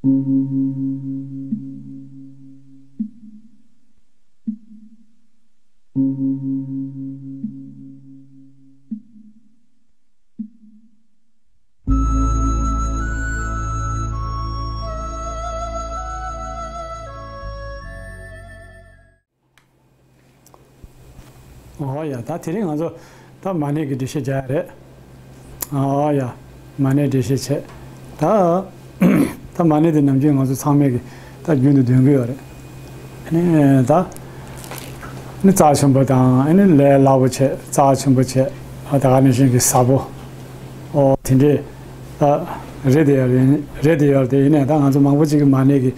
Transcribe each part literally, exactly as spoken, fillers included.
ཨོ་ཡ། ད་དེ་རིང་ང་ཚོ་ད་མ་ཎི་གི་འགྲེལ་བཤད་རྒྱག་ཡ་རེད། ཨོ་ཡ། མ་ཎི་འགྲེལ་བཤད་བྱས། ད་ད་མ་ཎི་དེ་ནམ་རྒྱུན་ང་ཚོ་ཚང་མས་ཀྱི་ད་རྒྱུན་དུ་འདོན་གི་ཡོད་རེད། ཨ་ནི་ད་ནི་རྩ་ཆེན་པོ་དང་། ཨ་ནི་ལས་སླ་པོ་བྱས། རྩ་ཆེན་པོ་བྱས། ཨ་ད་ག་ནང་བཞིན་གྱི་ཟབ་པོ། ཨོ་དེ་འདྲས་ད་རེད་དེ་ཡོད་རེད། རེད་དེ་ཡོད་རེད་དེ། ཡིན་ནའི་ད་ང་ཚོ་མང་པོ་ཅིག་གིས་མ་ཎི་གི་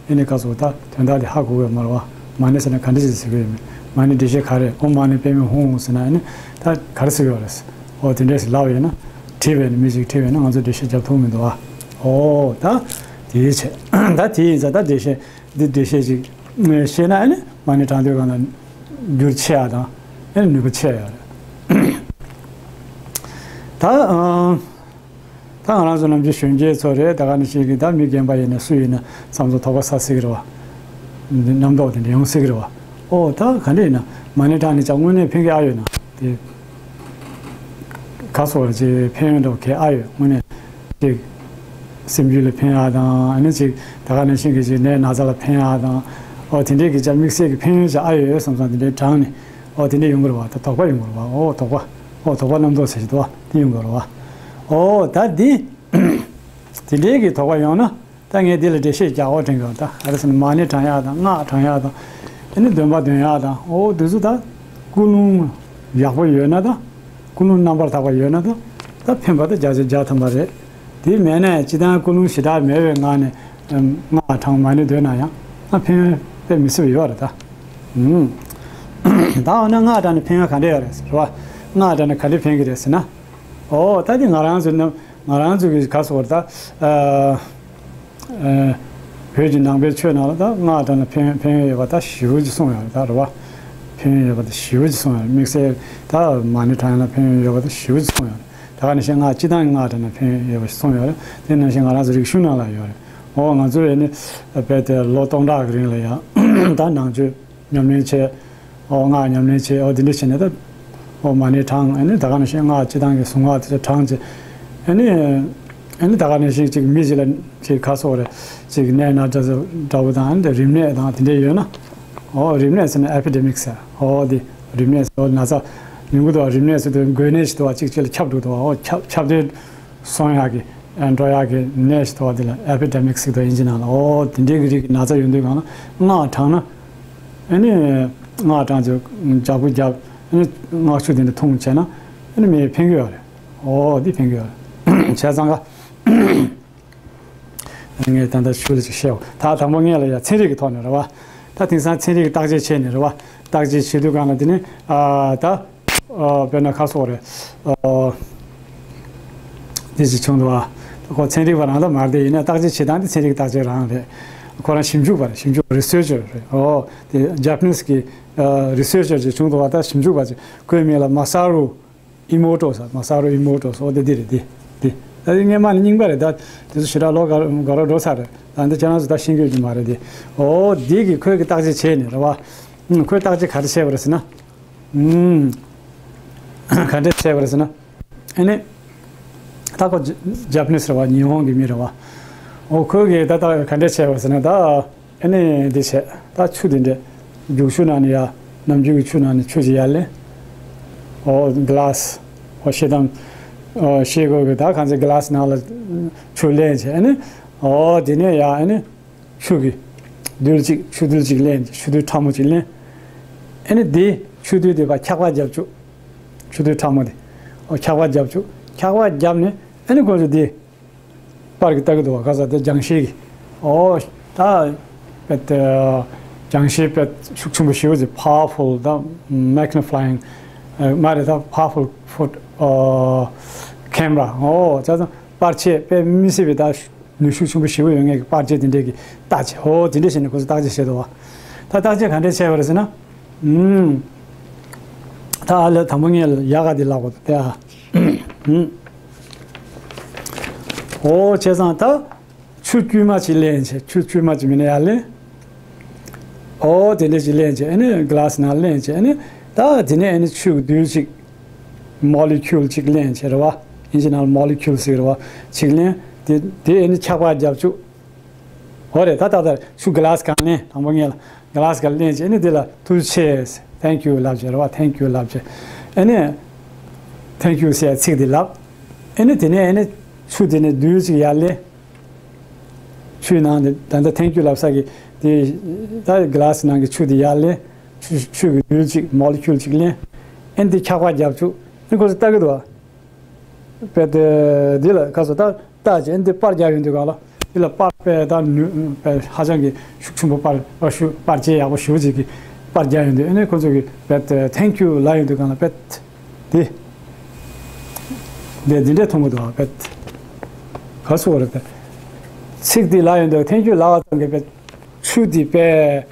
ཨེ་ནི་ཁ་སོ་ད་དོན་དག་དེ་ཧ་གོ་གི་ཡོད་མ་རེད་བ། མ་ཎི་ཟེར་ན་ག་འདྲ་ཞིག་ཟེར་གི་ཡོད་མེད། མ་ཎི་འགྲེལ་བཤད་ག་རེ། ཨོཾ་མ་ཎི་པདྨེ་ཧཱུྃ་ཟེར་ན་ཨེ་ནི་ད་ག་རེ་ཟེར་གི་ཡོད་རེད། ཨོ་དེ་འདྲས་ཟེར་ལབ་ཡོད་ན། དྲིས་པས་ནི། མི་ཞིག་དྲིས་པས་ན་ང་ཚོ་འགྲེལ་བཤད་རྒྱབ་ཐུབ་མི་འདུག་བ། ཨོ་ད་དེའི་ཆེད་ད་དེ་ཡིན་ཙང་ད་འགྲེལ་བཤད་འདི་འགྲེལ་བཤད་ཅིག་ཤེས་ན་ཨེ་ནི་མ་ཎི་བགྲང་དུས་སྒང་ལ་འགྱུར་ཆེ་ཡ་དང་ཨེ་ནི་ནུས་པ་ཆེ་ཡ་ཡོད་རེད། ད་ཨང་། ད་ང་རང་ཚོ་ནམ་རྒྱུན་གཞོན་སྐྱེས་ཚོ་རེད། ད་ག་ནང་བཞིན་གྱི་ད་མི་རྒན་པ་ཡིན་ན་སུ་ཡིན་ན་བསམ་ཚོ་དོགས་པ་ཟ་སྲིད་ཀྱི་རེད་བ། རྣམ་རྟོག་དེ་འདྲ་ཡོང་སྲིད་ཀྱི་རེད་བ། ཨོ་ད་ག་འདྲ་ཡིན་ན་མ་ཎི་བགྲང་ནས་ཀྱང་དངོས་གནས་ཕན་གྱི་ཨ་ཡོད་ན་དེ། ག་སོགས་ཅིག་ཕན་ཡོན་འདྲ་བོ་གལ་ཨ་ཡོད། དངོས་གནས་ཅིག་སེམས་རྒྱུད་ལ་ཕན་ཡག་དང་། ཨ་ནི་ཅིག་ད་ག་ནང་བཞིན་གྱི་ཅིག་ནད་ན་ཚ་ལ་ཕན་ཡག་དང་། ཨོ་དེ་འདྲའི་གི་ཅིག་དམིགས་བསལ་གྱི་ཕན་ཡོན་ཅིག་ཨ་ཡོད་བསམ་བསམ་དེ་འདྲའི་བགྲང་ནས། ཨོ་དེ་འདྲ་ཡོང་གི་རེད་བ། ད་དོགས་པ་ཡོང་གི་རེད་བ། ཨོ་དོགས་པ། ཨོ་དོགས་པ་རྣམ་རྟོག་ཟེར་གྱི་འདུག་བ། དེ་ཡོང་གི་རེད་བ། ཨོ་ད་འདི་དེ་འདྲའི་གི་དོགས་པ་ཡོང་ན། ད་ངས་འདི་ལ་འགྲེལ་བཤད་རྒྱག་འོ་དྲན་གི་ཡོད། ད་ཨ་རེ་ཟེར་ན་མ་ཎི་བགྲང་ཡག་དང་། སྔགས་བགྲང་ཡག་དང་། ཨ་ནི་འདོན་པ་འདོན་ཡག་དང་། ཨོ་དེ་ཚོ་ད་ཀུན་སློང་ཡག་པོ་ཡོད་ན། ད་ཀུན་སློང་རྣམ་པར་དག་པ་ཡོད་ན། ད་ད་ཕན་པ་ད་བརྒྱ་ཆ་བརྒྱ་ཐམ་པ་རེད། དེ་མེད་ན་སྤྱིར་བཏང་ཀུན་སློང་ཞེ་དྲག་མེད་པའི་ངང་ནས་སྔགས་བགྲང་། མ་ཎི་འདོན་ན་ཡང་ཨ་ཕན་ཡོན་དཔེ་མི་སྲིད་པ་ཡོད་རེད་ད། ཨུམ། ད་འོ་ན་སྔགས་བགྲང་ནས་ཕན་ཡོན་ག་འདྲ་ཡོད་རེད་ཟེར་བ། སྔགས་བགྲང་ནས་ག་འདྲ་ཕན་གི་རེད་ཟེར་ན། ཨོ་ད་དེ་ང་རང་ཚོ་ནི། ང་རང་ཚོ་གི་ག་སོགས་ད། ཨ། ཨ། བོད་ཀྱི་ནང་པའི་ཆོས་ནང་ལ་ད་སྔགས་བགྲང་ན་ཕན་ཕན་ཡོན་ཡོད་པ་ད་ཞེ་པོ་ཅིག་གསུངས་ཡོད་རེད་ད། རེད་བ། ཕན་ཡོན་ཡོད་པ་ད་ཞེ་པོ་ཅིག་གསུངས་ཡོད་རེད། དམིགས་བསལ་ད་མ་ཎི་བགྲང་ཡ་ན་ཕན་ཡོན་ཡོད་པ་ད་ཞེ་པོ་ཅིག་གསུངས་ཡོད་རེད། ད་ག་ནང་བཞིན་སྔགས་སྤྱིར་བཏང་གི་སྔགས་བགྲང་ན་ཕན་ཡོན་ཡོད་པ་ཞིག་གསུངས་ཡོད་རེད། དེ་ནང་བཞིན་ང་རང་ཚོ་རིག་གཞུང་ནང་ལ་ཡོད་རེད། ཨོ་ང་ཚོ་ཡ་ནི་རྦད་དེ་ལོ་སྟོང་ཕྲག་གི་རིང་ལ་ཡང་ད་ནང་ཆོས་ཉམས་ལེན་བྱས། ཨོ་སྔགས་ཉམས་ལེན་བྱས། ཨོ་འདི་འདྲ་བྱས་ནས་ད། ཨོ་མ་ཎི་བགྲང་། ཨ་ནི་ད་ག་ནང་བཞིན་སྔགས་སྤྱིར་བཏང་གི་གཟུངས་སྔགས་དེ་ཚོ་བགྲང་བྱས། ཨ་ནི། ཨ་ནི་ད་ག་ནང་བཞིན་ཅིག་མི་ཅིག་ལ་ཅིག་ག་སོགས་རེད། ཅིག་ནད་ན་ཚ་འདྲ་བོ་དང་། ཨ་ནི་རིམས་ནད་དང་དེ་འདྲ་ཡོད་ན། ཨོ་རིམས་ནད་ཟེར་ན་ཨེ་པི་ཌེ་མིག་ཟེར། ཨོ་དེ་རིམས་ནད་ཟེར། ཨོ་ན་ཚ་ཡོང་གི་འདུག་བ། རིམས་ནད་ཟེར་དུས་འགོས་ནད་ཞིག་འདུག་བ། ཅིག་ཅིག་ལ་ཁྱབ་འགྲོ་འདུག་བ། ཨོ་ཁྱབ་ཁྱབ་དུས། སོང་ཡག་གི། ཨ། འགྲོ་ཡག་གི་ནད་ཞིག་འདུག་བ། དེ་ལ་ཨེ་པི་ཌེ་མིག་ཟེར་འདུག་བ། ཨིན་ཇི་ནང་ལ། ཨོ་དེ་འདྲའི་གི་རིགས་ཀྱི་ན་ཚ་ཡོང་དུས་སྒང་ལ་སྔགས་བགྲངས་ན། ཨ་ནི་སྔགས་བགྲངས་ཚེ་ལྗགས་ཁུ་བརྒྱབ། ཨ་ནི་སྔགས་ཆུ་དེ་འདྲ་འཐུང་བྱས་ན། ཨ་ནི་མི་ཕན་གི་ཡོད་རེད། ཨོ་འདི་ཕན་གི་ཡོད་རེད། བྱས་ཙང་ཀ་ངས་ད་ལྟ་ཤུལ་ཅིག་བཤད། ད་དང་པོ་ངས་ལ་ཡ་ཚན་རིག་གི་ཐོག་ནས་རེད་བ། ད་དེང་སང་ཚན་རིག་གི་བརྟག་དཔྱད་བྱས་ནས་རེད་བ། བརྟག་དཔྱད་བྱེད་དུས་སྒང་ལ་དེ་ནི། ཨ། ད། ཨ། དཔེར་ན་ཁ་སོགས་རེད། ཨ། དེ་ཅིག་བྱུང་འདུག་བ། ཁོ་ཚན་རིག་པ་རང་ད་མ་རེད་དེ། ཡིན་ན་བརྟག་དཔྱད་བྱེད་སྟངས་དེ་ཚན་རིག་བརྟག་དཔྱད་རང་རེད། ཁོ་རང་ཞིབ་འཇུག་པ་རེད། ཞིབ་འཇུག་རི་སར་ཆར་རེད། ཨོ་དེ་ཇ་པ་ནིས་གི། ཨ། རི་སར་ཆར་ཅིག་བྱུང་འདུག་བ། ད་ཞིབ་འཇུག་པ་ཅིག། ཁོའི་མིང་ལ་མ་ས་རུ་ཨི་མོ་ཏོ་ཟེར། མ་ས་རུ་ཨི་མོ་ཏོ་ཟེར། ཨོ་དེ་འདི་རེད། དེ་དེ་ད་སྔས་མ་ནས་རྙིང་པ་རེད། ད་དེ་ཚོ་ཞེ་དྲག་ལོ་ག་ག་རེ་འགྲོ་ཚར་རེད། ད་འདི་ཁྱེད་རང་ཚོ་ད་ཤེས་ཀྱི་ཡོད་ཀྱི་མ་རེད་དེ། ཨོ་འདི་གི་ཁོས་གི་བརྟག་དཔྱད་བྱས་ནས་རེད་བ། ཨུ། ཁོས་བརྟག་དཔྱད་ག་རེ་བྱས་པ་རེད་ཟེར་ན། ཨུམ། ག་འདྲས་བྱས་པ་རེད་ཟེར་ན། ཨ་ནི། ད་ཁོ་ཇ་ཇ་པ་ནིས་རེད་བ། ཉི་ཧོང་གི་མི་རེད་བ། ཨོ་ཁོས་གི་ད་ད་ག་འདྲས་བྱས་པ་ཟེར་ན། ད་ཨ་ནི་འདི་བྱས། ད་ཆུ་འདི་འདྲས་རྒྱུག་ཆུ་ནང་ནས་ཡར། ནམ་རྒྱུན་གྱི་ཆུ་ནང་ནས་ཆུ་ཅིག་ཡར་ལེན། ཨོ་གི་ལཱ་སི། ཨོ་ཤེལ་དམ། ཨོ་ཤེལ་སྒོ་གི་ད་གང་ཚེ་གི་ལཱ་སི་ནང་ལ་ཆུ་ལེན་བྱས། ཨ་ནི། ཨོ་དེ་ནས་ཡར་ཨ་ནི། ཆུ་གི་རྡུལ་གཅིག་ཆུ་རྡུལ་གཅིག་ལེན། ཆུ་རྡུལ་ཕྲ་མོ་གཅིག་ལེན། ཨ་ནི་དེ་ཆུ་རྡུལ་དེ་ཕར་འཁྱག་པ་བརྒྱབ་བཅུག་ཆུ་རྡུལ་ཕྲ་མོ་དེ། ཨོ་འཁྱག་པ་བརྒྱབ་བཅུག་འཁྱག་པ་བརྒྱབ་ནས་ཨ་ནི་ཁོ་ཚོ་དེ་པར་གྱི་ལྟ་གི་འདུག་བ། ག་ས་དེ་རྒྱང་ཤེལ་གྱི། ཨོ་ད་པད་རྒྱང་ཤེལ་པད་ཤུགས་ཆེན་པོ་ཞེ་པོ་ཅིག། powerful ད་magnifying མ་རེད། ད་powerful photo camera། ཨོ་བྱས་ཙང་པར་ཆས་དཔེ་མི་སྲིད་པའི་ད་ནུས་ཤུགས་ཆེན་པོ་ཞེ་པོ་ཡོད་མཁན་གྱི་པར་ཆས་དེ་འདྲས་ཀྱིས་བརྟག་བྱས། ཨོ་དེ་འདྲས་བྱས་ནས་ཁོ་ཚོས་བརྟག་དཔྱད་བྱས་འདུག་བ། ད་བརྟག་དཔྱད་ག་འདྲས་བྱས་པ་རེད་ཟེར་ན། ཨུམ། ད་ཨ་ལས་དང་པོ་ངས་ཡག་ག་དེ་ལབ་དགོས་འདུག་སྟེ། ཨ། ཨུམ། ཨོ་བྱས་ཙང་ད། ཆུ་དཀྱུས་མ་ཅིག་ལེན་བྱས། ཆུ་དཀྱུས་མ་ཅིག་མིན་ན་ཡར་ལེན། ཨོ་དེ་འདྲ་ཅིག་ལེན་བྱས། ཨ་ནི་གི་ལཱ་སི་ནང་ལེན་བྱས། ཨ་ནི་ད་དེ་ནས་ཨ་ནི་ཆུ་གི་རྡུལ་ཅིག་མོ་ལི་ཁྱུལ་ཅིག་ལེན་བྱས་རེད་བ། ཨིན་ཇི་ནང་ལ་མོ་ལི་ཁྱུལ་ཟེར་རེད་བ། ཅིག་ལེན། དེ་དེ་ཨ་ནི་ཆག་པ་རྒྱབ་བཅུག་ཨོ་རེད། ད་ད་ད་ཆུ་གི་ལཱ་སི་གང་ལེན། དང་པོ་ངས་ལ་གི་ལཱ་སི་གང་ལེན་བྱས། ཨ་ནི་དེ་ལ་ཐུགས་རྗེ་ཆེ། Thank you ལབ་བྱས་རེད་བ། Thank you ལབ་བྱས། ཨ་ནི་Thank you ཟེར་ཚིག་དེ་ལབ། ཨ་ནི་དེ་ནས་ཨ་ནི་ཆུ་དེ་ནས་རྡུལ་ཅིག་ཡར་ལེན། ཆུའི་ནང་དེ་ད་ལྟ་Thank you ལབ་ས་གི་དེ་ད་གི་ལཱ་སི་ནང་གི་ཆུ་དེ་ཡར་ལེན། ཆུ་ཆུ་གི་རྡུལ་ཅིག་མོ་ལི་ཁྱུལ་ཅིག་ལེན། ཨ་ནི་དེ་ཆག་པ་རྒྱབ་བཅུག་ཨ་ནི་ཁོ་ཚོ་ལྟ་གི་འདུག་བ། པད་འདི་ལ་ཁ་སོ་ད་ལྟ་བྱས་འདི་པར་རྒྱག་ཡོང་དུས་གང་ལ་འདི་ལ་པར་པད་ད་ནུས་པད་ཧ་ཅང་གི་ཤུགས་ཆེན་པོ་པར་པར་ཤུ་པར་ཆས་ཡག་པོ་ཞེ་པོ་ཅིག་གི་པར་རྒྱག་ཡོང་དུས། ཨ་ནི་ཁོ་ཚོ་གི་པད་Thank you ལབ་ཡོང་དུས་གང་ལ་པད་འདི་འདི་འདི་འདྲས་མཐོང་གི་འདུག་བ། པད་ག་སོ་རེད། པད་ཚིག་འདི་ལབ་ཡོང་དུས་Thank you ལབ་པ་ཙམ་གི་པད་ཆུ་འདི་པད་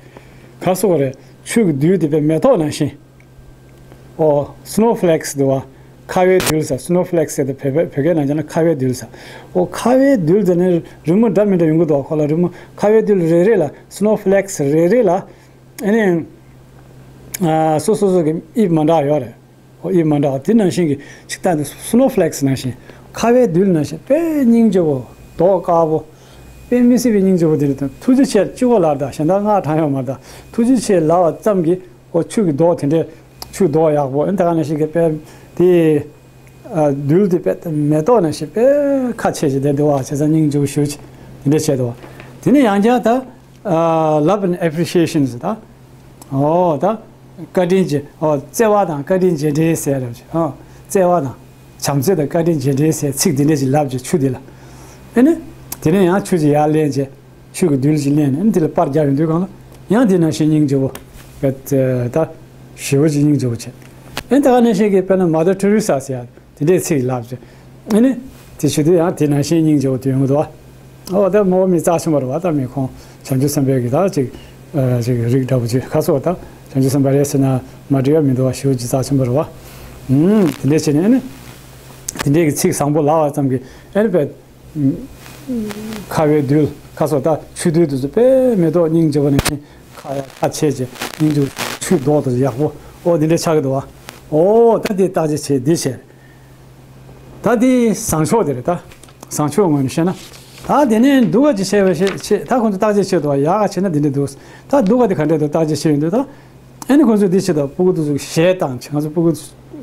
ག་སོ་རེད། ཆུ་གི་རྡུལ་འདི་པད་མེ་ཏོག་ནང་བཞིན། ཨོ། Snowflakes འདུག་བ། ཁ་བའི་རྡུལ་ཟེར། Snowflakes ཟེར་དེ་བོད་བོད་སྐད་ནང་བྱས་ན་ཁ་བའི་རྡུལ་ཟེར། ཨོ། ཁ་བའི་རྡུལ་དེ་ནི་རི་མོ་འདྲ་མི་འདྲ་ཡོང་གི་འདུག་བ། ཁོ་ལ་རི་མོ་ཁ་བའི་རྡུལ་རེ་རེ་ལ། Snowflakes རེ་རེ་ལ། ཨ་ནི། ཨ། སོ་སོ་སོ་གི་དབྱིབས་མ་འདྲ་ཡོད་རེད། ཨོ། དབྱིབས་མ་འདྲ་བ་དེ་ནང་བཞིན་གྱི་ཅིག་ལྟ་དུས་Snowflakes ནང་བཞིན། ཁ་བའི་རྡུལ་ནང་བཞིན་དཔེ་སྙིང་རྗེ་བོ། མདོག་དཀར་པོ། དཔེ་མི་སྲིད་པའི་སྙིང་རྗེ་བོ་དེ་རེད་དང་། ཐུགས་རྗེ་ཆེ་སྤྱི་བོ་ལབ་ད་གཞན་དག་སྔགས་བགྲང་ཡོད་མ་རེད་ད། ཐུགས་རྗེ་ཆེ་ལབ་པ་ཙམ་གྱིས། ཨོ། ཆུ་གི་མདོག་དེ་འདྲས། ཆུ་མདོག་ཡག་པོ། ཨ་ནི་ད་ག་ནང་བཞིན་གྱི་དཔེ་དེ། ཨ། རྡུལ་དེ་དཔེ་མེ་ཏོག་ནང་བཞིན་དཔེ་ཁ་ཕྱེ་བྱས་བསྡད་འདུག་བ། བྱས་ཙང་སྙིང་རྗེ་བོ་ཞེ་པོ་ཅིག་དེ་འདྲས་བྱས་འདུག་བ། དེ་ནས་ཡང་བསྐྱར་ད། ཨ། Love and appreciation ཟེར་ད། ཨོ། ད་བཀའ་དྲིན་རྗེས། ཨོ། བརྩེ་བ་དང་བཀའ་དྲིན་རྗེས་དྲན་ཟེར་རེད། ཨོ། བརྩེ་བ་དང་བྱམས་བརྩེ་དང་བཀའ་དྲིན་རྗེས་དྲན་ཟེར་ཚིག་འདི་འདྲས་ཅིག་ལབ་བྱས་ཆུ་འདི་ལ། ཨེ་ནི། དེ་ནས་ཡང་ཆུ་ཅིག་ཡར་ལེན་བྱས། ཆུ་གི་རྡུལ་ཅིག་ལེན་ནས་ཨེ་ནི་དེ་ལ་པར་རྒྱག་ཡོང་དུས་གང་ལ། ཡང་དེ་ནང་བཞིན་སྙིང་རྗེ་བོ། བེད་ད། ཞེ་པོ་ཅིག་སྙིང་རྗེ་བོ་བྱས། ཨེ་ནི་ད་ག་ནང་བཞིན་གྱི་དཔེར་ན་Mother Teresa ཟེར་ཡ། དེ་འདྲའི་ཚིག་ལབ་བྱས། ཨེ་ནི། དེ་བྱེད་དུས་ཡང་དེ་ནང་བཞིན་སྙིང་རྗེ་བོ་དེ་ཡོང་གི་འདུག་བ། ཨོ། ད་མོ་མི་རྩ་ཆེན་པོ་རེད་བ། ད་མི་ཁོང་བྱང་ཆུབ་སེམས་དཔའི་གི་ད་ཅིག་ཨ། ཅིག་རིགས་འདྲ་པོ་ཅིག་ཁ་སོ། ད་བྱང་ཆུབ་སེམས་དཔའ་རེད་ཟེར་ན་མ་འགྲིག་པ་མི་འདུག་བ། ཞེ་པོ་ཅིག་རྩ་ཆེན་པོ་རེད་བ། ཨུམ། དེ་འདྲས་བྱས་ནས་ཨེ་ནི། དེ་འདྲས་ཀྱི་ཚིག་བཟང་པོ་ལབ་པ་ཙམ་གྱིས་ཨེ་ནི་པད། ཁ་བའི་རྡུལ་ཁ་སོ། ད་ཆུ་རྡུལ་དེ་ཚོ་དཔེ་མེ་ཏོག་སྙིང་རྗེ་བོ་ནང་བཞིན་ཁ་ཡ་ཁ་ཕྱེ་བྱས་སྙིང་རྗེ་བོ་ཆུ་མདོག་དེ་ཚོ་ཡག་པོ། ཨོ། དེ་འདྲས་ཆགས་ཀྱི་འདུག་བ། ཨོ། ད་དེ་བརྟག་དཔྱད་བྱས་འདི་བྱས། ད་འདི་བཟང་ཕྱོགས་དེ་རེད་ད། བཟང་ཕྱོགས་ངོས་ནས་བཤད་ན། ད་དེ་ནས་སྡུག་ག་ཅིག་བཤད་པ་བཤད་བཤད། ད་ཁོང་ཚོ་བརྟག་དཔྱད་བྱེད་དུ་བ། ཡག་ག་བྱས་ན་འདི་འདྲ་འདུག་ད་སྡུག་ག་དེ་ག་འདྲ་འདུག་བརྟག་དཔྱད་བྱེད་ཡོང་དུས་ད། ཨ་ནི་ཁོང་ཚོས་འདི་བྱེད་དུས་སྤུ་གུ་དེ་ཚོ་གཞས་བཏང་བྱས། ང་ཚོ་སྤུ་གུ་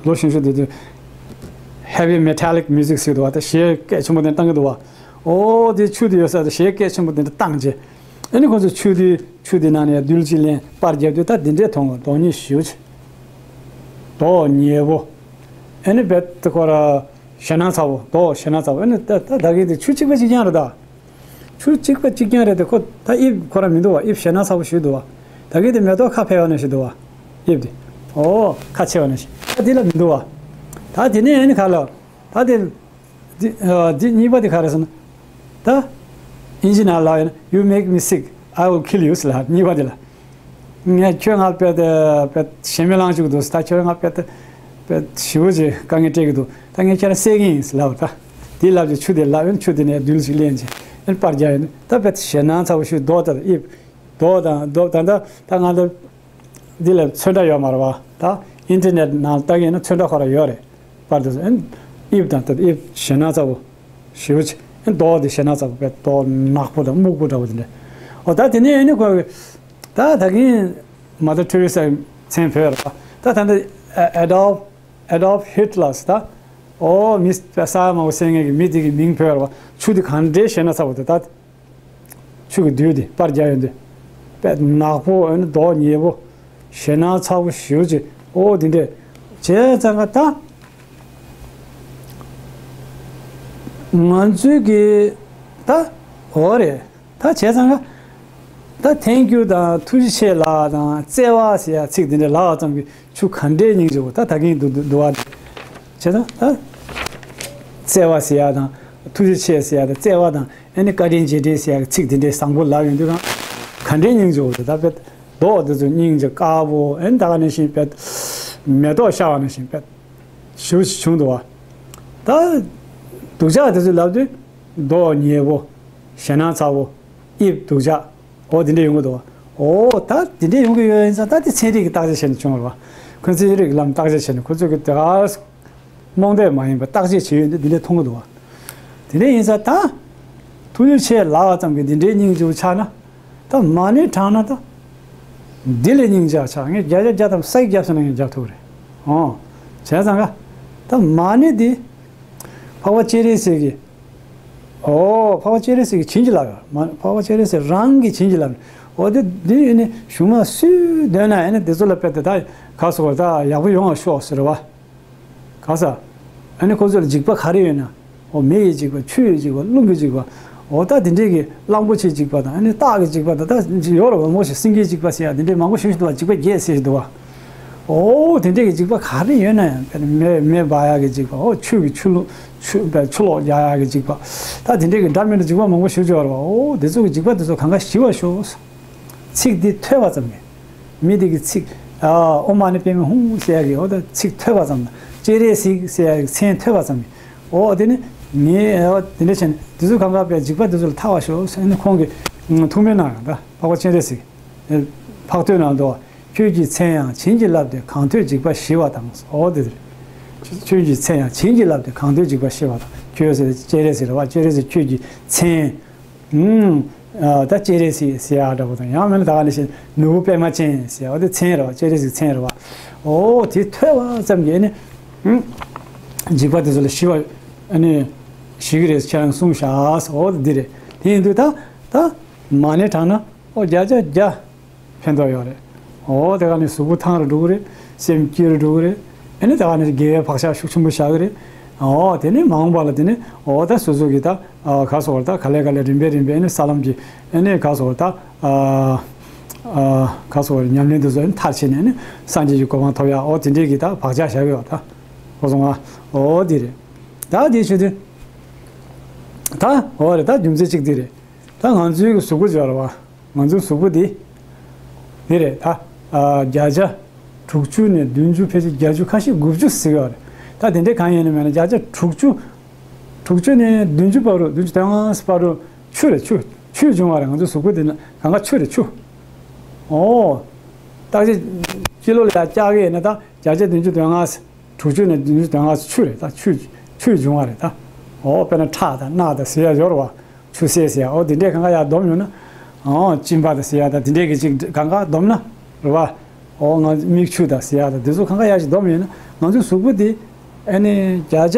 ལོ་ཆུང་ཆུང་དེ་དུས་heavy metallic music ཟེར་འདུག་བ། ད་གཞས་སྐད་ཆེན་པོ་དེ་བཏང་གི་འདུག་བ། ཨོ། དེ་ཆུ་དེ་ཡོད་ས་དེ་གཞས་སྐད་ཆེན་པོ་དེ་འདྲ་བཏང་བྱས། ཨ་ནི་ཁོང་ཚོས་ཆུ་དེ་ཆུ་དེ་ནང་ནས་རྡུལ་གཅིག་ལེན་པར་རྒྱབ་དུས་ད་འདི་འདྲས་མཐོང་བ། མདོག་ཉེས་ཞེ་པོ་ཅིག་མདོག་ཉེས་པོ། ཨ་ནི་རྦད་དེ་ཁོ་ར་ཞེད་སྣང་ཚ་པོ། མདོག་ཞེད་སྣང་ཚ་པོ། ཨ་ནི་ད་ད་ད་གིན་དེ་ཆུ་གཅིག་པ་གཅིག་རྐྱང་རེད་ད། ཆུ་གཅིག་པ་གཅིག་རྐྱང་རེད་དེ། ཁོ་ད་དབྱིབས་ཁོ་ར་མི་འདུག་བ། དབྱིབས་ཞེད་སྣང་ཚ་པོ་ཞིག་འདུག་བ། ད་གིན་དེ་མེ་ཏོག་ཁ་ཕྱེ་བ་ནང་བཞིན་འདུག་བ། དབྱིབས་དེ། ཨོ། ཁ་ཕྱེ་བ་ནང་བཞིན། ད་དེ་ལ་མི་འདུག་བ། ད་དེ་ནས་ཨ་ནི་ག་ལ། ད་དེ། འདི་ཨ་འདི་གཉིས་པ་དེ་ག་རེ་ཟེར་ན། ད་ཨིན་ཇི་ནང་ལབ་ཡིན་ན། You make me sick, I will kill you ཟེར་ལབ། གཉིས་པ་དེ་ལ། ངས་ཁྱོད་ང་དཔེ་དེ་དཔེ་ཞེ་མེར་ལངས་བཅུག་འདུག་ད་ཁྱོད་ང་དཔེ་དེ་དཔེ་ཞེ་པོ་ཅིག་དཀའ་ངལ་སྤྲད་ཀྱི་འདུག་ད་ངས་ཁྱེད་རང་བསད་ཀྱི་ཡིན་ཟེར་ལབ། ད་དེ་ལབ་ཀྱི་ཆུ་དེ་ལབ་ཡིན། ཆུ་དེ་ནས་རྡུལ་ཞིག་ལེན་བྱས་ཨེ་པར་རྒྱག་ཡིན། ད་དཔེ་ཞེད་སྣང་ཚ་པོ་ཞིག་མདོག་ལྟར་དབྱིབས་མདོག་དང་མདོག་ད་ད་ད་ང་ལ། འདི་ལ་ཚོན་ཁྲ་ཡོད་མ་རེད་བ། ད་ཨིན་ཊར་ནེཊ་ནང་ལྟ་གིན་ན་ཚོན་ཁྲ་ཁོ་ར་ཡོད་རེད། པར་དུ་ཨེ་དབྱིབས་དང་། ད་དབྱིབས་ཞེད་སྣང་ཚ་པོ་ཞེ་པོ་ཅིག་ཨེ་མདོག་འདི་ཞེད་སྣང་ཚ་པོ་དཔེ་མདོག་ནག་པོ་དང་སྨུག་པོ་འདྲ་པོ་དེ་འདྲ། འོ། ད་དེ་ནས་ཨེ་ནི་ཁོ་ད་ད་གིན་མ་དར་ཐེ་རེ་སའི་མཚན་བོས་རེད་བ། ད་ད་ལྟ་ཨ་ཨེ་ཌོལ་ཨེ་ཌོལ་ཧི་ཊ་ལར་ཟེར། ད་ཨོ་མི་ས་ཡ་མང་པོ་བསད་མཁན་གྱི་མི་དེ་གི་མིང་བོས་རེད་བ། ཆུ་དེ་ག་འདྲའི་ཞེད་སྣང་ཚ་པོ་དེ་ད། ཆུ་གི་རྡུལ་དེ་པར་རྒྱག་ཡོང་དུས། དཔེ་ནག་པོ། ཨ་ནི་མདོག་ཉེས་པོ། ཞེད་སྣང་ཚ་པོ་ཞེ་པོ་ཅིག་ཨོ་དེ་འདྲས་བྱས་ཙང་ཀ་ད། ང་ཚོའི་གི་ད། འོ་རེད། ད་བྱས་ཙང་ཀ་ད་ཐེང་ཀིའུ་དང་ཐུགས་རྗེ་ཆེ་ལབ་དང་བརྩེ་བ་ཟེར་ཡ་ཚིག་དེ་འདྲས་ལབ་པ་ཙམ་གྱིས་ཆུ་ག་འདྲའི་སྙིང་རྗེ་པོ། ད་ད་གིན་འདུག་འདུག་འདུག་བ། བྱས་ཙང་ད་བརྩེ་བ་ཟེར་ཡ་དང་ཐུགས་རྗེ་ཆེ་ཟེར་ཡ་དང་བརྩེ་བ་དང་། ཨ་ནི་བཀའ་དྲིན་རྗེས་དྲན་ཟེར་ཡག་གི་ཚིག་དེ་འདྲའི་བཟང་པོ་ལབ་ཡོང་དུས་རང་ག་འདྲའི་སྙིང་རྗེ་པོ་རེད། ད་དཔེ་མདོག་དེ་ཚོ་སྙིང་རྗེ་དཀར་པོ། ཨ་ནི་ད་ག་ནང་བཞིན་དཔེ་མེ་ཏོག་ཤར་བ་ནང་བཞིན་དཔེ་ཞེ་པོ་ཅིག་བྱུང་འདུག་བ། ད་སྡུག་ཅག་དེ་ཚོ་ལབ་དུས་མདོག་ཉེས་པོ། ཞེད་སྣང་ཚ་བོ། དབྱིབས་སྡུག་ཅག་འོ་དེ་འདྲས་ཡོང་གི་འདུག་འོ་ད་དེ་འདྲས་ཡོང་གི་ཡོད་ཡིན་ཙང་ད་དེ་ཚན་རིག་གི་བརྟག་དཔྱད་བྱས་ནས་བྱུང་བ་རེད་བ། ཁོ་ཚོས་ཚན་རིག་གི་ལམ་བརྟག་དཔྱད་བྱས་ནས་ཁོ་ཚོས་གི་དེ་ག་རྨོངས་དད་མ་ཡིན་པ་བརྟག་དཔྱད་བྱས་ཡོད་འདི་འདི་འདྲས་མཐོང་གི་འདུག་བ། དེ་འདྲས་ཡིན་ཙང་ད་ཐུགས་རྗེ་ཆེ་ལབ་པ་ཙམ་གྱིས་འདི་འདྲས་སྙིང་རྗེ་པོ་ཆགས་ན། ད་མ་ཎི་བགྲངས་ན་ད། འདི་ལས་སྙིང་རྗེ་ཆགས་ངས་བརྒྱ་ཆ་བརྒྱ་དང་ས་ཡིག་བརྒྱབ་སོང་ན་ངས་བརྒྱབ་ཐུབ་རེད། ཨོ། བྱས་ཙང་ཀ་ད་མ་ཎི་འདི། འཕགས་པ་སྤྱན་རས་གཟིགས་ཀྱི། ཨོ་འཕགས་པ་སྤྱན་རས་གཟིགས་ཀྱིས་བྱིན་གྱིས་བརླབས་ཡོད་མ་འཕགས་པ་སྤྱན་རས་གཟིགས་རང་གིས་བྱིན་གྱིས་བརླབས་ནས་འོ་དེ་འདི་ཡིན་ནི་གཞུང་མ་སུས་འདོན་ན་ཡིན་ན་དེ་ཚོ་ལ་དཔེ་དེ་ད་ག་སོ་བར་ད་ཡག་པོ་ཡོང་བ་ཤོག་ཟེར་བ། ག་ས། ཨ་ནི་ཁོ་ཚོ་ལ་འཇིགས་པ་ག་རེ་ཡོད་ན། འོ་མེ་ཡི་འཇིགས་པ་ཆུ་ཡི་འཇིགས་པ་རླུང་གི་འཇིགས་པ། འོ་ད་དེ་འདྲས་ཀྱི་གླང་པོ་ཆེའི་འཇིགས་པ་དང་ཨ་ནི་སྟག་གི་འཇིགས་པ་དང་ད་ཡོད་རེད་བ་མོ་ཞིག་སེང་གེའི་འཇིགས་པ་ཟེར་ཡ་དེ་འདྲས་མང་པོ་ཞིག་འདུག་བ་འཇིགས་པ་བརྒྱད་ཟེར་ཞིག་འདུག་བ། འོ་དེ་འདྲས་ཀྱི་འཇིགས་པ་ག་རེ་ཡོད་ན་ཡང་དཔེར་ན་མེ་མེ་འབར་ཡག་གི་འཇིགས་པ་འོ་ཆུ་གི་ཆུ་ལོག་ཆུ་ཆུ་ལོག་རྒྱག་ཡག་གི་འཇིགས་པ། ད་དེ་འདྲས་ཀྱི་འདྲ་མིན་གྱི་འཇིགས་པ་མང་པོ་ཞིག་ཡོད་རེད་བ། འོ་དེ་ཚོ་གི་འཇིགས་པ་དེ་ཚོ་གང་ག་ཞི་བར་ཤོག་ཚིག་འདི་ཐོས་པ་ཙམ་གྱིས། མི་དེ་གི་ཚིག་ཨ་ཨོཾ་མ་ཎི་པདྨེ་ཧཱུྃ་ཟེར་ཡག་གི་འོ་ད་ཚིག་ཐོས་པ་ཙམ་དང་སྤྱན་རས་གཟིགས་ཟེར་ཡག་གི་མཚན་ཐོས་པ་ཙམ་གྱིས། འོ་དེ་ནི་ངའི་འོ་དེ་འདྲ་བྱས་ནས་དེ་ཚོ་གང་ག་པའི་འཇིགས་པ་དེ་ཚོ་ལས་ཐར་བར་ཤོག་ཟེར་ནས་ཁོང་གིས་ཐུགས་སྨོན་གནང་ཡང་ད་འཕགས་པ་སྤྱན་རས་གཟིགས་འཕགས་བསྟོད་ནང་དུ་ཁྱོད་ཀྱི་མཚན་ཡང་བྱིན་གྱིས་བརླབས་ཏེ་གང་ཐོས་འཇིགས་པ་ཞི་བ་དང་། འོ་དེ་རེད། ཁྱོད་ཀྱི་མཚན་ཡང་བྱིན་གྱིས་བརླབས་ཏེ་གང་ཐོས་འཇིགས་པ་ཞི་བ་དང་། ཁྱོད་ཟེར་སྤྱན་རས་གཟིགས་རེད་བ། སྤྱན་རས་གཟིགས་ཁྱོད་ཀྱི་མཚན། ཨུམ། ཨ་ད་སྤྱན་རས་གཟིགས་ཟེར་ཡག་འདྲ་པོ་དང་ཡང་མིན་ན་ད་ག་ནང་བཞིན་ནོར་བུ་པདྨ་ཅན་ཟེར་ཡག་འོ་དེ་མཚན་རེད་བ། སྤྱན་རས་གཟིགས་མཚན་རེད་བ། འོ་དེ་ཐོས་པ་ཙམ་གྱིས་ནི། ཨུམ། འཇིགས་པ་དེ་ཚོ་ལས་ཞི་བ་ཨ་ནི་ཞི་གི་རེད་ཁྱེད་རང་གསུངས་ཤག་འོ་དེ་འདི་རེད། དེ་ཡིན་དུས་ད་ད་མ་ཎི་བགྲངས་ན་འོ་བརྒྱ་ཆ་བརྒྱ། ཕན་ཐོགས་ཡོད་རེད། འོ་དེ་ག་ནས་གཟུགས་པོ་ཐང་རུ་འགྲོ་གི་རེད། སེམས་སྐྱིད་རུ་འགྲོ་གི་རེད། ཨ་ནི་དེ་ག་ནས་དགེ་བའི་བག་ཆགས་ཤུགས་ཆེན་པོ་བཞག་གི་རེད། འོ་དེ་ནས་མ་འོངས་པ་ལ་དེ་ནས་འོ་ད་སོ་སོ་གི་ད་ག་སོགས་ད་ག་ལེ་ག་ལེ་རིམ་པས་རིམ་པས་ཨ་ནི་ས་ལམ་གྱི་ཨ་ནི་ག་སོགས་ད་ག་སོགས་ཉམས་ལེན་དེ་ཚོ་ཨ་ནི་མཐར་ཕྱིན་ནས་ཨ་ནི་སངས་རྒྱས་ཀྱི་གོ་འཕང་ཐོབ་ཡག་འོ་དེ་འདྲས་ཀྱི་ད་བག་ཆགས་བཞག་གི་ཡོད་ད། ཁོ་ཚོ་ང་འོ་དེ་རེད། ད་དེ་ཆུ་དེ་ད་འོ་རེད། ད་རྒྱུ་མཚན་གཅིག་དེ་རེད། ད་ང་ཚོའི་གི་གཟུགས་པོ་སྦྱོར་བ། ང་ཚོའི་གཟུགས་པོ་འདི། འདི་རེད་ད། ཨ་བརྒྱ་ཆ་དྲུག་ཅུ་ནས་བདུན་ཅུ་ཕལ་ཆེར་བརྒྱད་ཅུ་ཁ་ཤས་དགུ་བཅུ་ཟེར་གི་ཡོད་རེད། ད་དེ་འདྲའི་གང་ཡིན་ནམ་ཡང་ན་བརྒྱ་ཆ་དྲུག་ཅུ། དྲུག་ཅུ་ནས་བདུན་ཅུ་བར་དུ་བདུན་ཅུ་དོན་ལྔ་བར་དུ་ཆུ་རེད་ཆུ། ཆུས་བྱུང་བ་རེད། ང་ཚོའི་གཟུགས་པོ་འདི་ནི་གང་ག་ཆུ་རེད་ཆུ། ཨོ། བརྟག་དཔྱད་སྤྱི་ལོ་ལ་བཅག་གི་ཡིན་ན་ད་བརྒྱ་ཆ་བདུན་ཅུ་དོན་ལྔ། དྲུག་ཅུ་ནས་བདུན་ཅུ་དོན་ལྔ་ཆུ་རེད་ད། ཆུ་ཆུས་བྱུང་བ་རེད་ད། ཨོ་དཔེར་ན་ཁྲག་དང་རྣག་དང་ཟེར་ཡ་ཡོད་རེད་བ། ཆུ་སེར་ཟེར་ཡ་ཨོ་དེ་འདྲས་གང་ག་ཡར་བསྡོམས་ཡོང་ན། ཨོ་གཅིན་པ་དང་ཟེར་ཡ་ད་དེ་འདྲས་ཀྱི་ཅིག་གང་ག་བསྡོམས་ན་རེད་བ། ཨོ་ང་མིག་ཆུ་དང་ཟེར་ཡ་ད་དེ་ཚོ་གང་ག་ཡར་ཅིག་བསྡོམས་ཡོང་ན་ང་ཚོའི་གཟུགས་པོ་དེ་ཨ་ནི་བརྒྱ་ཆ་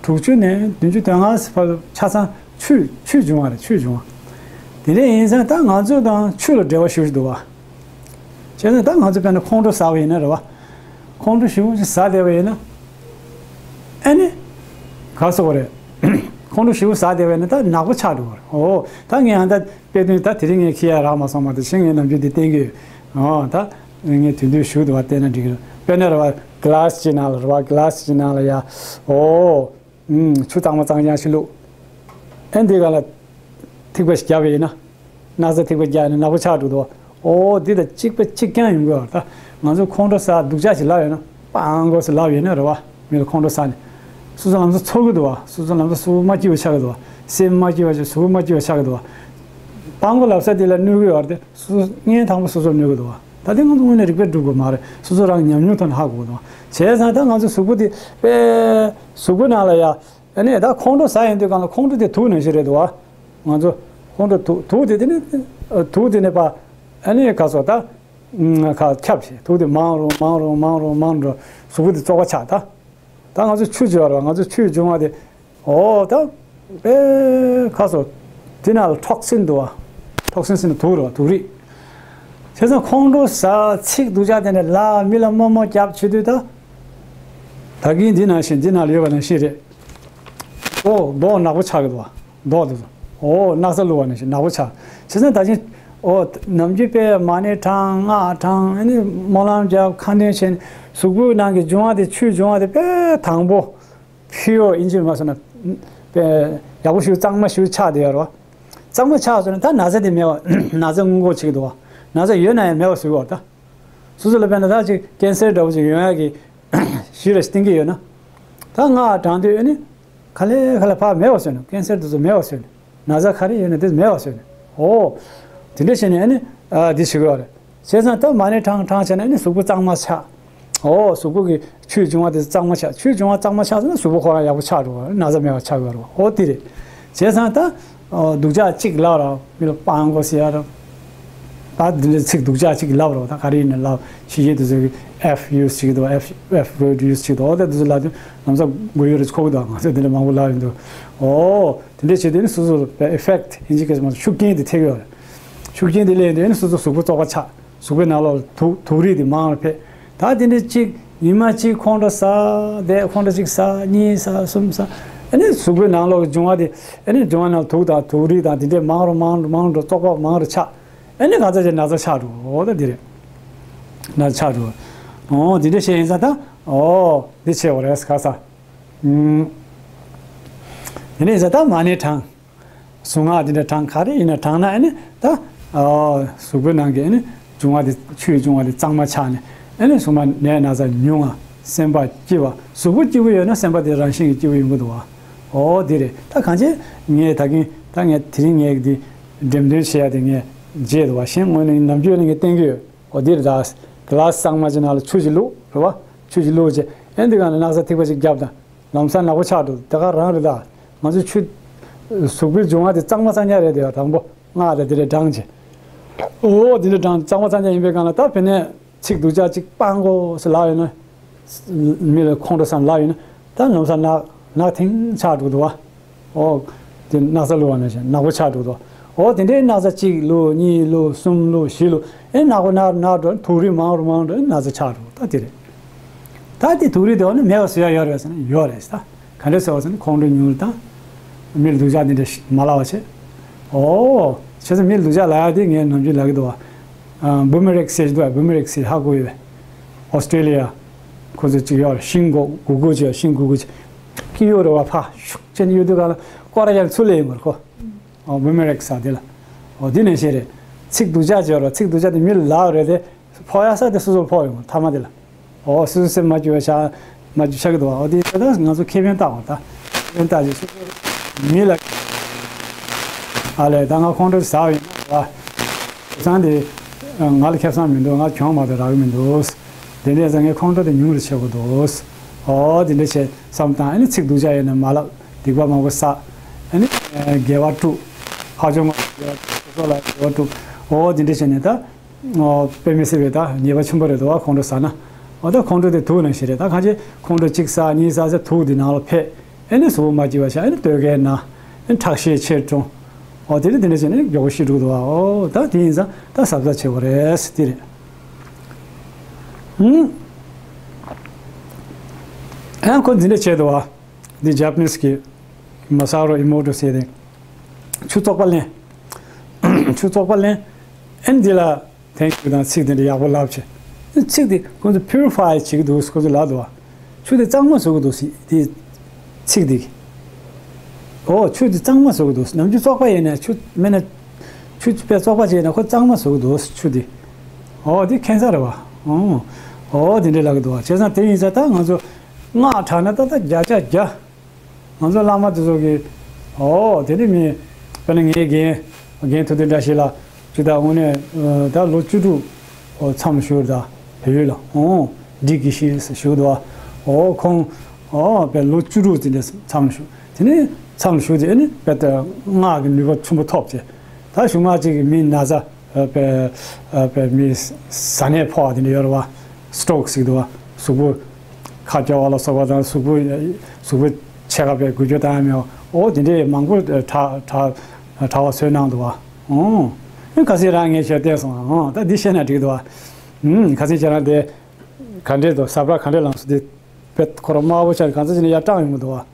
དྲུག་ཅུ་ནས་བདུན་ཅུ་དོན་ལྔ་བར་ཆ་ཚང་ཆུ་ཆུས་བྱུང་བ་རེད། ཆུས་བྱུང་བ། དེ་འདྲས་ཡིན་ཙང་ད་ང་ཚོ་དང་ཆུ་ལ་འབྲེལ་བ་ཞེ་པོ་ཅིག་འདུག་བ། བྱས་ཙང་ད་ང་ཚོ་དཔེར་ན་ཁོང་ཁྲོ་ཟ་བ་ཡིན་ན་རེད་བ། ཁོང་ཁྲོ་ཞེ་པོ་ཅིག་ཟ་བསྡད་པ་ཡིན་ན། ཨ་ནི། ག་སོགས་རེད། ཁོང་ཁྲོ་ཞེ་པོ་ཟ་བསྡད་པ་ཡིན་ན་ད་ནག་པོ་ཆགས་འགྲོ་བ་རེད། འོ། ད་ངས་ཨ་ད་དཔེ་དོན་ད་དེ་རིང་ངས་ཁྱི་ཡ་རག་མ་སོང་མ་གཏོགས་ཤིང་ངས་ནམ་རྒྱུན་དེ་བསྟན་གི་ཡོད། འོ་ད། ངས་དུས་དུས་ཞུ་འདུག་བ་བལྟས་ན་འགྲིག་གི་རེད། དཔེར་ན་རེད་བ་གི་ལ་སི་ཅིག་ནང་ལ་རེད་བ་གི་ལ་སི་ཅིག་ནང་ལ་ཡ། འོ། ཆུ་གཙང་མ་གཙང་རྐྱང་ཞིག་བླུགས། ཨ་འདི་ག་ལ། ཐིགས་པ་ཞིག་བརྒྱབ་པ་ཡིན་ན། སྣག་ཚ་ཐིགས་པ་བརྒྱབ་ནས་ནག་པོ་ཆགས་འགྲོ་འདུག་ཨོ་འདི་དང་གཅིག་པ་གཅིག་རྐྱང་ཡིན་དགོས་པ་ད། ང་ཚོ་ཁོང་ཁྲོ་ཟ་སྡུག་ཅག་ཞིག་ལབ་ཡོད་ན་སྤང་དགོས་སུ་ལབ་ཡོད་ན་རེད་བ། མི་ལ་ཁོང་ཁྲོ་ཟ་ནས། སོ་སོ་ལམ་སང་ཚོར་གི་འདུག་བ། སོ་སོ་ལམ་སང་གཟུགས་པོ་མ་སྐྱིད་པ་ཆགས་ཀྱི་འདུག་བ། སེམས་མ་སྐྱིད་པ་ཆགས་གཟུགས་པོ་མ་སྐྱིད་པ་ཆགས་ཀྱི་འདུག་བ། སྤང་དགོས་ལབ་ས་དེ་ལ་གནོད་གི་ཡོད་རེད་དེ་སོ་སོ་གཉེན་དང་པོ་སོ་སོར་གནོད་གི་འདུག་བ། ད་དེ་ང་ཚོ་དངོས་གནས་རིག་པས་སྒྲུབ་དགོས་མ་རེད། སོ་སོ་རང་ཉམས་མྱོང་ཐོག་ནས་ཧ་གོ་གི་འདུག་བ། བྱས་ཙང་ད་ང་ཚོ་གཟུགས་པོ་དེ་དཔེ་གཟུགས་པོ་ནང་ལ་ཡ། ཨ་ནི་ད་ཁོང་ཁྲོ་ཟ་ཡོང་དུས་སྒང་ལ་ཁོང་ཁྲོ་དེ་དུག་ནང་བཞིན་རེད་འདུག་བ། ང་ཚོ་ཁོང་ཁྲོ་དུག་དུག་དེ་དེ་ནི་དུག་དེ་ནི་པ་ཨ་ནི་ག་སོ་ད་ཁ་ཁྱབ་བྱས་དུག་དེ་མང་རུ་མང་རུ་མང་རུ་མང་རུ་གཟུགས་པོ་དེ་བཙོག་པ་ཆགས་ད། ད་ང་ཚོ་ཆུ་སྦྱོར་བ་ང་ཚོ་ཆུ་འབྱུང་བ་དེ་ཨོ་ད་དཔེ་ག་སོ་དེ་ནང་ལ་ཐོག་སིན་འདུག་བ། ཐོག་སིན་ཟེར་ན་དུག་རེད་བ་དུག་རིགས། བྱས་ཙང་ཁོང་ཁྲོ་ཟ་ཚིག་སྡུག་ཅག་དེ་ནས་ལ་མི་ལ་རྨོ་མོ་རྒྱབ་བྱེད་དུས་ད། ད་གིན་འདི་ནང་བཞིན་འདི་ནང་ལ་ཡོད་པ་ནང་བཞིན་རེད། ཨོ་མདོག་ནག་པོ་ཆགས་ཀྱི་འདུག་བ། མདོག་འདི་ཚོ། ཨོ་སྣག་ཚ་བླུགས་པ་ནང་བཞིན་ནག་པོ་ཆགས། བྱས་ཙང་ད་ཅིང་ཨོ་ནམ་རྒྱུན་དཔེ་མ་ཎི་བགྲང་སྔགས་བགྲང་ཨ་ནི་སྨོན་ལམ་རྒྱབ་ཁ་འདོན་བྱས་ནས་གཟུགས་པོའི་ནང་གི་འབྱུང་བ་དེ་ཆུའི་འབྱུང་བ་དེ་དཔེ་དྭངས་པོ། ཕིའོ་ཨིན་ཇི་མ་སོང་ན། དཔེ་ཡག་པོ་ཞིག་གཙང་མ་ཞིག་ཆགས་བསྡད་ཡོད་རེད་བ། གཙང་མ་ཆགས་སོང་ན་ད་ན་ཚ་དེ་མེད་བ། ན་ཚ་སྔོན་འགོག་བྱེད་ཀྱི་འདུག་བ། ན་ཚ་ཡོད་ན་ཡང་མེད་པ་བཟོ་གི་ཡོད་རེད་ད། སོ་སོ་ལ་དཔེར་ན་ད་ཅིག་ཀན་སར་འདྲ་བོ་ཅིག་ཡོང་ཡག་གི་གཞི་རེ་བསྟན་གྱི་ཡོད་ན། ད་སྔགས་བགྲང་དུས་ཨ་ནི། ག་ལེ་ག་ལེ་ཕར་མེད་པ་བཟོས་ནས་ཀན་སར་དེ་ཚོ་མེད་པ་བཟོས་ནས། ན་ཚ་ག་རེ་ཡོད་ན་དེ་མེད་པ་བཟོས་ནས། ཨོ། དེ་འདྲ་བྱས་ནས་ཨ་ནི་ཨ་འདི་བྱེད་དགོས་པ་རེད། བྱས་ཙང་ད་མ་ཎི་བགྲང་བགྲང་བྱས་ན་ཨ་ནི་གཟུགས་པོ་གཙང་མ་ཆགས། ཨོ། གཟུགས་པོ་གི་ཆུས་འབྱུང་བ་དེ་གཙང་མ་ཆགས། ཆུས་འབྱུང་བ་གཙང་མ་ཆགས་ཟེར་ན་གཟུགས་པོ་ཁོ་རང་ཡག་པོ་ཆགས་འགྲོ་བ་རེད། ན་ཚ་མེད་པ་ཆགས་དགོས་རེད། ཨོ་དེ་རེད། བྱས་ཙང་ད་ཨོ་སྡུག་ཅག་གཅིག་ལབ་ར། མི་ལ་སྤྲང་པོ་ཟེར་ཡ་ར། ད་འདི་འདྲའི་ཚིག་སྡུག་ཅག་གཅིག་ལབ་ར། ད་ག་རེ་ཡིན་ན་ལབ། ཕྱི་རྒྱལ་དེ་ཚོ་གིས་F use བྱེད་ཀྱི་འདུག F F word use བྱེད་ཀྱི་འདུག་ཨོ་ད་དེ་ཚོ་ལབ་དུས་ལམ་སང་མགོ་གཡོག་རེ་འཁོར་གྱི་འདུག་ང་ཚོས་དེ་འདྲ་མང་པོ་ལབ་ཡོང་དུས། ཨོ། དེ་འདྲ་བྱེད་དུས་ནི་སོ་སོར་effect ཡིན་གཅིག་གི་མ་ཤུགས་རྐྱེན་དེ་ཐེབས་ཡོད་རེད། ཤུགས་རྐྱེན་དེ་སླེབས་དུས་ནི་སོ་སོ་གཟུགས་པོ་བཙོག་པ་ཆགས། གཟུགས་པོའི་ནང་ལོགས་དུག་དུག་རིགས་དེ་མང་རུ་འཕེལ། ད་དེ་འདྲ་གཅིག་ཉི་མ་གཅིག་ཁོང་ཁྲོ་ཟ། དེ་ཁོང་ཁྲོ་གཅིག་ཟ། གཉིས་ཟ། གསུམ་ཟ། ཨ་ནི་གཟུགས་པོའི་ནང་ལོགས་འབྱུང་བ་དེ། ཨ་ནི་འབྱུང་བ་ནང་དུག་དང་དུག་རིགས་དང་དེ་འདྲ་མང་རུ་མང་རུ་མང་རུ་བཙོག་པ་མང་རུ་ཆགས། ཨ་ནི་གང་ཚ་ཅིག་ན་ཚ་ཆགས་འགྲོ། འོ་ད་འདི་རེད། ན་ཚ་ཆགས་འགྲོ། འོ་འདི་འདྲ་བཤད་ཡིན་ཙང་ད། འོ་འདི་བྱེད་དགོས་རེད་ཁ་ས། ཨུམ། དེ་ནས་ཟེར་ད་མ་ཎི་བགྲང་། གཟུངས་སྔགས་དེ་འདྲ་བགྲང་། ག་རེ་ཡིན་ན་བགྲང་ན་ཨ་ནི་ད། ཨོ། གཟུགས་པོའི་ནང་གི་ཨ་ནི་འབྱུང་བ་དེ། ཆུའི་འབྱུང་བ་དེ་གཙང་མ་ཆགས་ནས་ཨ་ནི་གཟུགས་པོ་ནད་ན་ཚ་ཉུང་བ། སེམས་པ་སྐྱིད་པ། གཟུགས་པོ་སྐྱིད་པོ་ཡོད་ན་སེམས་པ་དེ་རང་བཞིན་གྱིས་སྐྱིད་པོ་ཡོང་གི་འདུག་བ། ཨོ་དེ་རེད། ད་གང་ཅི་ངས་ད་གིན་ད་ངས་དེ་རིང་ངས་འདི་འགྲེམས་སྟོན་བྱེད་ཡ་དེ་ངས་བརྗེད་འདུག་བ། གཞན་དངོས་གནས་ནམ་རྒྱུན་ནས་ངས་བསྟན་གྱི་ཡོད། ཨོ་དེ་རེད། ད་གི་ལཱ་སི་གཙང་མ་ཅིག་ནང་ལ་ཆུ་ཅིག་བླུགས་རེད་བ། ཆུ་ཅིག་བླུགས་བྱས་ཨ་ནི་འདི་ག་ནས་སྣག་ཚ་ཐིགས་པ་ཅིག་བརྒྱབ་དང་། ལམ་སང་ནག་པོ་ཆགས་འགྲོ། དེ་ག་རང་རེད་ད། ང་ཚོ་ཆུ། གཟུགས་པོའི་འབྱུང་བ་དེ་གཙང་མ་གཙང་རྐྱང་རེད་དེ། དང་པོ་སྔགས་དང་དེ་འདྲ་བགྲངས་བྱས། ཨོ་དེ་འདྲ་བགྲངས་གཙང་མ་གཙང་རྐྱང་ཡིན་པའི་སྒང་ལ་ད་དཔེར་ན་ཚིག་སྡུག་ཅག་གཅིག་སྤྲང་པོ་ཟེར་ལབ་ཡོད་ན། མི་ལ་ཁོང་ཁྲོ་ཟ་ལབ་ཡོད་ན། ད་ལམ་སང་ནག་ནག་ཐིང་ཆགས་འགྲོ་འདུག་བ། ཨོ། དེ་སྣག་ཚ་བླུགས་པ་ནང་བཞིན་ནག་པོ་ཆགས་འགྲོ་འདུག་ཨོ་དེ་འདྲའི་སྣག་ཚ་གཅིག་བླུགས། གཉིས་བླུགས། གསུམ་བླུགས། བཞི་བླུགས། ཨེ་ནག་པོ་ནག་ནག་འགྲོ། དུག་རིགས་མང་རུ་མང་རུ་འགྲོ། སྣག་ཚ་ཆགས་འགྲོ། ད་དེ་རེད། ད་དེ་དུག་རིགས་དེ་འོ་ན་མེད་པ་བཟོ་ཡ་ཡོད་རེད་ཟེར་ན་ཡོད་རེད་ད། ག་འདྲ་ཟེར་བ་ཟེར་ན་ཁོང་ཁྲོ་ཉུང་རུ་དང་། མི་ལ་སྡུག་ཅག་འདི་འདྲ་ཞིག་མ་ལབ་པ་བྱས། ཨོ། བྱས་ཙང་མི་ལ་སྡུག་ཅག་ལབ་ཡ་དེ་ངས་ནམ་རྒྱུན་ལབ་ཀྱི་འདུག་བ། ཨ། བུ་མེ་རེག་ཟེར་གྱི་འདུག་བ། བུ་མེ་རེག་ཟེར་ཧ་གོ་ཡོད་པས། ཨོ་སི་ཀྲེ་ལི་ཡ། ཁོ་ཚོ་གཅིག་ཡོད་རེད། ཤིང་སྒོ་གུག་གུག་བྱས། ཤིང་གུག་གུག་བྱས། སྐྱི་གཡོ་རེད་བ། ཕར་ཤུགས་ཅན་གཡོ་དུས་ག་ལ་སྐོར་ར་ཡར་ཚུར་སླེབས་ཡོང་གི་རེད་ཁོ། ཨོ་བུ་མེ་རེག་ཟེར་དེ་ལ། ཨོ་དེ་ནང་བཞིན་རེད། ཚིག་སྡུག་ཅག་བརྗོད་རོགས། ཚིག་སྡུག་ཅག་དེ་མི་ལ་ལབ་རེད་དེ། ཕོག་ཡ་ས་དེ་སོ་སོར་ཕོག་ཡོང་མཐའ་མ་དེ་ལ། ཨོ་སོ་སོའི་སེམས་མ་སྐྱིད་པ་ཆགས། མ་སྐྱིད་ཆགས་ཀྱི་འདུག་ཨོ་དེ་ད་ང་ཚོ་ཁེ་ཕན་བལྟ་བ་ད། ཁེ་ཕན་བལྟ་ཅིག་སོ་སོ་མི་ལ། ཨ་ལས་ད་ང་ཁོང་ཁྲོ་ཟ་བ་ཡིན་ན་ད། སང་དེ་ང་ལ་ཁེ་བཟང་མི་འདུག་ང་གྱོང་མ་གཏོགས་རག་གི་མི་འདུག་དེ་འདྲས་ཙང་ངས་ཁོང་ཁྲོ་དེ་ཉུང་རུ་བྱེད་དགོས་འདུག་ཨོ་དེ་འདྲས་བྱས་བསམ་བཏང་། ཨ་ནི་ཚིག་སྡུག་ཅག་ཡོད་ན་མ་ལབ། སྡིག་པ་མང་པོ་བསགས། ཨ་ནི་དགེ་བ་སྒྲུབ། ཧ་ཅང་མང་པོ་དགེ་བ་སྒྲུབ། སོ་སོ་ལ་དགེ་བ་སྒྲུབ། ཨོ་དེ་འདྲས་བྱས་ནས་ད། ཨོ་དཔེ་མི་སྲིད་པའི་ད་ཉེས་པ་ཆེན་པོ་རེད་འདུག་བ། ཁོང་ཁྲོ་ཟ་ན། ཨོ་ད་ཁོང་ཁྲོ་དེ་དུག་ནང་བཞིན་རེད། ད་གང་ཅི་ཁོང་ཁྲོ་གཅིག་ཟ་གཉིས་ཟ་ཟེར་དུག་དེ་ནང་ལ་ཕེབས། ཨེ་ནི་གཟུགས་པོ་མ་སྐྱིད་པ་ཆགས། ཨེ་ནི་སྟོད་གས་ན། ཨེ་ཁྲག་ཤེད་ཆེར་འགྲོ། ཨོ་དེ་ནི་དེ་འདྲ་བྱས་ནས་མགྱོགས་པོ་ཤི་འགྲོ་འདུག་བ། ཨོ་ད་དེ་ཡིན་ཙང་ད་གཟབ་གཟབ་བྱེད་དགོས་རེད་ཟེར་དེ་རེད། ཧུམ། ཨེ་ཁོ་འདི་འདྲ་བྱས་འདུག་བ། འདི་ཇ་པ་ནིས་ཀྱི་མ་ས་རོ་ཨི་མོ་ཏོ་ཟེར་ཏེ། ཆུ་བཙོག་པ་ལེན། ཆུ་བཙོག་པ་ལེན། ཨེ་འདི་ལ། ཐེངས་གཅིག་དང་ཚིག་དེ་འདྲ་ཡག་པོ་ལབ་བྱས། ཚིག་དེ་ཁོ་ཚོ་purify བྱེད་ཀྱི་འདུག་ཁོ་ཚོ་ལབ་འདུག་བ། ཆུ་དེ་གཙང་མ་བཟོ་གི་འདུག་ཟེར་དེ། ཚིག་དེ། ཨོ་ཆུ་དེ་གཙང་མ་བཟོ་གི་འདུག་ནམ་རྒྱུན་བཙོག་པ་ཡིན་ན་ཆུ་མེད་ན། ཆུ་དཔེ་བཙོག་པ་ཅིག་ཡིན་ན་ཁོ་གཙང་མ་བཟོ་གི་འདུག་ཆུ་དེ། ཨོ་དེ་ཁེན་ས་རེད་བ། ཨོ། ཨོ་དེ་འདྲ་ལབ་ཀྱི་འདུག་བ། བྱས་ཙང་དེ་ཡིན་ཙང་ད་ང་ཚོ་སྔགས་བགྲངས་ན་ད་ལྟ་བརྒྱ་ཆ་བརྒྱ། ང་ཚོ་བླ་མ་དེ་ཚོ་གིས། ཨོ་དེ་ནི་མི། དཔེར་ན་ངའི་རྒན། རྒན་ཐུབ་བསྟན་བཀྲ་ཤིས་ལགས་ཅིག་ད་དངོས་གནས་ད་ལོ་བཅུ་དྲུག་མཚམས་བཞུགས་ད་བོད་ལ། ཨོ་འདི་གི་ཤི་བཞུགས་འདུག་བ། ཨོ་ཁོང་། ཨོ་དཔེ་ལོ་བཅུ་དྲུག་དེ་འདྲ་མཚམས་བཞུགས། དེ་ནི་མཚམས་བཞུགས་དེ་ནི་དཔེ་ད་སྔགས་ཀྱི་ནུས་པ་ཆེན་པོ་ཐོབ་བྱས། ད་གཞུག་མ་ཅིག་གི་མི་ན་ཚ། པའི་པའི་མི་ཟ་ནད་ཕོག་པ་དེ་འདྲ་ཡོད་རེད་བ། སི་ཊོག་ཟེར་གྱི་འདུག་བ། གཟུགས་པོ་ཁ་སྐྱོ་བ་ལ་སོགས་པ་དང་། གཟུགས་པོ་གཟུགས་པོ་ཕྱེད་ཀ་པའི་འགུལ་སྐྱོད་བཏང་ཡ་མེད་པ། ཨོ་དེ་འདྲའི་མང་པོ་དྲག་དྲག་དྲག་པ་བཟོས་གནང་འདུག་བ། ཨོ་ཁ་སང་རང་ངས་ཞལ་བལྟས་སོང་། ཨོ་ད་འདི་བཤད་ན་འགྲིག་འདུག་བ། ཨུམ་ཁ་སང་ཁྱེད་རང་དེ་ག་འདྲས་འདུག་ཟ་འཕྲུག་ག་འདྲས་ལངས་སོང་དེ། དཔེ་ཁོ་རང་དམར་པོ་ཆགས་ནས་གང་ཚ་ཅིག་ནས་ཡར་སྐྲངས་ཡོང་གི་འདུག་བ།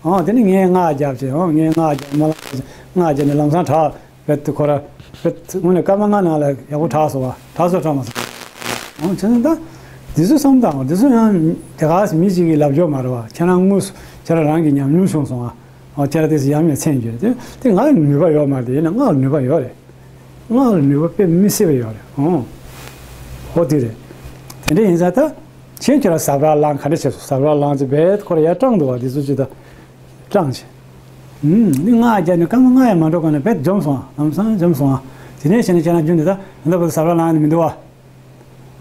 ཨོ་དེ་ནི་ངས་སྔགས་བརྒྱབ་བྱས། ཨོ་ངས་སྔགས་བརྒྱབ་མ་ལ་སྔགས་བརྒྱབ་ནས་ལམ་སང་དྲག་དཔེ་ཁོ་ར་དཔེ་དངོས་གནས་སྐར་མ་ལྔ་ནང་ལ་ཡག་པོ་དྲག་སོང་བ། དྲག་སོང་དྲག་མ་སོང་། ཨོ་བྱས་ཙང་ད་འདི་ཚོ་བསམ་བཏང་། འདི་ཚོ་ཡང་དེ་ག་མི་གཅིག་གིས་ལབ་རྒྱུ་མ་རེད་བ། ཁྱེད་རང་དངོས་སུ་ཁྱེད་རང་རང་གིས་ཉམས་མྱོང་བྱུང་སོང་བ། ཨོ་ཁྱེད་རང་དེ་ཚོ་ཡང་ཡང་མཚན་རྒྱུ་རེད་དེ། དེ་ང་ལ་ནུས་པ་ཡོད་མ་རེད། ཡིན་ན་སྔགས་ལ་ནུས་པ་ཡོད་རེད། སྔགས་ལ་ནུས་པ་དཔེ་མི་སྲིད་པ་ཡོད་རེད། ཨོ། ཧོ་དེ་རེད། དེ་འདྲ་ཡིན་ཙང་ད། ཁྱེད་ཁྱེད་རང་ཟ་འཕྲུག་ལངས། ག་འདྲ་བྱས་སོང་། ཟ་འཕྲུག་ལངས་ཚེ་རྦད་ཁོ་ར་ཡར་སྐྲངས་འདུག་བ། འདི་ཚོ་ཅི་ད་སྐྲངས་བྱས། ཨུམ། འདི་སྔགས་རྒྱབ་ནས་སྐར་མ་ལྔ་ཡང་མ་འགྲོ་གོང་ནས་བེད་འཇོམས་སོང་། ལམ་སང་འཇོམས་སོང་། དེ་ནས་བྱས་ནས་ཁྱེད་རང་རྒྱུན་དུ་ད་ད་ལྟ་བར་དུ་ཟབ་ར་ལངས་ནས་མི་འདུག་བ།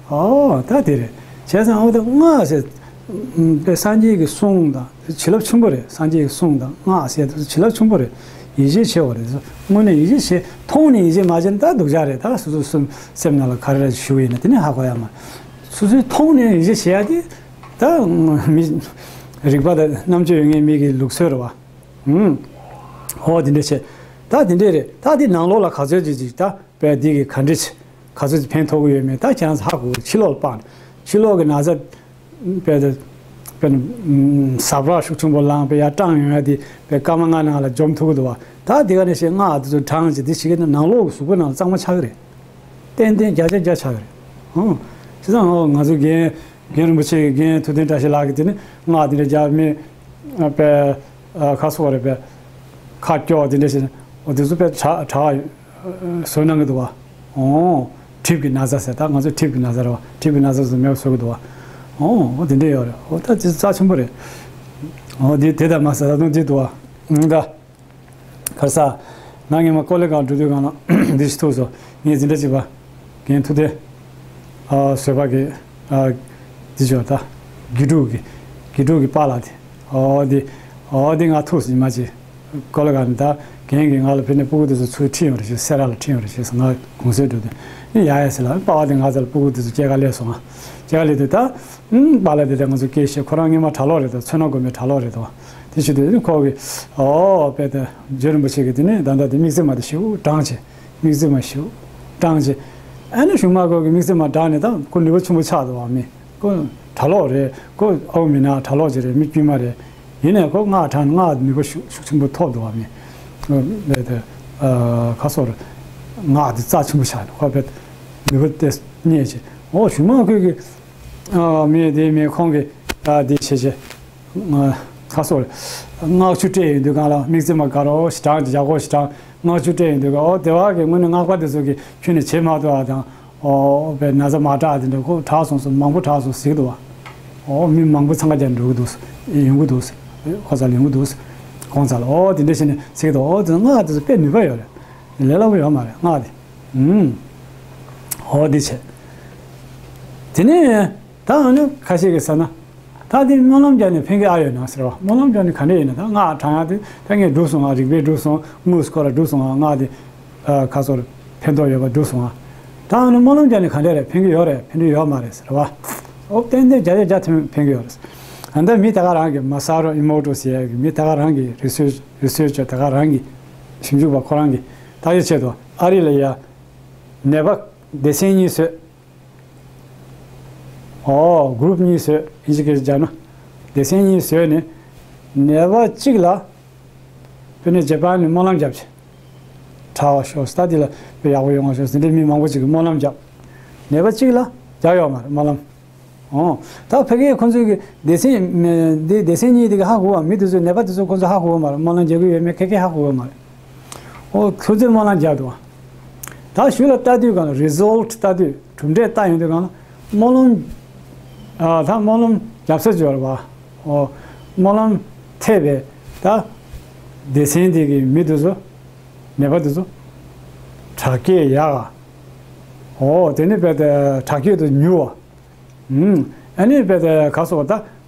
ཨོ་ད་དེ་རེད། བྱས་ཙང་ཨོ་ད་སྔགས་ཟེར། ཨུམ། དཔེ་སངས་རྒྱས་ཀྱི་གསུང་དང་བྱིན་རླབས་ཆེན་པོ་རེད། སངས་རྒྱས་ཀྱི་གསུང་དང་སྔགས་ཟེར་དུས་བྱིན་རླབས་ཆེན་པོ་རེད། ཡིད་ཆེས་ཆེ་བ་རེད། དངོས་གནས་ཡིད་ཆེས་བྱེད། མཐོང་ནས་ཡིད་ཆེས་མ་བྱས་ན་ད་སྡུག་ཅག་རེད། ད་སོ་སོའི་སེམས་སེམས་ནང་ལ་ག་རེ་རེད་ཞུ་ཡིན་ན་དེ་ནས་ཧ་གོ་ཡ་མ། སོ་སོའི་མཐོང་ནས་ཡིད་ཆེས་བྱེད་ཡ་དེ་ད་མི་རིག་པ་དང་རྣམ་དཔྱོད་ཡོད་མཁན་མི་གི་ལུགས་སྲོལ་རེད་བ། ཨུམ། ཨོ་དེ་འདྲ་བྱས། ད་དེ་འདྲ་རེད། ད་དེ་ནང་ལོགས་ལ་ག་ཚོད་ཅིག་ཅིག་ད་དཔེ་འདི་གི་ག་འདྲ་ཅིག་ག་ཚོད་ཅིག་ཕན་ཐོགས་ཀྱི་ཡོད་མེད་ད་ཁྱེད་རང་ཚོ་ཧ་གོ་གི། ཕྱི་ལོགས་ལ་སྤང་། ཕྱི་ལོགས་ཀྱི་ན་ཚ་དཔེ་དེ་དཔེ་ནི་ཟབ་ར་ཤུགས་ཆེན་པོ་ལངས་པའི་ཡར་སྐྲངས་ཡོང་ཡ་དེ་དཔེ་སྐར་མ་ལྔ་ནང་ལ་འཇོམས་ཐུབ་ཀྱི་འདུག་བ། ད་དེ་ག་ནས་བཤད་སྔགས་དེ་ཚོ་བགྲངས་བྱས་དེ་བྱེད་ཀྱི་ན་ནང་ལོགས་ཀྱི་གཟུགས་པོ་ནང་ལ་གཙང་མ་ཆགས་ཀྱི་རེད། ཏན་ཏན་བརྒྱ་ཆ་བརྒྱ་ཆགས་ཀྱི་རེད། ཨང་། བྱས་ཙང་ཨོ་ང་ཚོ་རྒན་རྒན་རིན་པོ་ཆེ་གི་རྒན་ཐུབ་བསྟན་བཀྲ་ཤིས་ལགས་ཀྱིས་དེ་ནི་སྔགས་དེ་འདྲ་རྒྱབ་མི་དཔེ་ཁ་སོགས་རེད་པས་ཁ་སྐྱོ་དེ་འདྲ་བྱས་ནས་ཨོ་དེ་ཚོ་དཔེ་དྲག་དྲག་བཟོ་གནང་གི་འདུག་བ། ཨོ། གྲིབ་ཀྱི་ན་ཚ་ཟེར། ད་ང་ཚོ་གྲིབ་ཀྱི་ན་ཚ་རེད་བ། གྲིབ་ཀྱི་ན་ཚ་ཚོ་མེད་པ་བཟོ་གི་འདུག་བ། ཨོ་ཨོ་དེ་འདྲ་ཡོད་རེད། ཨོ་ད་དེ་རྩ་ཆེན་པོ་རེད། ཨོ་དེ་དེ་ལྟར་མ་ཟད་ད་དུང་དེ་འདུག་བ། ཨང་ད། ག་རེ་ཟ། ང་སྔོན་མ་ཀོ་ལི་གྷལ་འགྲོ་དུས་སྒང་ལ་འདི་ཞིག་ཐུག་སོང་། ངས་འཛིན་གྲྭ་གཅིག་པ་རྒན་ཐུབ་བསྟན་ཨ་བཟོད་པ་གི་ཨ་འདི་ཅོ་ད་དགེ་ཕྲུག་གི་དགེ་ཕྲུག་གི་པཱ་ལགས་དེ་ཨོ་དེ་ཨོ་དེ་ང་ཐུག་སོང་ཉི་མ་གཅིག་ཀོ་ལི་གྷལ་ནས་ད་རྒན་གྱིས་ང་ལ་ཕེབས་ནས་སྤུ་གུ་དེ་ཚོ་ཚུར་ཁྲིད་ཡོང་རེ་ཞུས། སེ་ར་ལ་ཁྲིད་ཡོང་རེ་ཞུས་སོང་། ང་གུང་སེང་འགྲོ་དུས་ཨེ་ཡ་ཡ་ཟེར་ལ་པཱ་ལགས་དེ་ང་ཚོ་ལ་སྤུ་གུ་དེ་ཚོ་སྐྱེལ་ག་སླེབས་སོང་ང་། སྐྱེལ་ག་སླེབས་དུས་ད་ཨུམ་པཱ་ལགས་དེ་ད་ང་ཚོ་སྐད་བཤད། ཁོ་རང་སྔོན་མ་གྲྭ་ལོག་རེད་ད། མཚོ་སྣ་དགོན་པའི་གྲྭ་ལོག་རེད་ད། དེ་བྱེད་དུས་ཁོ་གིས་ཨོ་དཔེ་ད་རྗེ་རིན་པོ་ཆེ་གིས་དེ་ནས་ད་ལྟ་དེ་དམིགས་བརྩེ་མ་དེ་ཞེ་པོ་བགྲངས་བྱས། དམིགས་བརྩེ་མ་ཞེ་པོ་བགྲངས་བྱས། ཨ་ནི་གཞུག་མ་ཁོ་གིས་དམིགས་བརྩེ་མ་བགྲངས་ནས་ད་ཁོ་ནུས་པ་ཆེན་པོ་ཆགས་འདུག་བ། མི་ཁོ་གྲྭ་ལོག་རེད། ཁོ་ཨའུ་མི་ན་གྲྭ་ལོག་ཅིག་རེད། མི་དཀྱུས་མ་རེད། ཡིན་ནའི་ཁོ་སྔགས་བགྲངས་ནས་སྔགས་ནུས་པ་ཤུགས་ཤུགས་ཆེན་པོ་ཐོབ་འདུག་བ། མི་ཨ་དཔེ་ད་ཨ་ཁ་སོར་སྔགས་དེ་རྩ་ཆེན་པོ་ཆགས་ནས་ཁོ་དཔེ་ནུས་པ་དེ་རྙེད་བྱས། ཨོ་གཞུག་མ་ཁོ་གིས་ཨ་མི་དེ་མི་ཁོང་གིས་ཨ་དེ་བྱས་བྱས། ཁ་སོར་སྔགས་ཆུ་སྤྲད་ཡོང་དུས་སྒང་ལ་དམིགས་བརྩེ་མ་དགའ་རོགས་ཞེ་དྲག་ཅིག་ཡག་པོ་ཞེ་དྲག་སྔགས་ཆུ་སྤྲད་ཡོང་དུས་སྒང་ཨོ་དེ་བ་གི་དངོས་གནས་སྔགས་པ་དེ་ཚོ་གིས་ཁྱོན་ནས་བྱེད་མ་ཐུབ་པ་དང་། ཨོ་དཔེ་ན་ཚ་མ་དྲག་དེ་འདྲ་ཁོ་དྲག་སོང་ཟེར། མང་པོ་དྲག་སོང་ཟེར་གི་འདུག་བ། ཨོ་མི་མང་པོ་འཚང་ཁ་རྒྱག་འགྲོ་གི་འདུག་ཟེར། ཡོང་གི་འདུག་ཟེར། ཁོ་ཚ་ལ་ཡོང་གི་འདུག་ཟེར། ཁོང་ཚ་ལ་ཨོ་དེ་འདྲ་བྱས་ནས་ཟེར་གི་འདུག་ཨོ་དེ་སྔགས་དེ་ཚོ་དཔེ་ནུས་པ་ཡོད་རེད། ལས་སླ་པོ་ཡོད་མ་རེད་སྔགས་དེ། ཨུམ། ཨོ་དེ་བྱས། དེ་ནས་ད་ཨ་ནི་ཁ་ཤས་ཀྱིས་ཟེར་ན། ད་དེ་སྨོན་ལམ་རྒྱག་ནས་ཕན་གྱི་ཨ་ཡོད་ན་ཟེར་བ། སྨོན་ལམ་རྒྱག་ནས་ག་འདྲ་ཡིན་ན། ད་སྔགས་བགྲང་ཡག་དེ་ད་ངས་འགྲུབ་སོང་ང་། རིག་པས་འགྲུབ་སོང་། དངོས་སུ་ཁོ་ལ་འགྲུབ་སོང་ང་། སྔགས་དེ་ཨ་ཁ་སོར་ཕན་ཐོགས་ཡོད་པ་འགྲུབ་སོང་ང་། ད་ཨ་ནི་སྨོན་ལམ་རྒྱག་ནས་ག་འདྲ་རེད། ཕན་གྱི་ཡོད་རེད། ཕན་གྱི་ཡོད་མ་རེད་ཟེར་བ། ཨོ་ཏན་ཏན་བརྒྱ་ཆ་བརྒྱ་ཐམ་ཕན་གྱི་ཡོད་རེད། ཨ་ད་མི་ད་ག་རང་གི་མ་ས་རོ་ཨི་མོ་ཊོ་ཟེར་ཡག་གི་མི་ད་ག་རང་གི་རི་སོར་ཆི་རི་སོར་ཆི་ཆར་ད་ག་རང་གི་ཞིབ་འཇུག་པ་ཁོ་རང་གིས་ད་ཡོད་ཆེད་དུ་ཨ་རི་ལ་ཡ་ནད་པ་སྡེ་ཚན་གཉིས་བཟོས། ཨོ་གུ་རུབ་གཉིས་བཟོས། ཨིན་ཇི་སྐད་ཆ་བརྗོད་ན་སྡེ་ཚན་གཉིས་བཟོས་ནས་ནད་པ་གཅིག་ལ་དཔེར་ན་རྗེ་འབངས་ནས་སྨོན་ལམ་བརྒྱབ་བྱས། དྲག་པ་ཤོག་ཟེར། ད་འདི་ལ་དཔེ་ཡག་པོ་ཡོང་བ་ཤོག་ཟེར། འདི་མི་མང་པོ་ཅིག་གིས་སྨོན་ལམ་བརྒྱབ། ནད་པ་གཅིག་ལ་བརྒྱབ་ཡོད་མ་རེད་སྨོན་ལམ། ཨོ། ད་ཕ་གིའི་ཁོང་ཚོའི་གི་སྡེ་ཚན་མི་འདི་སྡེ་ཚན་གཉིས་དེ་གི་ཧ་གོ་བ། མི་དེ་ཚོའི་ནད་པ་དེ་ཚོ་ཁོང་ཚོ་ཧ་གོ་བ་མ་རེད། སྨོན་ལམ་རྒྱག་གི་ཡོད་མེད་ཁ་ཁ་ཧ་གོ་བ་མ་རེད། ཨོ་ཁོ་ཚོས་སྨོན་ལམ་རྒྱག་འདུག་བ། ད་གཞུག་ལ་ལྟ་དུས་སྒང་ལ་རི་སོལ་ཊི་ལྟ་དུས་གྲུབ་འབྲས་ལྟ་ཡོང་དུས་སྒང་ལ་སྨོན་ལམ་ཨ་ད་སྨོན་ལམ་རྒྱབ་ས་ཅིག་ཡོད་རེད་བ། ཨོ་སྨོན་ལམ་ཐེབས་པས་ད་སྡེ་ཚན་དེ་གི་མི་དེ་ཚོ་ནད་པ་དེ་ཚོ་དྲག་སྐྱེད་ཡག་ཨོ་དེ་ནི་དཔེ་དེ་དྲག་སྐྱེད་དུ་མྱུར་བ། ཨུམ། ཨ་ནི་དཔེ་དེ་ག་སོགས་ད་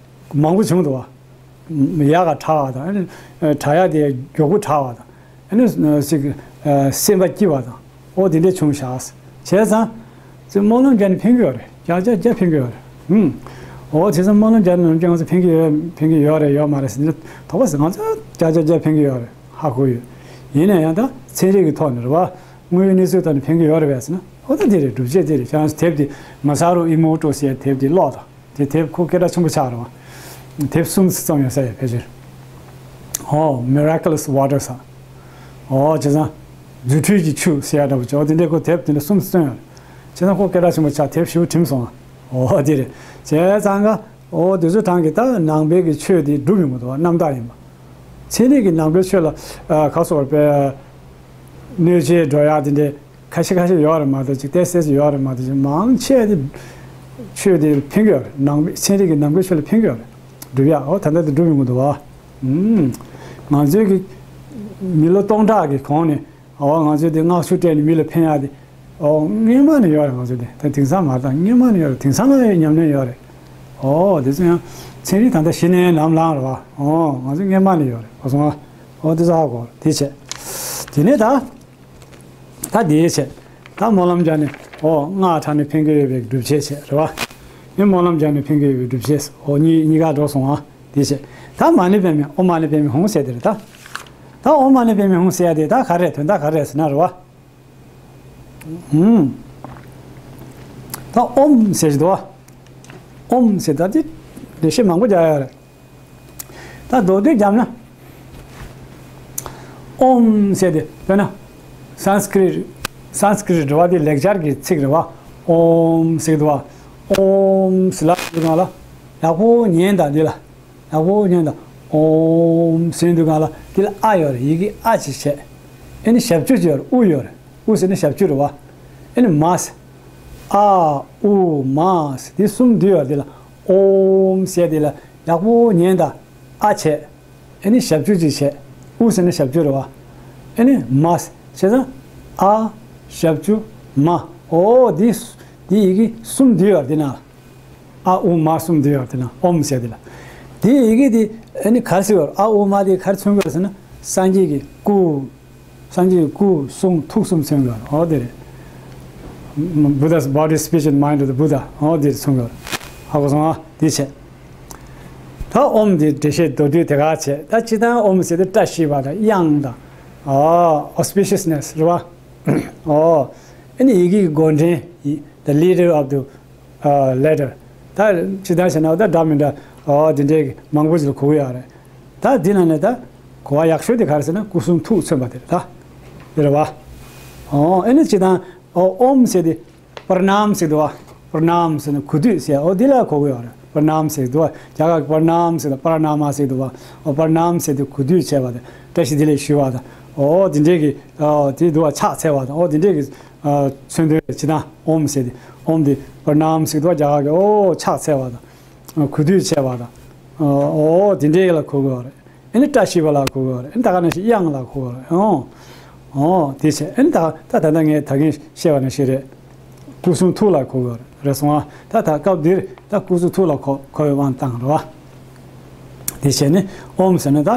མང་པོ་བྱུང་འདུག་བ། ཡག་ག་དྲག་བ་དང་ཨ་ནི་དྲག་ཡག་དེ་མགྱོགས་པོ་དྲག་བ་དང་ཨ་ནི་ཅིག་སེམས་པ་སྐྱིད་བ་དང་ཨོ་དེ་འདྲས་བྱུང་བཞག་བྱས་ཙང་ཅིག་སྨོན་ལམ་རྒྱག་ནས་ཕན་གྱི་ཡོད་རེད། བརྒྱ་ཆ་བརྒྱ་ཕན་གྱི་ཡོད་རེད། ཨུམ། ཨོ་བྱས་ཙང་སྨོན་ལམ་རྒྱག་ནས་ནམ་རྒྱུན་ང་ཚོ་ཕན་གྱི་ཡོད་ཕན་གྱི་ཡོད་རེད་ཡོད་མ་རེད་ཟེར་ནས་དོགས་པ་ཟེར། ང་ཚོ་བརྒྱ་ཆ་བརྒྱ་ཕན་གྱི་ཡོད་རེད་ཧ་གོ་ཡོད། ཡིན་ན་ཡང་ད་ཚན་རིག་གི་ཐོག་ནས་རེད་བ། དངོས་ཡོད་གནས་ཚུལ་ཐོག་ནས་ཕན་གྱི་ཡོད་རེད་པས་ཟེར་ན་ཨོ་ད་དེ་རེད། སྒྲུབ་བྱེད་དེ་རེད། ཁྱེད་རང་ཚོ་དེབ་དེ་མ་ས་རུ་ཨི་མོ་ཊོ་ཟེར་ཡ་དེབ་དེ་ཀློག་དང་། དེ་དེབ་ཁོ་སྐད་གྲགས་ཆེན་པོ་ཆགས་རེད་བ། དེབ་གསུམ་ཙམ་ཡོད་ས་ཡ་ཕལ་ཆེར། ཨོ་Miraculous Water ཟེར། ཨོ་བྱས་ཙང་རྫུ་འཕྲུལ་གྱི་ཆུ་ཟེར་ཡ་འདྲ་པོ་ཅིག་ཨོ་དེ་འདྲའི་ཁོ་དེབ་དེ་འདྲ་གསུམ་ཙམ་ཡོད་རེད། བྱས་ཙང་ཁོ་སྐད་གྲགས་ཆེན་པོ་ཆགས། དེབ་ཞེ་པོ་བྲིས་སོང་། ཨོ་དེ་རེད། བྱས་ཙང་ག་ཨོ་དེ་ཚོ་གྲངས་ཀྱི་ད་ནང་པའི་གི་ཆོས་དེ་སྒྲུབ་ཡོང་གི་འདུག་བ། རྣམ་དག་ཡིན་པ། ཚན་རིག་གི་ནང་པའི་ཆོས་ལ་ཨ་ག་སོགས་པའི་གནོད་བྱེད་འགྲོ་ཡག་དེ་འདྲའི་ཁ་ཤས་ཁ་ཤས་ཡོད་རེད་མ་གཏོགས་ཅིག་ཏོག་ཙམ་ཡོད་རེད་མ་གཏོགས་ཅིག་མང་ཆེ་དེ་ཆོས་དེ་ཕན་གྱི་ཡོད་རེད། ནང་པའི་ཚན་རིག་གི་ནང་པའི་ཆོས་ལ་ཕན་གྱི་ཡོད་རེད། སྒྲུབ་ཡག་ཨོ་ད་ལྟ་དེ་སྒྲུབ་ཡོང་གི་འདུག་བ། ཨུམ། ང་ཚོའི་གི་ མི་ལོ་སྟོང་ཕྲག་གི་གོང་ནས་ཨོ་ང་ཚོས་དེ་སྔགས་ཆུ་སྤྲད་ནས་མི་ལ་ཕན་ཡག་དེ་ཨོ་སྔོན་མ་ནས་ཡོད་རེད། ང་ཚོས་དེ་ད་དེང་སང་མ་རེད། ད་སྔོན་མ་ནས་ཡོད་རེད། དེང་སང་ལ་ཡང་ཉམས་ལེན་ཡོད་རེད། ཨོ་དེ་ཚོ་ཡང་ཚན་རིག་ད་ལྟ་གཞི་ནས་ནམ་ལངས་རེད་བ། ཨོ་ང་ཚོ་སྔོན་མ་ནས་ཡོད་རེད། གོ་སོང་ཨ། ཨོ་དེ་ཚོ་ཧ་གོ་དེ་བྱས། དེ་ནས་ད། ད་དེའི་ཆེད། ད་སྨོན་ལམ་སྦྱར་ནས་ཨོ་སྔགས་བགྲངས་ནས་ཕན་གྱི་ཡོད་པའི་སྒྲུབ་བྱེད་བྱས་རེད་བ། ཨེ་སྨོན་ལམ་སྦྱར་ནས་ཕན་གྱི་ཡོད་པའི་སྒྲུབ་བྱེད་ཨོ་གཉིས་གཉིས་ཀ་འགྲོ་སོང་ཨ། དེའི་ཆེད། ད་མ་ཎི་པདྨེ་ཨོཾ་མ་ཎི་པདྨེ་ཧཱུྃ་ཟེར་དེ་རེད་ད། ད་ཨོཾ་མ་ཎི་པདྨེ་ཧཱུྃ་ཟེར་ཡ་དེ་ད་ག་རེ་དོན་དག་ག་རེ་ཟེར་ན་རེད་བ། ཧུམ། ད་ཨོཾ་ཟེར་གྱི་འདུག་བ། ཨོཾ་ཟེར་ད་དེ་འགྲེལ་བཤད་མང་པོ་རྒྱག་ཡ་རེད། ད་མདོར་བསྡུས་བརྒྱབ་ན། ཨོཾ་ཟེར་དེ་དཔེར་ན། སཾ་སྐྲྀཏ། སཾ་སྐྲྀཏ་འགྲོ་བ་དེ་ལེགས་སྦྱར་གྱི་ཚིག་རེད་བ། ཨོཾ་ཟེར་འདུག་བ། ཨོཾ་ཟེར་ལབ་དུས་སྒང་ལ། ཡག་པོ་ཉན་དང་འདི་ལ། ཡག་པོ་ཉན་དང་། ཨོཾ་ཟེར་དུས་སྒང་ལ་འདི་ལ་ཨ་ཡོད་རེད། ཡི་གེ་ཨ་ཅིག་བྱས། ཨེ་ནི་ཞབས་ཀྱུ་ཅིག་ཡོད་རེད། ཨུ་ཡོད་རེད། ཨུ་ཟེར་ནི་ཞབས་ཀྱུ་རེད་བ། ཨེ་ནི་མ་ཟེར། ཨ། ཨུ། མ་ཟེར་འདི་གསུམ་འདུས་ཡོད་རེད། འདི་ལ་ཨོཾ་ཟེར་འདི་ལ་ཡག་པོ་ཉན་དང་། ཨ་བྱས། ཨེ་ནི་ཞབས་ཀྱུ་ཅིག་བྱས། ཨུ་ཟེར་ནི་ཞབས་ཀྱུ་རེད་བ། ཨེ་ནི་མ་ཟེར་བྱས་ཙང་། ཨ། ཞབས་ཀྱུ། མ། ཨོ་འདི། འདི་ཡི་གེ་གསུམ་འདུས་ཡོད་རེད་འདི་ན། ཨ་ཨུ་མ་གསུམ་འདུས་ཡོད་རེད་འདི་ན་ཨོཾ་ཟེར་འདི་ལ། འདི་ཡི་གེ་འདི་ཨེ་ནི་ག་རེ་ཟེར་བ་རེད། ཨ་ཨུ་མ་འདི་ག་རེ་མཚོན་གྱི་ཡོད་རེད་ཟེར་ན་སངས་རྒྱས་ཀྱི་སྐུ། སངས་རྒྱས་ཀྱི་སྐུ་གསུང་ཐུགས་གསུམ་མཚོན་གྱི་ཡོད་རེད། ཨོ་དེ་རེད། Buddha's body, speech and mind of the Buddha. ཨོ་དེ་རེད་མཚོན་གྱི་ཡོད་རེད། ཧ་གོ་སོང་ཨ། དེ་བྱས། ད་ཨོཾ་འདི་འགྲེལ་བཤད་མདོར་བསྡུས་དེ་ག་བྱས། ད་སྤྱིར་བཏང་ཨོཾ་ཟེར་དུས་བཀྲ་ཤིས་པ་དང་དབྱངས་དང་། ཨོ་auspiciousness རེད་བ། ཨོ། ཨེ་ནི་ཡི་གེ་གི་འགོ་འདྲེན། The leader of the, uh, letter. ད་སྤྱིར་བཏང་བྱས་ན་ད་འདྲ་མི་འདྲ་ཨོ་དེ་འདྲའི་མང་པོ་ཞིག་ལ་གོ་གི་ཡོད་རེད། ད་འདི་ནང་ནས་ད་གོ་བ་ཡག་ཤོས་དེ་ག་རེ་ཟེར་ན་སྐུ་གསུང་ཐུགས་མཚོན་པ་དེ་རེད་ད། དེ་རེད་བ། ཨོ་ཨེ་ནི་སྤྱིར་བཏང་ཨོ་ཨོཾ་ཟེར་དེ། པྲ་ཎཱམ་ཟེར་འདུག་བ། པྲ་ཎཱམ་ཟེར་ན་གུས་འདུད་ཟེར། ཨོ་འདི་ལ་གོ་གི་ཡོད་རེད། པྲ་ཎཱམ་ཟེར་འདུག་བ། རྒྱ་གར་གྱི་པྲ་ཎཱམ་ཟེར་དང་པྲ་ཎཱ་མ་ཟེར་འདུག་བ། ཨོ་པྲ་ཎཱམ་ཟེར་དུས་གུས་འདུད་བྱས་པ་དང་བཀྲ་ཤིས་བདེ་ལེགས་ཞུ་བ་དང་། ཨོ་འདི་འདྲས་ཀྱི་ཨོ་དེ་འདུག་བ། ཕྱག་འཚལ་བ་དང་། ཨོ་འདི་འདྲས་ཀྱི་ཨ་མཚོན་དོན་རེད། ཇི་ལྟར་ཨོཾ་ཟེར་དེ་ཨོཾ་དེ་པྲ་ཎཱམ་ཟེར་འདུག་བ། རྒྱ་གར་གྱི་ཨོ་ཕྱག་འཚལ་བ་དང་། ཨོ་གུས་འདུད་བྱས་པ་དང་། ཨོ་འདི་འདྲས་ལ་གོ་གི་ཡོད་རེད། ཨེ་ནི་བཀྲ་ཤིས་པ་ལ་གོ་གི་ཡོད་རེད། ཨེ་ནི་ད་ག་ནང་བཞིན་དབྱངས་ལ་གོ་གི་ཡོད་རེད། ཨོ། ཨོ་དེ་བྱས། ཨེ་ནི་ད་ད་ད་ལྟ་ངས་ད་གིན་བཤད་པ་ནང་བཞིན་རེད། སྐུ་གསུང་ཐུགས་ལ་གོ་གི་ཡོད་རེད། རེད་སོང་ཨ། ད་ད་སྐབས་འདིར་ད་སྐུ་གསུང་ཐུགས་ལ་གོ་གོ་བའི་དབང་བཏང་རེད་བ། དེ་བྱས་ནས་ཨོཾ་ཟེར་ན་ད།